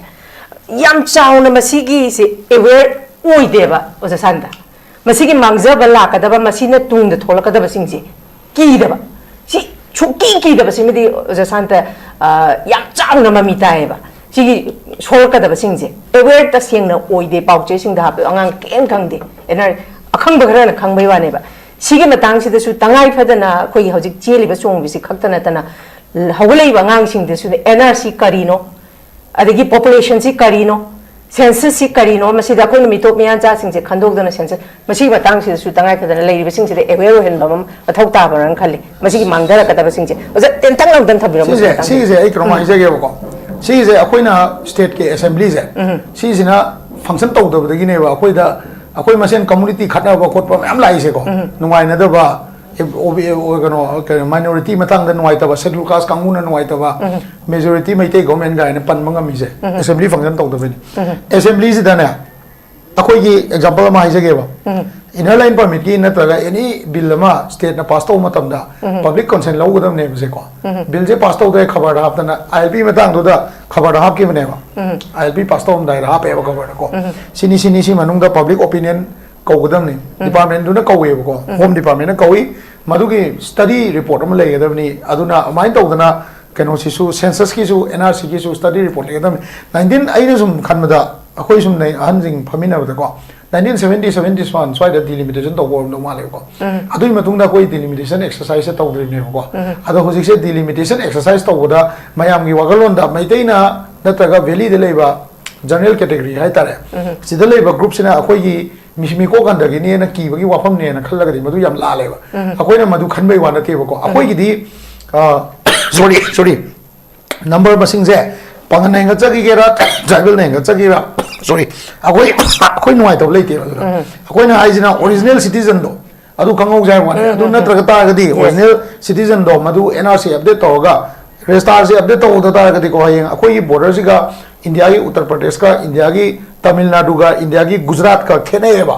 ꯌꯥꯝ ꯆꯥꯎꯅ ꯃꯁꯤꯒꯤꯁꯦ ꯑꯦꯋꯦꯌꯔ ꯑꯣꯏꯗꯦꯕ, ꯑꯣꯖꯥ ꯁꯥꯟꯇ꯫ ꯃꯁꯤꯒꯤ ꯃꯥꯡꯖꯕ ꯂꯥꯛꯀꯗꯕ, ꯃꯁꯤꯅ ꯇꯨꯡꯗ ꯊꯣꯛꯂꯛꯀꯗꯕꯁꯤꯡꯁꯦ ꯀꯤꯗꯕ, ꯁꯤ ꯁꯨꯛꯀꯤ ꯀꯤꯗꯕꯁꯤꯃꯗꯤ ꯑꯣꯖꯥ ꯁꯥꯟꯇ, ꯑ, ꯌꯥꯝ ꯆꯥꯎꯅ ꯃꯃꯤ ꯇꯥꯏꯌꯦꯕ꯫ ꯁꯤꯒꯤ ꯁꯣꯛꯂꯛꯀꯗꯕꯁꯤꯡꯁꯦ ꯑꯦꯋꯦꯌꯔ ꯇꯁꯦꯡꯅ ꯑꯣꯏꯗꯦ, ꯄꯥꯎꯆꯦꯁꯤꯡꯗ ꯍꯥꯞꯄꯦ, ꯑꯉꯥꯡ ꯀꯩꯝ ꯈꯪꯗꯦ꯫ ꯑꯦꯟ ꯑꯥꯔ, ꯑꯈꯪꯕ ꯈꯔꯅ ꯈꯪꯕꯩ ꯋꯥꯅꯦꯕ꯫ ꯁꯤꯒꯤ ꯃꯇꯥꯡꯁꯤꯗꯁꯨ ꯇꯉꯥꯏ ꯐꯗꯅ ꯑꯩꯈꯣꯏꯒꯤ ꯍꯧꯖꯤꯛ ꯆꯦꯜꯂꯤꯕ ꯆꯣꯡꯕꯁꯤ ꯈꯛꯇ ꯅꯠꯇꯅ, ꯍꯧꯒꯠꯂꯛꯏꯕ ꯑꯉꯥꯡꯁꯤꯡꯗꯁꯨ ꯑꯦꯟ ꯑꯥꯔ ꯁꯤ ꯀꯔꯤꯅꯣ, ꯑꯗꯒꯤ ꯄꯣꯄꯨꯂꯦꯁꯟꯁꯤ ꯀꯔꯤꯅꯣ, ꯁꯦꯟꯁꯁꯁꯤ ꯀꯔꯤꯅꯣ, ꯃꯁꯤꯗ ꯑꯩꯈꯣꯏꯅ ꯃꯤꯇꯣꯞ ꯃꯤꯌꯥꯟꯆꯥꯁꯤꯡꯁꯦ ꯈꯟꯗꯣꯛꯇꯅ ꯁꯦꯟꯁꯁ, ꯃꯁꯤꯒꯤ ꯃꯇꯥꯡꯁꯤꯗꯁꯨ ꯇꯉꯥꯏ ꯐꯗꯅ ꯂꯩꯔꯤꯕꯁꯤꯡꯁꯤꯗ ꯑꯦꯋꯦꯌꯔ ꯑꯣꯏꯍꯟꯕ ꯑꯃ ꯃꯊꯧ ꯇꯥꯕ꯭ꯔꯥꯅ ꯈꯜꯂꯤ꯫ ꯃꯁꯤꯒꯤ ꯃꯥꯡꯊꯔꯛꯀꯗꯕꯁꯤꯡꯁꯦ ꯑꯣꯖꯥ ꯇꯦꯟꯇꯪ ꯂꯥꯎꯗꯅ ꯊꯝꯕꯤꯔꯝꯃꯨ ꯁꯤꯁꯦ, ꯃꯇꯥꯡꯁꯤꯗ꯫ ꯁꯤꯒꯤꯁꯦ ꯑꯩ ꯀꯩꯅꯣꯝ ꯍꯥꯏꯖꯒꯦꯕꯀꯣ꯫ ꯁꯤꯒꯤꯁꯦ ꯑꯩꯈꯣꯏꯅ ꯁ꯭ꯇꯦꯠꯀꯤ ꯑꯦꯁꯦꯝꯕ꯭ꯂꯤꯁꯦ, ꯁꯤꯁꯤꯅ ꯐꯪꯁꯟ ꯇꯧꯗꯕꯗꯒꯤꯅꯦꯕ ꯑꯩꯈꯣꯏꯗ, ꯑꯩꯈꯣꯏ ꯃꯁꯦꯟ ꯀꯝꯃꯨꯅꯤꯇꯤ ꯈꯠꯅꯕ ꯈꯣꯠꯄ ꯃꯌꯥꯝ ꯂꯥꯛꯏꯁꯦꯀꯣ꯫ ꯅꯨꯡꯉꯥꯏꯅꯗꯕ, ꯑꯣ ꯕꯤ, ꯑꯣ, ꯀꯩꯅꯣ, ꯀꯩꯅꯣ, ꯃꯥꯏꯅꯣꯔꯤꯇꯤ ꯃꯇꯥꯡꯗ ꯅꯨꯡꯉꯥꯏꯇꯕ, ꯁꯦꯗꯨꯜ ꯀꯥꯁ ꯀꯥꯡꯕꯨꯅ ꯅꯨꯡꯉꯥꯏꯇꯕ, ꯃꯦꯖꯣꯔꯤꯇꯤ ꯃꯩꯇꯩ ꯒꯣꯔꯃꯦꯟ ꯀꯥꯏꯅ ꯄꯟꯕ ꯉꯝꯃꯤꯁꯦ ꯑꯦꯁꯦꯝꯕ꯭ꯂꯤ ꯐꯪꯁꯟ ꯇꯧꯗꯕꯩꯅꯤ꯫ ꯑꯦꯁꯦꯝꯕ꯭ꯂꯤꯁꯤꯗꯅꯦ, ꯑꯩꯈꯣꯏꯒꯤ ꯑꯦꯛꯖꯥꯝꯄꯜ ꯑꯃ ꯍꯥꯏꯖꯒꯦꯕ꯫ ꯏꯅꯔ ꯂꯥꯏꯟ ꯄꯔꯃꯤꯠꯀꯤ ꯅꯠꯇ꯭ꯔꯒ ꯑꯦꯅꯤ ꯕꯤꯜ ꯑꯃ ꯁ꯭ꯇꯦꯠꯅ ꯄꯥꯁ ꯇꯧꯕ ꯃꯇꯝꯗ ꯄꯕ꯭ꯂꯤꯛ ꯀꯟꯁꯦꯟ ꯂꯧꯒꯗꯕꯅꯦꯕꯁꯦꯀꯣ꯫ ꯕꯤꯜꯁꯦ ꯄꯥꯁ ꯇꯧꯗ꯭ꯔꯦ ꯈꯕꯔꯗ ꯍꯥꯞꯇꯅ, ꯑꯥꯏ ꯑꯦꯜ ꯄꯤ ꯃꯇꯥꯡꯗꯨꯗ ꯈꯕꯔꯗ ꯍꯥꯞꯈꯤꯕꯅꯦꯕ꯫ ꯑꯥꯏ ꯑꯦꯜ ꯄꯤ ꯄꯥꯁ ꯇꯧꯔꯝꯗꯥꯏꯗ ꯍꯥꯞꯄꯦꯕ ꯈꯕꯔꯗꯀꯣ꯫ ꯁꯤꯅꯤ, ꯁꯤꯅꯤ, ꯁꯤ ꯃꯅꯨꯡꯗ ꯄꯕ꯭ꯂꯤꯛ ꯑꯣꯄꯤꯅꯤꯌꯟ ꯀꯧꯒꯗꯕꯅꯤ꯫ ꯗꯤꯄꯥꯔꯠꯃꯦꯟꯗꯨꯅ ꯀꯧꯋꯦꯕꯀꯣ, ꯍꯣꯝ ꯗꯤꯄꯥꯔꯠꯃꯦꯟꯅ ꯀꯧꯏ꯫ ꯃꯗꯨꯒꯤ ꯁ꯭ꯇꯗꯤ ꯔꯤꯄꯣꯔꯠ ꯑꯃ ꯂꯩꯒꯗꯕꯅꯤ꯫ ꯑꯗꯨꯅ ꯑꯗꯨꯃꯥꯏꯅ ꯇꯧꯗꯅ ꯀꯩꯅꯣꯁꯤꯁꯨ, census ꯀꯤꯁꯨ, N R C ꯒꯤꯁꯨ study report ꯂꯩꯒꯗꯕꯅꯤ꯫ Nineteen, ꯑꯩꯅ ꯁꯨꯝ ꯈꯟꯕꯗ, ꯑꯩꯈꯣꯏ ꯁꯨꯝ ꯅꯩ-, ꯑꯍꯟꯁꯤꯡ ꯐꯝꯃꯤꯟꯅꯕꯗꯀꯣ, nineteen seventy, seventy-one ꯁ꯭ꯋꯥꯏꯗ delimitation ꯇꯧꯕ ꯑꯣꯏꯔꯝꯗꯧ ꯃꯥꯜꯂꯦꯕꯀꯣ꯫ ꯑꯗꯨꯒꯤ ꯃꯇꯨꯡꯗ ꯑꯩꯈꯣꯏ delimitation exercise ꯁꯦ ꯇꯧꯗ꯭ꯔꯤꯕꯅꯦꯕꯀꯣ꯫ ꯑꯗꯣ ꯍꯧꯖꯤꯛꯁꯦ delimitation exercise ꯇꯧꯕꯗ ꯃꯌꯥꯝꯒꯤ ꯋꯥꯈꯜꯂꯣꯟꯗ ꯃꯩꯇꯩꯅ ꯅꯠꯇ꯭ꯔꯒ valley ꯗ ꯂꯩꯕ general category ꯍꯥꯏꯇꯥꯔꯦ, ꯁꯤꯗ ꯂꯩꯕ group ꯁꯤꯅ ꯑꯩꯈꯣꯏꯒꯤ ꯃꯤ-, ꯃꯤꯀꯣꯛ ꯍꯟꯊꯈꯤꯅꯦꯅ ꯀꯤꯕꯒꯤ ꯋꯥꯐꯝꯅꯦꯅ ꯈꯜꯂꯒꯗꯤ ꯃꯗꯨ ꯌꯥꯝ ꯂꯥꯜꯂꯦꯕ꯫ ꯑꯩꯈꯣꯏꯅ ꯃꯗꯨ ꯈꯟꯕꯩ ꯋꯥ ꯅꯠꯇꯦꯕꯀꯣ꯫ ꯑꯩꯈꯣꯏꯒꯤꯗꯤ, ꯑ, sorry, sorry, number ꯃꯁꯤꯡꯁꯦ ꯄꯥꯡꯒꯜꯅ ꯍꯦꯟꯒꯠꯆꯈꯤꯒꯦꯔꯥ, tribal ꯅ ꯍꯦꯟꯒꯠꯆꯈꯤꯒꯦꯔꯥ, sorry, ꯑꯩꯈꯣꯏ, ꯑꯩꯈꯣꯏ ꯅꯨꯡꯉꯥꯏꯇꯕ ꯂꯩꯇꯦꯕ ꯑꯗꯨꯗ꯫ ꯑꯩꯈꯣꯏꯅ ꯍꯥꯏꯁꯤꯅ original citizen ꯗꯣ, ꯑꯗꯨ ꯈꯪꯍꯧꯁꯦ ꯍꯥꯏꯕ ꯋꯥꯅꯤ꯫ ꯑꯗꯨ ꯅꯠꯇ꯭ꯔꯒ ꯇꯥꯔꯒꯗꯤ original citizen ꯗꯣ ꯃꯗꯨ N R C update ꯇꯧꯔꯒ, register ꯁꯦ update ꯇꯧꯍꯧꯗ ꯇꯥꯔꯒꯗꯤꯀꯣ, ꯍꯌꯦꯡ ꯑꯩꯈꯣꯏꯒꯤ border ꯁꯤꯒ India ꯒꯤ ꯎꯠꯇꯔ ꯄ꯭ꯔꯗꯦꯁꯀ, India ꯒꯤ ꯇꯥꯃꯤꯜ ꯅꯥꯗꯨꯒ, India ꯒꯤ ꯒꯨꯖꯔꯥꯠꯀ ꯈꯦꯠꯅꯩꯌꯦꯕ꯫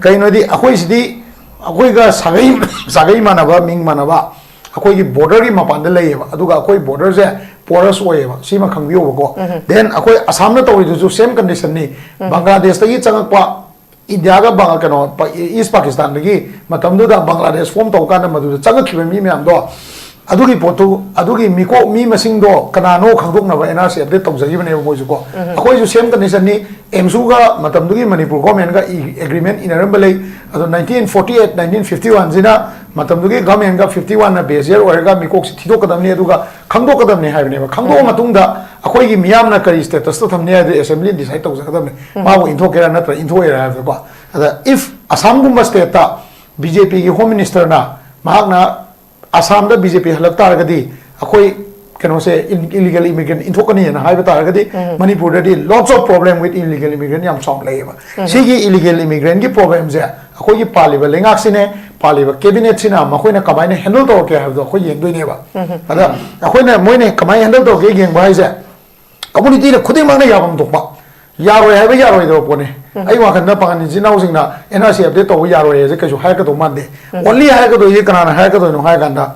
ꯀꯩꯅꯣꯗꯤ ꯑꯩꯈꯣꯏꯁꯤꯗꯤ, ꯑꯩꯈꯣꯏꯒ ꯁꯥꯒꯩ, ꯁꯥꯒꯩ ꯃꯥꯟꯅꯕ, ꯃꯤꯡ ꯃꯥꯟꯅꯕ, ꯑꯩꯈꯣꯏꯒꯤ border ꯒꯤ ꯃꯄꯥꯟꯗ ꯂꯩꯌꯦꯕ, ꯑꯗꯨꯒ ꯑꯩꯈꯣꯏ border ꯁꯦ porous ꯑꯣꯏꯌꯦꯕ, ꯁꯤꯃ ꯈꯪꯕꯤꯌꯣꯕꯀꯣ꯫ Then ꯑꯩꯈꯣꯏ ꯑꯁꯥꯝꯅ ꯇꯧꯔꯤꯗꯨꯁꯨ same condition ꯅꯤ꯫ ꯕꯪꯒ꯭ꯂꯥꯗꯦꯁꯇꯒꯤ ꯆꯪꯉꯛꯄ, ꯏꯟꯗꯤꯌꯥꯒ ꯕꯪ-, ꯀꯩꯅꯣ, ꯄ-, ꯏꯁ ꯄꯥꯀꯤꯁꯇꯥꯟꯗꯒꯤ ꯃꯇꯝꯗꯨꯗ ꯕꯪꯒ꯭ꯂꯥꯗꯦꯁ form ꯇꯧꯀꯥꯟꯗ ꯃꯗꯨꯗ ꯆꯪꯉꯛꯈꯤꯕ ꯃꯤ ꯃꯌꯥꯝꯗꯣ, ꯑꯗꯨꯒꯤ ꯄꯣꯠꯇꯨ, ꯑꯗꯨꯒꯤ ꯃꯤꯀꯣꯛ, ꯃꯤ ꯃꯁꯤꯡꯗꯣ ꯀꯅꯥꯅꯣ ꯈꯪꯗꯣꯛꯅꯕ N R C update ꯇꯧꯖꯈꯤꯕꯅꯦꯕ ꯃꯣꯏꯁꯨ ꯀꯣ꯫ ꯑꯩꯈꯣꯏꯁꯨ same condition ꯅꯤ꯫ ꯑꯦꯝꯁꯨꯒ ꯃꯇꯝꯗꯨꯒꯤ ꯃꯅꯤꯄꯨꯔ government ꯒ ꯏ-, agreement ꯏꯅꯔꯝꯕ ꯂꯩ꯫ ꯑꯗꯣ nineteen forty eight, nineteen fifty one ꯁꯤꯅ ꯃꯇꯝꯗꯨꯒꯤ government ꯒ fifty one ꯅ base year ꯑꯣꯏꯔꯒ ꯃꯤꯀꯣꯛꯁꯤ ꯊꯤꯗꯣꯛꯀꯗꯕꯅꯤ, ꯑꯗꯨꯒ ꯈꯪꯗꯣꯛꯀꯗꯕꯅꯤ ꯍꯥꯏꯕꯅꯦꯕ꯫ ꯈꯪꯗꯣꯛꯑ ꯃꯇꯨꯡꯗ ꯑꯩꯈꯣꯏꯒꯤ ꯃꯤꯌꯥꯝꯅ ꯀꯔꯤ status ꯇ ꯊꯝꯅꯤ ꯍꯥꯏꯗꯨ assembly ꯅ decide ꯇꯧꯖꯒꯗꯕꯅꯤ꯫ ꯃꯥꯕꯨ ꯏꯟꯊꯣꯛꯀꯦꯔꯥ ꯅꯠꯇ꯭ꯔ ꯏꯟꯊꯣꯛꯑꯣꯏꯔꯥ ꯍꯥꯏꯕꯗꯣꯀꯣ꯫ ꯑꯗ if ꯑꯁꯥꯝꯒꯨꯝꯕ state ꯇ B J P ꯒꯤ home minister ꯅ ꯃꯍꯥꯛꯅ ꯑꯁꯥꯝꯗ B J P ꯍꯜꯂꯛ ꯇꯥꯔꯒꯗꯤ ꯑꯩꯈꯣꯏ ꯀꯩꯅꯣꯁꯦ, ꯏꯟ-, illegal immigrant ꯏꯟꯊꯣꯛꯀꯅꯤꯅ ꯍꯥꯏꯕ ꯇꯥꯔꯒꯗꯤ, ꯃꯅꯤꯄꯨꯔꯗꯗꯤ lots of problem with illegal immigrant ꯌꯥꯝ ꯆꯥꯎꯅ ꯂꯩꯌꯦꯕ꯫ ꯁꯤꯒꯤ illegal immigrant ꯀꯤ problem ꯁꯦ ꯑꯩꯈꯣꯏꯒꯤ ꯄꯥꯜꯂꯤꯕ ꯂꯩꯉꯥꯛꯁꯤꯅꯦ, ꯄꯥꯜꯂꯤꯕ cabinet ꯁꯤꯅ ꯃꯈꯣꯏꯅ ꯀꯃꯥꯏꯅ handle ꯇꯧꯔꯛꯀꯦ ꯍꯥꯏꯕꯗꯣ ꯑꯩꯈꯣꯏ ꯌꯦꯡꯗꯣꯏꯅꯦꯕ꯫ ꯑꯗ ꯑꯩꯈꯣꯏꯅ, ꯃꯣꯏꯅ ꯀꯃꯥꯏꯅ handle ꯇꯧꯔꯛꯀꯦ ꯌꯦꯡꯕ ꯍꯥꯏꯁꯦ, community ꯅ ꯈꯨꯗꯤꯡꯃꯛꯅ ꯌꯥꯐꯝ ꯊꯣꯛꯄ, ꯌꯥꯔꯣꯏ ꯍꯥꯏꯕ ꯌꯥꯔꯣꯏꯗꯕ ꯄꯣꯠꯅꯤ꯫ ꯑꯩ ꯋꯥꯈꯜꯗ ꯄꯥꯉꯜ ꯏꯆꯤꯟ ꯏꯅꯥꯎꯁꯤꯡꯅ N R C update ꯇꯧꯕ ꯌꯥꯔꯣꯏ ꯍꯥꯏꯁꯦ ꯀꯩꯁꯨ ꯍꯥꯏꯔꯛꯀꯗꯧ ꯃꯥꯟꯗꯦ꯫ Only ꯍꯥꯏꯔꯛꯀꯗꯣꯏꯁꯦ ꯀꯅꯥꯅ ꯍꯥꯏꯔꯛꯀꯗꯣꯏꯅꯣ ꯍꯥꯏ ꯀꯥꯟꯗ,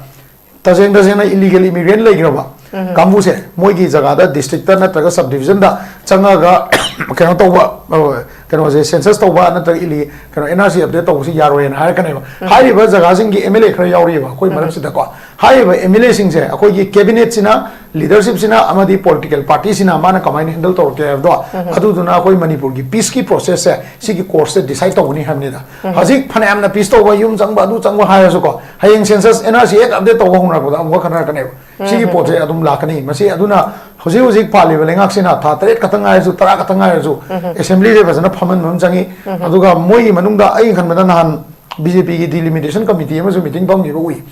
ꯇꯁꯦꯡ ꯇꯁꯦꯡꯅ illegal immigrant ꯂꯩꯈ꯭ꯔꯕ ꯀꯥꯡꯕꯨꯁꯦ ꯃꯣꯏꯒꯤ ꯖꯒꯥꯗ, district ꯇ ꯅꯠꯇ꯭ꯔꯒ sub division ꯗ ꯆꯪꯉꯒ ꯀꯩꯅꯣ ꯇꯧꯕ, ꯑ, ꯀꯩꯅꯣꯁꯦ, ꯁꯦꯟꯁꯁ ꯇꯧꯕ ꯅꯠꯇ꯭ꯔꯒ ꯏꯂꯤ-, ꯀꯩꯅꯣ, ꯑꯦꯟ ꯑꯥꯔ ꯁꯤ ꯑꯞꯗꯦꯠ ꯇꯧꯕꯁꯤ ꯌꯥꯔꯣꯏꯅ ꯍꯥꯏꯔꯛꯀꯅꯦꯕ꯫ ꯍꯥꯏꯔꯤꯕ ꯖꯒꯥꯁꯤꯡꯒꯤ ꯑꯦꯝ ꯑꯦꯜ ꯑꯦ ꯈꯔ ꯌꯥꯎꯔꯤꯕ ꯑꯩꯈꯣꯏ ꯃꯔꯛꯁꯤꯗꯀꯣ꯫ ꯍꯥꯏꯔꯤꯕ ꯑꯦꯝ ꯑꯦꯜ ꯑꯦꯁꯤꯡꯁꯦ ꯑꯩꯈꯣꯏꯒꯤ ꯀꯦꯕꯤꯅꯦꯠꯁꯤꯅ, ꯂꯤꯗꯔꯁꯤꯞꯁꯤꯅ ꯑꯃꯗꯤ ꯄꯣꯂꯤꯇꯤꯀꯦꯜ ꯄꯥꯔꯇꯤꯁꯤꯅ ꯃꯥꯅ ꯀꯃꯥꯏꯅ ꯍꯦꯟꯗꯜ ꯇꯧꯔꯛꯀꯦ ꯍꯥꯏꯕꯗꯣ, ꯑꯗꯨꯗꯨꯅ ꯑꯩꯈꯣꯏ ꯃꯅꯤꯄꯨꯔꯒꯤ ꯄꯤꯁꯀꯤ ꯄ꯭ꯔꯣꯁꯦꯁꯁꯦ, ꯁꯤꯒꯤ ꯀꯣꯔꯁꯁꯦ ꯗꯤꯁꯥꯏꯗ ꯇꯧꯒꯅꯤ ꯍꯥꯏꯕꯅꯤꯗ꯫ ꯍꯧꯖꯤꯛ ꯐꯅꯌꯥꯝꯅ ꯄꯤꯁ ꯇꯧꯕ, ꯌꯨꯝ ꯆꯪꯕ, ꯑꯗꯨ ꯆꯪꯕ ꯍꯥꯏꯔꯁꯨꯀꯣ, ꯍꯌꯦꯡ ꯁꯦꯟꯁꯁ, ꯑꯦꯟ ꯑꯥꯔ ꯁꯤ ꯍꯦꯛ ꯑꯞꯗꯦꯠ ꯇꯧꯕ ꯍꯧꯅꯔꯛꯄꯗ ꯑꯃꯨꯛꯀ ꯈꯟꯅꯔꯛꯀꯅꯦꯕ꯫ ꯁꯤꯒꯤ ꯄꯣꯠꯁꯦ ꯑꯗꯨꯝ ꯂꯥꯛꯀꯅꯤ꯫ ꯃꯁꯤ ꯑꯗꯨꯅ ꯍꯧꯖꯤꯛ ꯍꯧꯖꯤꯛ ꯄꯥꯜꯂꯤꯕ ꯂꯩꯉꯥꯛꯁꯤꯅ ꯊꯥ ꯇꯔꯦꯠ ꯈꯛꯇꯪ ꯉꯥꯏꯔꯁꯨ, ꯇꯔꯥ ꯈꯛꯇꯪ ꯉꯥꯏꯔꯁꯨ, ꯑꯦꯁꯦꯝꯕ꯭ꯂꯤꯁꯦ ꯐꯖꯅ ꯐꯝꯍꯟꯕ ꯑꯃ ꯆꯪꯉꯤ꯫ ꯑꯗꯨꯒ ꯃꯣꯏꯒꯤ ꯃꯅꯨꯡꯗ ꯑꯩꯅ ꯈꯟꯕꯗ ꯅꯍꯥꯟ ꯕꯤ ꯖꯦ ꯄꯤꯒꯤ ꯗꯤꯂꯤꯃꯤꯇꯦꯁꯟ ꯀꯃꯤꯇꯤ ꯑꯃꯁꯨ ꯃꯤꯇꯤꯡ ꯐꯝꯈꯤꯕ ꯎꯏ,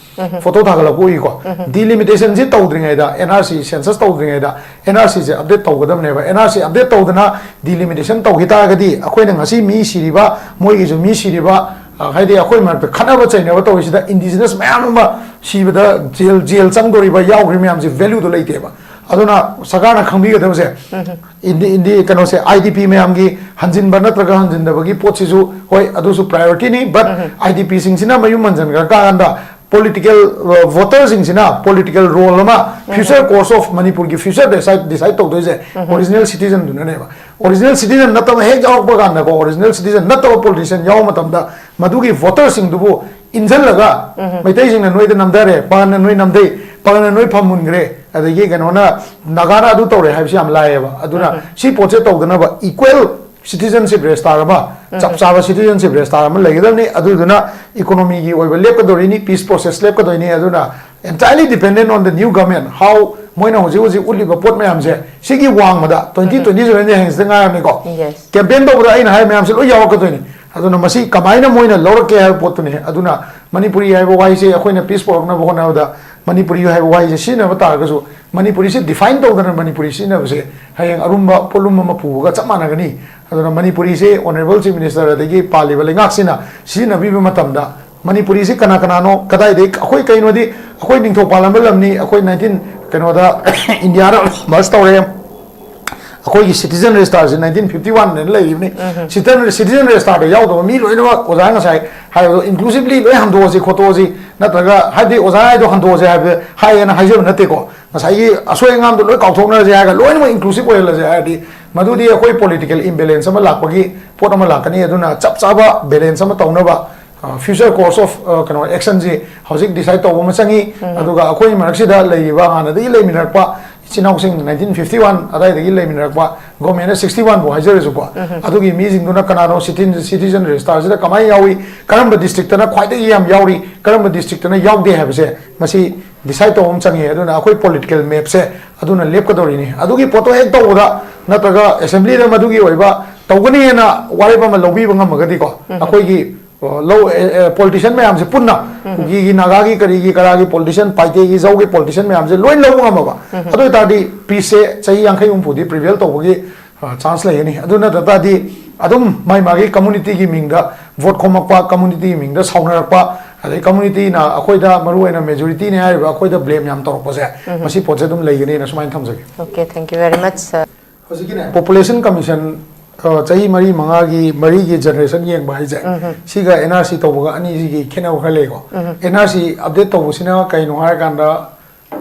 ꯐꯣꯇꯣ ꯊꯥꯒꯠꯂꯛꯄ ꯎꯏꯀꯣ꯫ ꯗꯤꯂꯤꯃꯤꯇꯦꯁꯟꯁꯤ ꯇꯧꯗ꯭ꯔꯤꯉꯩꯗ, ꯑꯦꯟ ꯑꯥꯔ ꯁꯤ ꯁꯦꯟꯁꯁ ꯇꯧꯗ꯭ꯔꯤꯉꯩꯗ ꯑꯦꯟ ꯑꯥꯔ ꯁꯤꯁꯦ ꯑꯞꯗꯦꯠ ꯇꯧꯒꯗꯕꯅꯦꯕ꯫ ꯑꯦꯟ ꯑꯥꯔ ꯁꯤ ꯑꯞꯗꯦꯠ ꯇꯧꯗꯅ ꯗꯤꯂꯤꯃꯤꯇꯦꯁꯟ ꯇꯧꯈꯤ ꯇꯥꯔꯒꯗꯤ ꯑꯩꯈꯣꯏꯅ ꯉꯁꯤ ꯃꯤ ꯁꯤꯔꯤꯕ, ꯃꯣꯏꯒꯤꯁꯨ ꯃꯤ ꯁꯤꯔꯤꯕ, ꯑ, ꯍꯥꯏꯗꯤ ꯑꯩꯈꯣꯏ ꯃꯔꯛꯇ ꯈꯠꯅꯕ ꯆꯩꯅꯕ ꯇꯧꯔꯤꯁꯤꯗ ꯏꯟꯗꯤꯖꯤꯅꯁ ꯃꯌꯥꯝ ꯑꯃ ꯁꯤꯕꯗ ꯖꯦꯜ, ꯖꯦꯜ ꯆꯪꯗꯣꯔꯤꯕ, ꯌꯥꯎꯈ꯭ꯔꯤꯕ ꯃꯌꯥꯝꯁꯤ ꯚꯦꯂꯨꯗꯣ ꯂꯩꯇꯦꯕ꯫ ꯑꯗꯨꯅ ꯁꯔꯀꯥꯔꯅ ꯈꯪꯕꯤꯒꯗꯕꯁꯦ, ꯏꯟꯗꯤ-, ꯏꯟꯗꯤ-, ꯀꯩꯅꯣꯁꯦ, ꯑꯥꯏ ꯗꯤ ꯄꯤ ꯃꯌꯥꯝꯒꯤ ꯍꯟꯖꯤꯟꯕ ꯅꯠꯇ꯭ꯔꯒ ꯍꯟꯖꯤꯟꯗꯕꯒꯤ ꯄꯣꯠꯁꯤꯁꯨ, ꯍꯣꯏ, ꯑꯗꯨꯁꯨ ꯄ꯭ꯔꯥꯏꯌꯣꯔꯤꯇꯤꯅꯤ, ꯕꯠ ꯑꯥꯏ ꯗꯤ ꯄꯤꯁꯤꯡꯁꯤꯅ ꯃꯌꯨꯝ ꯍꯟꯖꯤꯟꯈ꯭ꯔꯀꯥꯟꯗ ꯄꯣꯂꯤꯇꯤꯀꯦꯜ, ꯑ, ꯚꯣꯇꯔꯁꯤꯡꯁꯤꯅ ꯄꯣꯂꯤꯇꯤꯀꯦꯜ ꯔꯣꯜ ꯑꯃ, ꯐ꯭ꯌꯨꯆꯔ ꯀꯣꯔꯁ ꯑꯣꯐ ꯃꯅꯤꯄꯨꯔꯒꯤ ꯐ꯭ꯌꯨꯆꯔ ꯗꯤꯁꯥꯏꯠ, ꯗꯤꯁꯥꯏꯠ ꯇꯧꯗꯣꯏꯁꯦ ꯑꯣꯔꯤꯖꯤꯅꯦꯜ ꯁꯤꯇꯤꯖꯟꯗꯨꯅꯅꯦꯕ꯫ ꯑꯣꯔꯤꯖꯤꯅꯦꯜ ꯁꯤꯇꯤꯖꯟ ꯅꯠꯇꯕ ꯍꯦꯛ ꯌꯥꯎꯔꯛꯄ ꯀꯥꯟꯗꯀꯣ, ꯑꯣꯔꯤꯖꯤꯅꯦꯜ ꯁꯤꯇꯤꯖꯟ ꯅꯠꯇꯕ ꯄꯣꯂꯤꯇꯤꯁꯤꯌꯟ ꯌꯥꯎꯕ ꯃꯇꯝꯗ ꯃꯗꯨꯒꯤ ꯚꯣꯇꯔꯁꯤꯡꯗꯨꯕꯨ ꯏꯟꯁꯤꯜꯂꯒ, ꯃꯩꯇꯩꯁꯤꯡꯅ ꯅꯣꯏꯗ ꯅꯝꯊꯔꯦ, ꯄꯥꯉꯟꯅ ꯅꯣꯏ ꯅꯝꯊꯩ, ꯄꯥꯉꯟꯅ ꯅꯣꯏ ꯐꯝ ꯃꯨꯟꯈ꯭ꯔꯦ, ꯑꯗꯒꯤ ꯀꯩꯅꯣꯅ, ꯅꯥꯒꯥꯅ ꯑꯗꯨ ꯇꯧꯔꯦ ꯍꯥꯏꯕꯁꯤ ꯌꯥꯝ ꯂꯥꯏꯌꯦꯕ꯫ ꯑꯗꯨꯅ ꯁꯤ ꯄꯣꯠꯁꯦ ꯇꯧꯗꯅꯕ ꯏꯀ꯭ꯋꯦꯜ ꯁꯤꯇꯤꯖꯟꯁꯤꯞ ꯔꯦꯁꯇꯥꯔ ꯑꯃ, ꯆꯞ ꯆꯥꯕ ꯁꯤꯇꯤꯖꯟꯁꯤꯞ ꯔꯦꯁꯇꯥꯔ ꯑꯃ ꯂꯩꯒꯗꯕꯅꯤ꯫ ꯑꯗꯨꯗꯨꯅ ꯏꯀꯣꯅꯣꯃꯤꯒꯤ ꯑꯣꯏꯕ ꯂꯦꯞꯀꯗꯧꯔꯤꯅꯤ, ꯄꯤꯁ ꯄ꯭ꯔꯣꯁꯦꯁ ꯂꯦꯞꯀꯗꯣꯏꯅꯤ꯫ ꯑꯗꯨꯅ entirely dependent on the new government, how ꯃꯣꯏꯅ ꯍꯧꯖꯤꯛ ꯍꯧꯖꯤꯛ ꯎꯠꯂꯤꯕ ꯄꯣꯠ ꯃꯌꯥꯝꯁꯦ, ꯁꯤꯒꯤ ꯋꯥꯡꯃꯗ, twenty twenty seven ꯁꯦ ꯍꯌꯦꯡꯁꯤꯗ ꯉꯥꯏꯔꯕꯅꯤꯀꯣ꯫ Yes. ꯀꯦꯝꯄꯦꯟ ꯇꯧꯕꯗ ꯑꯩꯅ ꯍꯥꯏ ꯃꯌꯥꯝꯁꯦ ꯂꯣꯏ ꯌꯥꯎꯔꯛꯀꯗꯣꯏꯅꯤ꯫ ꯑꯗꯨꯅ ꯃꯁꯤ ꯀꯃꯥꯏꯅ ꯃꯣꯏꯅ ꯂꯧꯔꯛꯀꯦ ꯍꯥꯏꯕ ꯄꯣꯠꯇꯨꯅꯤ꯫ ꯑꯗꯨꯅ ꯃꯅꯤꯄꯨꯔꯤ ꯍꯥꯏꯕ ꯋꯥꯍꯩꯁꯦ ꯑꯩꯈꯣꯏꯅ ꯄꯤꯁ ꯄꯨꯔꯛꯅꯕ ꯍꯣꯠꯅꯕꯗ ꯃꯅꯤꯄꯨꯔꯤ ꯍꯥꯏꯕ ꯋꯥꯍꯩꯁꯦ ꯁꯤꯖꯤꯟꯅꯕ ꯇꯥꯔꯒꯁꯨ, ꯃꯅꯤꯄꯨꯔꯤꯁꯦ ꯗꯤꯐꯥꯏꯟ ꯇꯧꯗꯅ ꯃꯅꯤꯄꯨꯔꯤ ꯁꯤꯖꯤꯟꯅꯕꯁꯦ ꯍꯌꯦꯡ ꯑꯔꯨꯝꯕ ꯄꯣꯠꯂꯨꯝ ꯑꯃ ꯄꯨꯕꯒ ꯆꯞ ꯃꯥꯟꯅꯒꯅꯤ꯫ ꯑꯗꯨꯅ ꯃꯅꯤꯄꯨꯔꯤꯁꯦ ꯑꯣꯅꯔꯦꯕꯜ ꯆꯤꯐ ꯃꯤꯅꯤꯁꯇꯔ ꯑꯗꯒꯤ ꯄꯥꯜꯂꯤꯕ ꯂꯩꯉꯥꯛꯁꯤꯅ ꯁꯤꯖꯤꯟꯅꯕꯤꯕ ꯃꯇꯝꯗ, ꯃꯅꯤꯄꯨꯔꯤꯁꯦ ꯀꯅꯥ ꯀꯅꯥꯅꯣ, ꯀꯗꯥꯏꯗꯒꯤ, ꯑꯩꯈꯣꯏ ꯀꯩꯅꯣꯗꯤ, ꯑꯩꯈꯣꯏ ꯅꯤꯡꯊꯧ ꯄꯥꯜꯂꯝꯕ ꯂꯝꯅꯤ, ꯑꯩꯈꯣꯏ nineteen, ꯀꯩꯅꯣꯗ, ꯏꯟꯗꯤꯌꯥꯗ ꯃꯔꯁ ꯇꯧꯔꯦ, ꯑꯩꯈꯣꯏꯒꯤ ꯁꯤꯇꯤꯖꯟ ꯔꯦꯖꯤꯁꯇꯥꯔꯁꯦ nineteen fifty one ꯗꯅ ꯂꯩꯔꯤꯕꯅꯤ꯫ ꯁꯤꯇꯤꯖꯟ, ꯁꯤꯇꯤꯖꯟ ꯔꯦꯖꯤꯁꯇꯥꯔꯗ ꯌꯥꯎꯗꯕ ꯃꯤ ꯂꯣꯏꯅꯃꯛ ꯑꯣꯖꯥ ꯉꯁꯥꯏ ꯍꯥꯏꯕꯗꯣ ꯏꯟꯀ꯭ꯂꯨꯁꯤꯚꯂꯤ ꯂꯣꯏ ꯍꯟꯗꯣꯛꯑꯁꯤ ꯈꯣꯠꯇꯣꯛꯑꯁꯤ, ꯅꯠꯇ꯭ꯔꯒ ꯍꯥꯏꯗꯤ ꯑꯣꯖꯥ ꯍꯥꯏꯗꯣ ꯍꯟꯗꯣꯛꯑꯁꯤ ꯍꯥꯏꯕ, ꯍꯥꯏꯌꯦꯅ ꯍꯥꯏꯖꯕ ꯅꯠꯇꯦꯀꯣ꯫ ꯉꯁꯥꯏꯒꯤ ꯑꯁꯣꯏ ꯑꯉꯥꯝꯗꯣ ꯂꯣꯏ ꯀꯥꯎꯊꯣꯛꯅꯔꯁꯦ ꯍꯥꯏꯔꯒ ꯂꯣꯏꯅꯃꯛ ꯏꯟꯀ꯭ꯂꯨꯁꯤꯚ ꯑꯣꯏꯍꯜꯂꯁꯦ ꯍꯥꯏꯔꯗꯤ ꯃꯗꯨꯗꯤ ꯑꯩꯈꯣꯏ ꯄꯣꯂꯤꯇꯤꯀꯦꯜ ꯏꯝꯕꯦꯂꯦꯟꯁ ꯑꯃ ꯂꯥꯛꯄꯒꯤ ꯄꯣꯠ ꯑꯃ ꯂꯥꯛꯀꯅꯤ꯫ ꯑꯗꯨꯅ ꯆꯞ ꯆꯥꯕ ꯕꯦꯂꯦꯟꯁ ꯑꯃ ꯇꯧꯅꯕ ꯐ꯭ꯌꯨꯆꯔ ꯀꯣꯔꯁ ꯑꯣꯐ ꯀꯩꯅꯣ ꯑꯦꯛꯁꯟꯁꯤ ꯍꯧꯖꯤꯛ ꯗꯤꯁꯥꯏꯠ ꯇꯧꯕ ꯑꯃ ꯆꯪꯉꯤ꯫ ꯑꯗꯨꯒ ꯑꯩꯈꯣꯏ ꯃꯔꯛꯁꯤꯗ ꯂꯩꯔꯤꯕ ꯍꯥꯟꯅꯗꯒꯤ ꯂꯩꯃꯤꯟꯅꯔꯛꯄ ꯏꯆꯤꯟ ꯏꯅꯥꯎꯁꯤꯡ ꯅꯥꯏꯟꯇꯤꯟ ꯐꯤꯐꯇꯤ ꯋꯥꯟ ꯑꯗꯥꯏꯗꯒꯤ ꯂꯩꯃꯤꯟꯅꯔꯛꯄ, ꯒꯣꯔꯃꯦꯟꯅ ꯁꯤꯛꯁꯇꯤ ꯋꯥꯟ ꯐꯥꯎ ꯍꯥꯏꯖꯔꯁꯨꯀꯣ, ꯑꯗꯨꯒꯤ ꯃꯤꯁꯤꯡꯗꯨꯅ ꯀꯅꯥꯅꯣ ꯁꯤꯇꯤꯖꯟ ꯁꯤꯇꯤꯖꯟ ꯔꯦꯖꯤꯁꯇꯥꯔꯁꯤꯗ ꯀꯃꯥꯏꯅ ꯌꯥꯎꯏ, ꯀꯔꯝꯕ ꯗꯤꯁꯇ꯭ꯔꯤꯛꯇꯅ ꯈ꯭ꯋꯥꯏꯗꯒꯤ ꯌꯥꯝ ꯌꯥꯎꯔꯤ, ꯀꯔꯝꯕ ꯗꯤꯁꯇ꯭ꯔꯤꯛꯇꯅ ꯌꯥꯎꯗꯦ ꯍꯥꯏꯕꯁꯦ ꯃꯁꯤ ꯗꯤꯁꯥꯏꯠ ꯇꯧꯕ ꯑꯃ ꯆꯪꯉꯤ꯫ ꯑꯗꯨꯅ ꯑꯩꯈꯣꯏ ꯄꯣꯂꯤꯇꯤꯀꯦꯜ ꯃꯦꯞꯁꯦ ꯑꯗꯨꯅ ꯂꯦꯞꯀꯗꯧꯔꯤꯅꯤ꯫ ꯑꯗꯨꯒꯤ ꯄꯣꯠꯇꯣ ꯍꯦꯛ ꯇꯧꯕꯗ ꯅꯠꯇ꯭ꯔꯒ ꯑꯦꯁꯦꯝꯕ꯭ꯂꯤꯗ ꯃꯗꯨꯒꯤ ꯑꯣꯏꯕ ꯇꯧꯒꯅꯤꯅ ꯋꯥꯔꯦꯞ ꯑꯃ ꯂꯧꯕꯤꯕ ꯉꯝꯃꯒꯗꯤꯀꯣ, ꯑꯩꯈꯣꯏꯒꯤ ꯂꯧ ꯄꯣꯂꯤꯇꯤꯁꯤꯌꯥꯟ ꯃꯌꯥꯝꯁꯦ ꯄꯨꯟꯅ, ꯀꯨꯀꯤꯒꯤ, ꯅꯥꯒꯥꯒꯤ, ꯀꯔꯤꯒꯤ, ꯀꯔꯥꯒꯤ ꯄꯣꯂꯤꯇꯤꯁꯤꯌꯥꯟ, ꯄꯥꯏꯇꯦꯒꯤ, ꯖꯧꯒꯤ ꯄꯣꯂꯤꯇꯤꯁꯤꯌꯥꯟ ꯃꯌꯥꯝꯁꯦ ꯂꯣꯏ ꯂꯧꯕ ꯉꯝꯃꯕ, ꯑꯗꯨ ꯑꯣꯏꯇꯥꯔꯗꯤ ꯄꯤꯁꯁꯦ ꯆꯍꯤ ꯌꯥꯡꯈꯩ ꯍꯨꯝꯐꯨꯗꯤ ꯄ꯭ꯔꯤꯚꯦꯜ ꯇꯧꯕꯒꯤ ꯆꯥꯟꯁ ꯂꯩꯒꯅꯤ꯫ ꯑꯗꯨ ꯅꯠꯇ ꯇꯥꯔꯗꯤ ꯑꯗꯨꯝ ꯃꯥꯏ ꯃꯥꯒꯤ ꯀꯝꯃꯨꯅꯤꯇꯤꯒꯤ ꯃꯤꯡꯗ ꯚꯣꯠ ꯈꯣꯝꯃꯛꯄ, ꯀꯝꯃꯨꯅꯤꯇꯤꯒꯤ ꯃꯤꯡꯗ ꯁꯥꯎꯅꯔꯛꯄ, ꯑꯗꯩ ꯀꯝꯃꯨꯅꯤꯇꯤꯅ ꯑꯩꯈꯣꯏꯗ, ꯃꯔꯨꯑꯣꯏꯅ ꯃꯦꯖꯣꯔꯤꯇꯤꯅꯦ ꯍꯥꯏꯔꯤꯕ ꯑꯩꯈꯣꯏꯗ ꯕ꯭ꯂꯦꯝ ꯌꯥꯝ ꯇꯧꯔꯛꯄꯁꯦ, ꯃꯁꯤ ꯄꯣꯠꯁꯦ ꯑꯗꯨꯝ ꯂꯩꯒꯅꯤꯅ ꯁꯨꯃꯥꯏꯅ ꯊꯝꯖꯒꯦ꯫ Okay, thank you very much, sir. ꯍꯧꯖꯤꯛꯀꯤꯅꯦ ꯄꯣꯄꯨꯂꯦꯁꯟ ꯀꯃꯤꯁꯟ ꯆꯍꯤ ꯃꯔꯤ ꯃꯉꯥꯒꯤ, ꯃꯔꯤꯒꯤ ꯖꯦꯅꯔꯦꯁꯟ ꯌꯦꯡꯕ ꯍꯥꯏꯁꯦ, ꯁꯤꯒ ꯑꯦꯟ ꯑꯥꯔ ꯁꯤ ꯇꯧꯕꯒ ꯑꯅꯤꯁꯤꯒꯤ ꯈꯦꯠꯅꯕ ꯈꯔ ꯂꯩꯀꯣ꯫ ꯑꯦꯟ ꯑꯥꯔ ꯁꯤ ꯑꯞꯗꯦꯠ ꯇꯧꯕꯁꯤꯅ ꯀꯩꯅꯣ ꯍꯥꯏꯔꯀꯥꯟꯗ,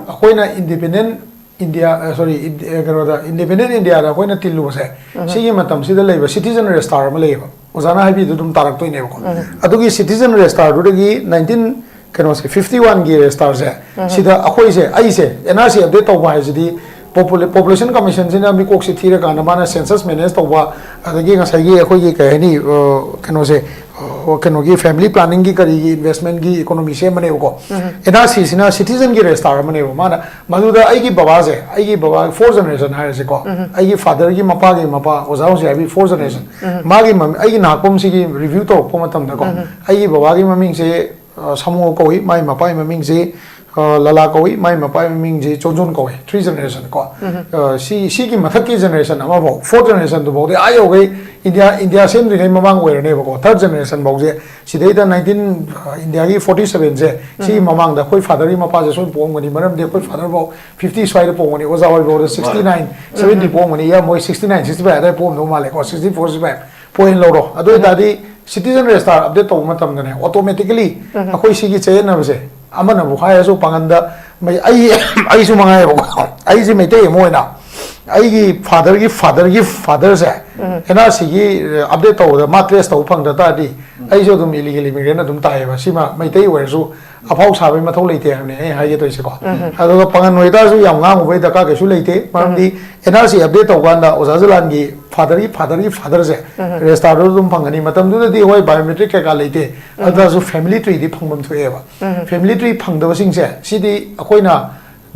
ꯑꯩꯈꯣꯏꯅ ꯏꯟꯗꯤꯄꯦꯟꯗꯦꯟ ꯏꯟꯗꯤꯌꯥ, ꯁꯣꯔꯤ, ꯀꯩꯅꯣꯗ, ꯏꯟꯗꯤꯄꯦꯟꯗꯦꯟ ꯏꯟꯗꯤꯌꯥꯗ ꯑꯩꯈꯣꯏꯅ ꯇꯤꯜꯂꯨꯕꯁꯦ, ꯁꯤꯒꯤ ꯃꯇꯝꯁꯤꯗ ꯂꯩꯕ ꯁꯤꯇꯤꯖꯟ ꯔꯦꯖꯤꯁꯇꯥꯔ ꯑꯃ ꯂꯩꯌꯦꯕ, ꯑꯣꯖꯥꯅ ꯍꯥꯏꯕꯤꯗꯨ ꯑꯗꯨꯝ ꯇꯥꯔꯛꯇꯣꯏꯅꯦꯕꯀꯣ꯫ ꯑꯗꯨꯒꯤ ꯁꯤꯇꯤꯖꯟ ꯔꯦꯖꯤꯁꯇꯥꯔꯗꯨꯗꯒꯤ ꯅꯥꯏꯟꯇꯤꯟ, ꯀꯩꯅꯣꯁꯦ, ꯐꯤꯐꯇꯤ ꯋꯥꯟꯒꯤ ꯔꯦꯖꯤꯁꯇꯥꯔꯁꯦ, ꯁꯤꯗ ꯑꯩꯈꯣꯏꯁꯦ, ꯑꯩꯁꯦ ꯑꯦꯟ ꯑꯥꯔ ꯁꯤ ꯑꯞꯗꯦꯠ ꯇꯧꯕ ꯍꯥꯏꯁꯤꯗꯤ ꯄꯣꯄꯨꯂꯦ-, ꯄꯣꯄꯨꯂꯦꯁꯟ ꯀꯃꯤꯁꯟꯁꯤꯅ ꯃꯤꯀꯣꯛꯁꯤ ꯊꯤꯔꯀꯥꯟꯗ ꯃꯥꯅ ꯁꯦꯟꯁꯁ ꯃꯦꯅꯦꯖ ꯇꯧꯕ, ꯑꯗꯒꯤ ꯉꯁꯥꯏꯒꯤ ꯑꯩꯈꯣꯏꯒꯤ ꯀꯩ ꯍꯥꯏꯅꯤ, ꯑ, ꯀꯩꯅꯣꯁꯦ, ꯑ, ꯀꯩꯅꯣꯒꯤ ꯐꯦꯃꯤꯂꯤ ꯄ꯭ꯂꯥꯅꯤꯡꯒꯤ ꯀꯔꯤꯒꯤ ꯏꯟꯚꯦꯁꯃꯦꯟꯒꯤ ꯏꯀꯣꯅꯣꯃꯤ ꯁꯦꯝꯕꯅꯦꯕꯀꯣ꯫ ꯑꯦꯟ ꯑꯥꯔ ꯁꯤꯁꯤꯅ ꯁꯤꯇꯤꯖꯟꯒꯤ ꯔꯦꯖꯤꯁꯇꯥꯔ ꯑꯃꯅꯦꯕ꯫ ꯃꯥꯅ ꯃꯗꯨꯗ ꯑꯩꯒꯤ ꯕꯕꯥꯁꯦ, ꯑꯩꯒꯤ ꯕꯕꯥ ꯐꯣꯔ ꯖꯦꯅꯔꯦꯁꯟ ꯍꯥꯏꯔꯁꯤꯀꯣ, ꯑꯩꯒꯤ ꯐꯥꯗꯔꯒꯤ ꯃꯄꯥꯒꯤ ꯃꯄꯥ ꯑꯣꯖꯥ ꯍꯧꯖꯤꯛ ꯍꯥꯏꯕꯤ ꯐꯣꯔ ꯖꯦꯅꯔꯦꯁꯟ, ꯃꯥꯒꯤ ꯃꯃꯤ-, ꯑꯩꯒꯤ ꯅꯍꯥꯛꯄꯝꯁꯤꯒꯤ ꯔꯤꯚ꯭ꯌꯨ ꯇꯧꯔꯛꯄ ꯃꯇꯝꯗꯀꯣ, ꯑꯩꯒꯤ ꯕꯕꯥꯒꯤ ꯃꯃꯤꯡꯁꯦ, ꯑ, ꯁꯥꯃꯨ ꯀꯧꯏ, ꯃꯥꯒꯤ ꯃꯄꯥꯒꯤ ꯃꯃꯤꯡꯁꯦ, ꯑ, ꯂꯂꯥ ꯀꯧꯏ, ꯃꯥꯒꯤ ꯃꯄꯥꯒꯤ ꯃꯃꯤꯡꯁꯦ ꯆꯣꯟꯖꯣꯟ ꯀꯧꯏ, ꯊ꯭ꯔꯤ ꯖꯦꯅꯔꯦꯁꯟ ꯀꯣ꯫ ꯑ, ꯁꯤ, ꯁꯤꯒꯤ ꯃꯊꯛꯀꯤ ꯖꯦꯅꯔꯦꯁꯟ ꯑꯃꯐꯥꯎ, ꯐꯣꯔ ꯖꯦꯅꯔꯦꯁꯟꯗꯨꯐꯥꯎꯗꯤ ꯑꯥ ꯌꯧꯈꯩ ꯏꯟꯗꯤꯌꯥ, ꯏꯟꯗꯤꯌꯥ ꯁꯦꯝꯗ꯭ꯔꯤꯉꯩ ꯃꯃꯥꯡ ꯑꯣꯏꯔꯅꯦꯕꯀꯣ, ꯊꯥꯔꯠ ꯖꯦꯅꯔꯦꯁꯟ ꯐꯥꯎꯁꯦ꯫ ꯁꯤꯗꯩꯗ ꯅꯥꯏꯟꯇꯤꯟ, ꯑ, ꯏꯟꯗꯤꯌꯥꯒꯤ ꯐꯣꯔꯇꯤ ꯁꯕꯦꯟꯁꯦ, ꯁꯤꯒꯤ ꯃꯃꯥꯡꯗ ꯑꯩꯈꯣꯏ ꯐꯥꯗꯔꯒꯤ ꯃꯄꯥꯁꯦ ꯁꯣꯏꯅ ꯄꯣꯛꯑꯝꯒꯅꯤ, ꯃꯔꯝꯗꯤ ꯑꯩꯈꯣꯏ ꯐꯥꯗꯔ ꯐꯥꯎ ꯐꯤꯐꯇꯤ ꯁ꯭ꯋꯥꯏꯗ ꯄꯣꯛꯑꯝꯒꯅꯤ, ꯑꯣꯖꯥ ꯍꯣꯏ ꯐꯥꯎꯗ ꯁꯤꯛꯁꯇꯤ ꯅꯥꯏꯟ, ꯁꯕꯦꯟꯇꯤ ꯄꯣꯛꯑꯝꯒꯅꯤ, ꯏꯌꯥꯝꯕ ꯍꯣꯏ ꯁꯤꯛꯁꯇꯤ ꯅꯥꯏꯟ, ꯁꯤꯛꯁꯇꯤ ꯐꯥꯏꯚ ꯑꯗꯥꯏ ꯄꯣꯛꯑꯝꯗꯧ ꯃꯥꯜꯂꯦꯀꯣ, sixty four, sixty five point ꯂꯧꯔꯣ꯫ ꯑꯗꯨ ꯑꯣꯏꯇꯥꯔꯗꯤ ꯁꯤꯇꯤꯖꯟ ꯔꯦꯖꯤꯁꯇꯥꯔ ꯑꯞꯗꯦꯠ ꯇꯧꯕ ꯃꯇꯝꯗꯅꯦ, ꯑꯣꯇꯣꯃꯦꯇꯤꯀꯦꯂꯤ ꯑꯩꯈꯣꯏ ꯁꯤꯒꯤ ꯆꯌꯦꯠꯅꯕꯁꯦ, ꯑꯃꯅꯕꯨ ꯍꯥꯏꯔꯁꯨ ꯄꯥꯡꯒꯟꯗ, ꯃꯩ-, ꯑꯩ, ꯑꯩꯁꯨ ꯃꯉꯥꯏꯌꯦꯕꯀꯣ, ꯑꯩꯁꯦ ꯃꯩꯇꯩ ꯑꯃ ꯑꯣꯏꯅ ꯑꯩꯒꯤ ꯐꯥꯗꯔꯒꯤ ꯐꯥꯗꯔꯒꯤ ꯐꯥꯗꯔꯁꯦ ꯑꯦꯟ ꯑꯥꯔ ꯁꯤꯒꯤ ꯑꯞꯗꯦꯠ ꯇꯧꯕꯗ ꯃꯥ ꯇ꯭ꯔꯦꯁ ꯇꯧꯕ ꯐꯪꯗ ꯇꯥꯔꯗꯤ ꯑꯩꯁꯨ ꯑꯗꯨꯝ ꯏꯂꯤꯒꯦꯜ ꯏꯃꯤꯒ꯭ꯔꯦꯟ ꯑꯗꯨꯝ ꯇꯥꯏꯌꯦꯕ꯫ ꯁꯤꯃ ꯃꯩꯇꯩ ꯑꯣꯏꯔꯁꯨ ꯑꯐꯥꯎ ꯁꯥꯕꯒꯤ ꯃꯊꯧ ꯂꯩꯇꯦ ꯍꯥꯏꯕꯅꯦ ꯑꯩ ꯍꯥꯏꯒꯦ ꯇꯧꯔꯤꯁꯦꯀꯣ꯫ ꯑꯗꯨꯒ ꯄꯥꯉꯟ ꯑꯣꯏꯇꯥꯔꯁꯨ ꯌꯥꯝ ꯉꯥꯡꯉꯨꯕꯒꯤ ꯗꯔꯀꯥꯔ ꯀꯩꯁꯨ ꯂꯩꯇꯦ꯫ ꯃꯔꯝꯗꯤ ꯑꯦꯟ ꯑꯥꯔ ꯁꯤ ꯑꯞꯗꯦꯠ ꯇꯧꯕ ꯀꯥꯟꯗ ꯑꯣꯖꯥ ꯖꯂꯥꯟꯒꯤ ꯐꯥꯗꯔꯒꯤ ꯐꯥꯗꯔꯒꯤ ꯐꯥꯗꯔꯁꯦ ꯔꯦꯖꯤꯁꯇꯥꯔꯗꯨ ꯑꯗꯨꯝ ꯐꯪꯒꯅꯤ꯫ ꯃꯇꯝꯗꯨꯗꯗꯤ ꯍꯣꯏ ꯕꯥꯏꯑꯣꯃꯦꯇ꯭ꯔꯤꯛ ꯀꯩꯀꯥ ꯂꯩꯇꯦ, ꯑꯗꯨ ꯇꯥꯔꯁꯨ ꯐꯦꯃꯤꯂꯤ ꯇ꯭ꯔꯤꯗꯤ ꯐꯪꯐꯝ ꯊꯣꯛꯑꯦꯕ꯫ ꯐꯦꯃꯤꯂꯤ ꯇ꯭ꯔꯤ ꯐꯪꯗꯕꯁꯤꯡꯁꯦ ꯁꯤꯗꯤ ꯑꯩꯈꯣꯏꯅ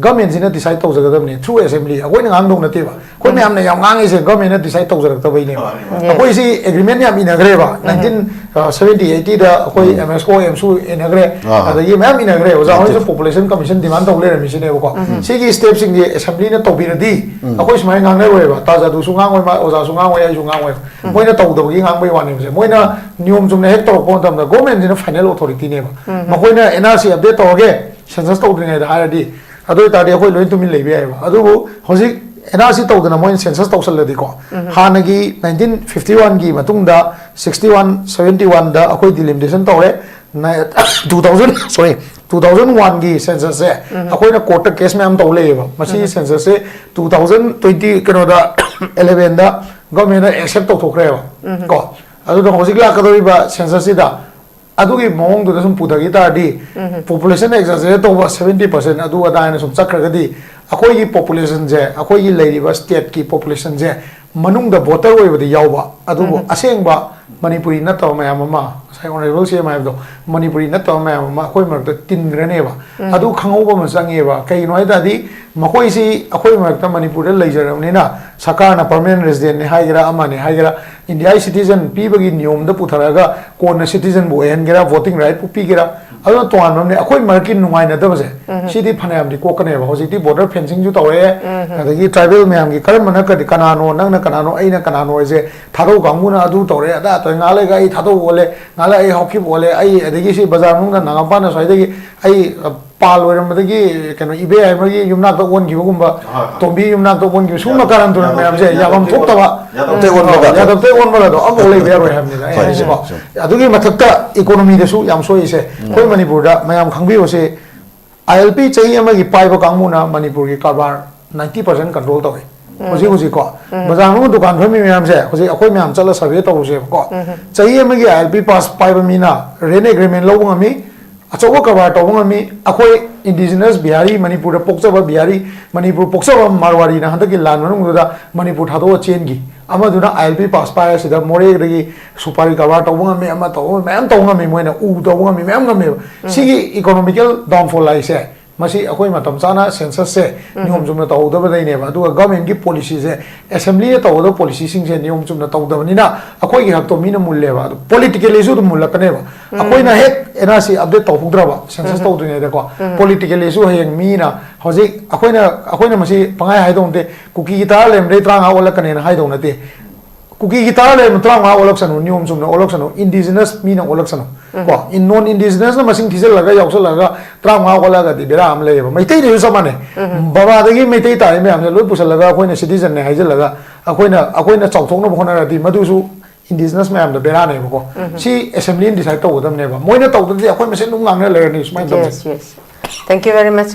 ꯒꯃꯦꯟꯁꯤꯅ ꯗꯤꯁꯥꯏꯠ ꯇꯧꯖꯒꯗꯕꯅꯤ ꯊ꯭ꯔꯨ ꯑꯦꯁꯦꯝꯕ꯭ꯂꯤ, ꯑꯩꯈꯣꯏꯅ ꯉꯥꯡꯗꯧ ꯅꯠꯇꯦꯕ꯫ ꯑꯩꯈꯣꯏ ꯃꯌꯥꯝꯅ ꯌꯥꯝ ꯉꯥꯡꯉꯤꯁꯦ ꯒꯃꯦꯟꯅ ꯗꯤꯁꯥꯏꯠ ꯇꯧꯖꯔꯛꯇꯕꯩꯅꯦꯕ꯫ ꯃꯥꯅꯦ, ꯃꯥꯅꯦ꯫ ꯑꯩꯈꯣꯏꯁꯤ ꯑꯦꯒ꯭ꯔꯤꯃꯦꯟ ꯌꯥꯝ ꯏꯅꯈ꯭ꯔꯦꯕ, ꯅꯥꯏꯟꯇꯤꯟ ꯁꯚꯦꯟꯇꯤ ꯑꯩꯠꯇꯤꯗ ꯑꯩꯈꯣꯏ ꯑꯦꯝ ꯑꯦꯁ ꯀꯣ ꯑꯦꯝꯁꯨ ꯏꯅꯈ꯭ꯔꯦ꯫ ꯑꯥ꯫ ꯑꯗꯒꯤ ꯃꯌꯥꯝ ꯏꯅꯈ꯭ꯔꯦ꯫ ꯑꯣꯖꯥ ꯍꯣꯏꯁꯨ ꯄꯣꯄꯨꯂꯦꯁꯟ ꯀꯃꯤꯁꯟ ꯗꯤꯃꯥꯟ ꯇꯧ ꯂꯩꯔꯝꯃꯤꯁꯤꯅꯦꯕꯀꯣ꯫ ꯁꯤꯒꯤ ꯁ꯭ꯇꯦꯞꯁꯤꯡꯁꯦ ꯑꯦꯁꯦꯝꯕ꯭ꯂꯤꯅ ꯇꯧꯕꯤꯔꯗꯤ ꯑꯩꯈꯣꯏ ꯁꯨꯃꯥꯏꯅ ꯉꯥꯡꯅꯔꯣꯏꯕ꯫ ꯇꯥꯖ ꯑꯗꯨꯁꯨ ꯉꯥꯡꯉꯣꯏ, ꯃꯥ ꯑꯣꯖꯥꯁꯨ ꯉꯥꯡꯉꯣꯏ, ꯑꯩꯁꯨ ꯉꯥꯡꯉꯣꯏꯕ꯫ ꯃꯣꯏꯅ ꯇꯧꯗꯕꯒꯤ ꯉꯥꯡꯕꯩ ꯋꯥꯅꯦꯕꯁꯦ꯫ ꯃꯣꯏꯅ ꯅꯤꯌꯣꯝ ꯆꯨꯝꯅ ꯍꯦꯛ ꯇꯧꯔꯛꯄ ꯃꯇꯝꯗ ꯒꯣꯔꯃꯦꯟꯁꯤꯅ ꯐꯥꯏꯅꯦꯜ ꯑꯣꯊꯣꯔꯤꯇꯤꯅꯦꯕ꯫ ꯃꯈꯣꯏꯅ ꯑꯦꯟ ꯑꯥꯔ ꯁꯤ ꯑꯞꯗꯦꯠ ꯇꯧꯔꯒꯦ, ꯁꯦꯟꯁꯁ ꯇꯧꯗ꯭ꯔꯤꯉꯩꯗ ꯍꯥꯏꯔꯗꯤ, ꯑꯗꯨ ꯑꯣꯏꯇꯥꯔꯗꯤ ꯑꯩꯈꯣꯏ ꯂꯣꯏ ꯇꯨꯃꯤꯟ ꯂꯩꯕ ꯌꯥꯏꯑꯕ꯫ ꯑꯗꯨꯕꯨ ꯍꯧꯖꯤꯛ ꯑꯦꯟ ꯑꯥꯔ ꯁꯤ ꯇꯧꯗꯅ ꯃꯣꯏꯅ ꯁꯦꯟꯁꯁ ꯇꯧꯁꯜꯂꯗꯤꯀꯣ, ꯍꯥꯟꯅꯒꯤ ꯅꯥꯏꯟꯇꯤꯟ ꯐꯤꯐꯇꯤ ꯋꯥꯟꯒꯤ ꯃꯇꯨꯡꯗ ꯁꯤꯛꯁꯇꯤ ꯋꯥꯟ, ꯁꯚꯦꯟꯇꯤ ꯋꯥꯟꯗ ꯑꯩꯈꯣꯏ ꯗꯤꯂꯤꯃꯤꯇꯦꯁꯟ ꯇꯧꯔꯦ꯫ ꯇꯨ ꯊꯥꯎꯖꯟ, ꯁꯣꯔꯤ, ꯇꯨ ꯊꯥꯎꯖꯟ ꯋꯥꯟꯒꯤ ꯁꯦꯟꯁꯁꯁꯦ ꯑꯩꯈꯣꯏꯅ ꯀꯣꯔꯠꯇ ꯀꯦꯁ ꯃꯌꯥꯝ ꯇꯧ ꯂꯩꯌꯦꯕ꯫ ꯃꯁꯤꯒꯤ ꯁꯦꯟꯁꯁꯁꯦ ꯇꯨ ꯊꯥꯎꯖꯟ ꯇ꯭ꯋꯦꯟꯇꯤ, ꯀꯩꯅꯣꯗ, ꯑꯦꯂꯦꯚꯦꯟꯗ ꯒꯚꯔꯟꯃꯦꯟꯠꯅ ꯑꯦꯛꯁꯦꯞ ꯇꯧꯊꯣꯛꯈ꯭ꯔꯦꯕ꯫ ꯀꯣ, ꯑꯗꯨꯅ ꯍꯧꯖꯤꯛ ꯂꯥꯛꯀꯗꯧꯔꯤꯕ ꯁꯦꯟꯁꯁꯁꯤꯗ ꯑꯗꯨꯒꯤ ꯃꯑꯣꯡꯗꯨꯗ ꯁꯨꯝ ꯄꯨꯊꯈꯤ ꯇꯥꯔꯗꯤ, ꯄꯣꯄꯨꯂꯦꯁꯟ ꯑꯦꯛꯖꯥꯖꯔꯦꯠ ꯇꯧꯕ ꯁꯚꯦꯟꯇꯤ ꯄꯥꯔꯁꯦꯟ ꯑꯗꯨ ꯑꯗꯥ ꯍꯥꯏꯅ ꯁꯨꯝ ꯆꯠꯈ꯭ꯔꯒꯗꯤ, ꯑꯩꯈꯣꯏꯒꯤ ꯄꯣꯄꯨꯂꯦꯁꯟꯁꯦ, ꯑꯩꯈꯣꯏꯒꯤ ꯂꯩꯔꯤꯕ ꯁ꯭ꯇꯦꯠꯀꯤ ꯄꯣꯄꯨꯂꯦꯁꯟꯁꯦ ꯃꯅꯨꯡꯗ ꯚꯣꯇꯔ ꯑꯣꯏꯕꯗꯤ ꯌꯥꯎꯕ, ꯑꯗꯨꯕꯨ ꯑꯁꯦꯡꯕ ꯃꯅꯤꯄꯨꯔꯤ ꯅꯠꯇꯕ ꯃꯌꯥꯝ ꯑꯃ, ꯉꯁꯥꯏ ꯑꯣꯅꯔꯦꯕꯜ ꯁꯤ ꯑꯦꯝ ꯍꯥꯏꯕꯗꯣ, ꯃꯅꯤꯄꯨꯔꯤ ꯅꯠꯇꯕ ꯃꯌꯥꯝ ꯑꯃ ꯑꯩꯈꯣꯏ ꯃꯔꯛꯇ ꯇꯤꯟꯈ꯭ꯔꯅꯦꯕ꯫ ꯑꯗꯨ ꯈꯪꯍꯧꯕ ꯑꯃ ꯆꯪꯉꯦꯕ꯫ ꯀꯩꯒꯤꯅꯣ ꯍꯥꯏ ꯇꯥꯔꯗꯤ, ꯃꯈꯣꯏꯁꯤ ꯑꯩꯈꯣꯏ ꯃꯔꯛꯇ ꯃꯅꯤꯄꯨꯔꯗ ꯂꯩꯖꯔꯕꯅꯤꯅ, ꯁꯔꯀꯥꯔꯅ ꯄꯔꯃꯅꯦꯟ ꯔꯦꯁꯤꯗꯦꯟꯠꯅꯤ ꯍꯥꯏꯒꯦꯔꯥ, ꯑꯃꯅꯤ ꯍꯥꯏꯒꯦꯔꯥ, ꯏꯟꯗꯤꯌꯥꯒꯤ ꯁꯤꯇꯤꯖꯟ ꯄꯤꯕꯒꯤ ꯅꯤꯌꯣꯝꯗ ꯄꯨꯊꯔꯛꯑꯒ ꯀꯣꯟꯅ ꯁꯤꯇꯤꯖꯟꯕꯨ ꯑꯣꯏꯍꯟꯒꯦꯔꯥ, ꯚꯣꯇꯤꯡ ꯔꯥꯏꯠꯄꯨ ꯄꯤꯒꯦꯔꯥ, ꯑꯗꯨꯅ ꯇꯣꯉꯥꯟꯕ ꯑꯃꯅꯤ꯫ ꯑꯩꯈꯣꯏ ꯃꯔꯛꯀꯤ ꯅꯨꯡꯉꯥꯏꯅꯗꯕꯁꯦ, ꯁꯤꯗꯤ ꯐꯅꯌꯥꯝꯗꯤ ꯀꯣꯛꯀꯅꯦꯕ꯫ ꯍꯧꯖꯤꯛꯇꯤ ꯕꯣꯔꯗꯔ ꯐꯦꯟꯁꯤꯡꯁꯨ ꯇꯧꯔꯛꯑꯦ, ꯑꯗꯒꯤ ꯇ꯭ꯔꯥꯏꯕꯦꯜ ꯃꯌꯥꯝꯒꯤ ꯀꯔꯝꯕꯅ ꯀꯔꯤ, ꯀꯅꯥꯅꯣ, ꯅꯪꯅ ꯀꯅꯥꯅꯣ, ꯑꯩꯅ ꯀꯅꯥꯅꯣ ꯍꯥꯏꯁꯦ, ꯊꯥꯗꯧ ꯀꯥꯡꯕꯨꯅ ꯑꯗꯨ ꯇꯧꯔꯦ, ꯑꯗꯥ ꯇꯧꯔꯦ, ꯉꯥꯏꯍꯥꯛ ꯂꯩꯒ ꯑꯩ ꯊꯥꯗꯧ ꯑꯣꯜꯂꯦ, ꯉꯥꯏꯍꯥꯛ ꯂꯩ ꯑꯩ ꯍꯥꯎꯀꯤꯞ ꯑꯣꯜꯂꯦ, ꯑꯩ ꯑꯗꯒꯤ ꯁꯤ ꯕꯖꯥꯔ ꯃꯅꯨꯡꯗ ꯅꯥꯒꯥꯃꯄꯥꯟꯗ ꯁ꯭ꯋꯥꯏꯗꯒꯤ ꯑꯩ, ꯑ, ꯄꯥꯜ ꯑꯣꯏꯔꯝꯕꯗꯒꯤ ꯀꯩꯅꯣ ꯏꯕꯦ ꯍꯥꯏꯕꯒꯤ ꯌꯨꯝꯅꯥꯛꯇ ꯑꯣꯟꯈꯤꯕꯒꯨꯝꯕ, ꯍꯣꯏ, ꯍꯣꯏ꯫ ꯇꯣꯝꯕꯤ ꯌꯨꯝꯅꯥꯛꯇ ꯑꯣꯟꯈꯤꯕ, ꯁꯨꯝꯕ ꯌꯥꯗꯕ-, ꯀꯥꯔꯟ ꯇꯨꯔꯟ ꯌꯥꯗꯕ-, ꯃꯌꯥꯝꯁꯦ ꯌꯥꯐꯝ ꯌꯥꯗꯕ-, ꯊꯣꯛꯇꯕ, ꯌꯥꯗꯕ-, ꯌꯥꯗꯕ-, ꯌꯥꯗꯕꯇ ꯑꯣꯟꯕꯒꯗꯣ ꯑꯃꯐꯥꯎ ꯂꯩꯕ ꯌꯥꯔꯣꯏ ꯍꯥꯏꯕꯅꯤꯗ ꯑꯩ ꯍꯣꯏ, ꯍꯥꯏꯁꯤꯀꯣ꯫ ꯆꯨꯝꯃꯦ, ꯆꯨꯝꯃꯦ꯫ ꯑꯗꯨꯒꯤ ꯃꯊꯛꯇ ꯏꯀꯣꯅꯣꯃꯤꯗꯁꯨ ꯌꯥꯝ ꯁꯣꯛꯏꯁꯦ꯫ ꯑꯩꯈꯣꯏ ꯃꯅꯤꯄꯨꯔꯗ ꯃꯌꯥꯝ ꯈꯪꯕꯤꯌꯣꯁꯦ, ꯑꯥꯏ ꯑꯦꯜ ꯄꯤ ꯆꯍꯤ ꯑꯃꯒꯤ ꯄꯥꯏꯕ ꯀꯥꯡꯕꯨꯅ ꯃꯅꯤꯄꯨꯔꯒꯤ ꯀꯔꯕꯥꯔ ꯅꯥꯏꯟꯇꯤ ꯄꯥꯔꯁꯦꯟ ꯀꯟꯇ꯭ꯔꯣꯜ ꯇꯧꯏ꯫ ꯍꯧꯖꯤꯛ ꯍꯧꯖꯤꯛꯀꯣ ꯕꯖꯥꯔ ꯃꯅꯨꯡꯗ ꯗꯨꯀꯥꯟ ꯐꯝꯃꯤ ꯃꯌꯥꯝꯁꯦ, ꯍꯧꯖꯤꯛ ꯑꯩꯈꯣꯏ ꯃꯌꯥꯝ ꯆꯠꯂ ꯁꯔꯚꯦ ꯇꯧꯔꯨꯁꯦꯕꯀꯣ꯫ ꯆꯍꯤ ꯑꯃꯒꯤ ꯑꯥꯏ ꯑꯦꯜ ꯄꯤ ꯄꯥꯁ ꯄꯥꯏꯕ ꯃꯤꯅ ꯔꯦꯟ ꯑꯦꯒ꯭ꯔꯤꯃꯦꯟ ꯂꯧꯕ ꯉꯝꯃꯤ, ꯑꯆꯧꯕ ꯀꯔꯕꯥꯔ ꯇꯧꯕ ꯉꯝꯃꯤ꯫ ꯑꯩꯈꯣꯏ ꯏꯟꯗꯤꯖꯤꯅꯁ ꯕꯤꯍꯥꯔꯤ, ꯃꯅꯤꯄꯨꯔꯗ ꯄꯣꯛꯆꯕ ꯕꯤꯍꯥꯔꯤ, ꯃꯅꯤꯄꯨꯔ ꯄꯣꯛꯆꯕ ꯃꯥꯔꯋꯥꯔꯤꯅ ꯍꯟꯗꯛꯀꯤ ꯂꯥꯟ ꯃꯅꯨꯡꯗꯨꯗ ꯃꯅꯤꯄꯨꯔ ꯊꯥꯗꯣꯛꯑ ꯆꯦꯟꯈꯤ꯫ ꯑꯃꯗꯨꯅ ꯑꯥꯏ ꯑꯦꯜ ꯄꯤ ꯄꯥꯁ ꯄꯥꯏꯔ ꯁꯤꯗ ꯃꯣꯔꯦꯗꯒꯤ ꯁꯨꯄꯥꯔꯤ ꯀꯔꯕꯥꯔ ꯇꯧꯕ ꯉꯝꯃꯤ, ꯑꯃ ꯇꯧꯕ ꯃꯌꯥꯝ ꯇꯧꯕ ꯉꯝꯃꯤ, ꯃꯣꯏꯅ ꯎ ꯇꯧꯕ ꯉꯝꯃꯤ, ꯃꯌꯥꯝ ꯉꯝꯃꯦꯕ꯫ ꯁꯤꯒꯤ ꯏꯀꯣꯅꯣꯃꯤꯀꯦꯜ ꯗꯥꯎꯟꯐꯣꯜ ꯍꯥꯏꯁꯦ, ꯃꯁꯤ ꯑꯩꯈꯣꯏ ꯃꯇꯝ ꯆꯥꯅ ꯁꯦꯟꯁꯁꯁꯦ ꯅꯤꯌꯣꯝ ꯆꯨꯝꯅ ꯇꯧꯍꯧꯗꯕꯗꯩꯅꯦꯕ꯫ ꯑꯗꯨꯒ ꯒꯚꯔꯟꯃꯦꯟꯠꯀꯤ ꯄꯣꯂꯤꯁꯤꯁꯦ, ꯑꯦꯁꯦꯝꯕ꯭ꯂꯤꯅ ꯇꯧꯒꯗꯕ ꯄꯣꯂꯤꯁꯤꯁꯤꯡꯁꯦ ꯅꯤꯌꯣꯝ ꯆꯨꯝꯅ ꯇꯧꯗꯕꯅꯤꯅ ꯑꯩꯈꯣꯏꯒꯤ ꯍꯛꯇꯣ ꯃꯤꯅ ꯃꯨꯜꯂꯦꯕ꯫ ꯑꯗꯨ ꯄꯣꯂꯤꯇꯤꯀꯦꯜꯂꯤꯁꯨ ꯑꯗꯨꯝ ꯃꯨꯜꯂꯛꯀꯅꯦꯕ꯫ ꯑꯩꯈꯣꯏꯅ ꯍꯦꯛ ꯑꯦꯟ ꯑꯥꯔ ꯁꯤ ꯑꯞꯗꯦꯠ ꯇꯧꯍꯧꯗ꯭ꯔꯕ, ꯁꯦꯟꯁꯁ ꯇꯧꯗ꯭ꯔꯤꯉꯩꯗꯀꯣ, ꯄꯣꯂꯤꯇꯤꯀꯦꯜꯂꯤꯁꯨ ꯍꯌꯦꯡ ꯃꯤꯅ ꯍꯧꯖꯤꯛ ꯑꯩꯈꯣꯏꯅ, ꯑꯩꯈꯣꯏꯅ ꯃꯁꯤ ꯄꯪꯍꯥꯏ ꯍꯥꯏꯗꯧ ꯅꯠꯇꯦ, ꯀꯨꯀꯤꯒꯤ ꯇꯔꯥ ꯂꯩꯔꯝꯕꯗꯒꯤ ꯇꯔꯥꯃꯉꯥ ꯑꯣꯜꯂꯛꯀꯅꯦꯅ ꯍꯥꯏꯗꯧ ꯅꯠꯇꯦ꯫ ꯀꯨꯀꯤꯒꯤ ꯇꯔꯥ ꯂꯩꯔꯝꯕ ꯇꯔꯥꯃꯉꯥ ꯑꯣꯜꯂꯛꯁꯅꯨ, ꯅꯤꯌꯣꯝ ꯆꯨꯝꯅ ꯑꯣꯜꯂꯛꯁꯅꯨ, ꯏꯟꯗꯤꯖꯤꯅꯁ ꯃꯤꯅ ꯑꯣꯜꯂꯛꯁꯅꯨ꯫ ꯀꯣ, ꯏꯟ-, ꯅꯣꯟ ꯏꯟꯗꯤꯖꯤꯅꯁꯅ ꯃꯁꯤꯡ ꯊꯤꯖꯤꯜꯂꯒ ꯌꯥꯎꯁꯜꯂꯒ ꯇꯔꯥꯃꯉꯥ ꯑꯣꯜꯂꯛꯑꯒꯗꯤ ꯕꯦꯔꯥ ꯑꯃ ꯂꯩꯌꯦꯕ꯫ ꯃꯩꯇꯩꯗꯁꯨ ꯆꯞ ꯃꯥꯟꯅꯩ꯫ ꯕꯕꯥꯗꯒꯤ ꯃꯩꯇꯩ ꯇꯥꯔꯤ ꯃꯌꯥꯝꯁꯦ ꯂꯣꯏ ꯄꯨꯁꯜꯂꯒ ꯑꯩꯈꯣꯏꯅ ꯁꯤꯇꯤꯖꯟꯅꯦ ꯍꯥꯏꯖꯤꯜꯂꯒ ꯑꯩꯈꯣꯏꯅ, ꯑꯩꯈꯣꯏꯅ ꯆꯥꯎꯊꯣꯛꯅꯕ ꯍꯣꯠꯅꯔꯗꯤ ꯃꯗꯨꯁꯨ ꯏꯟꯗꯤꯖꯤꯅꯁ ꯃꯌꯥꯝꯗ ꯕꯦꯔꯥꯅꯦꯕꯀꯣ꯫ ꯁꯤ ꯑꯦꯁꯦꯝꯕ꯭ꯂꯤꯅ ꯗꯤꯁꯥꯏꯗ ꯇꯧꯒꯗꯕꯅꯦꯕ꯫ ꯃꯣꯏꯅ ꯇꯧꯗ꯭ꯔꯗꯤ ꯑꯩꯈꯣꯏ ꯃꯁꯦꯟ ꯑꯗꯨꯝ ꯉꯥꯡꯅ ꯂꯩꯔꯅꯤ ꯁꯨꯃꯥꯏꯅ ꯇꯧꯗꯅ꯫ Yes, yes. Thank you very much.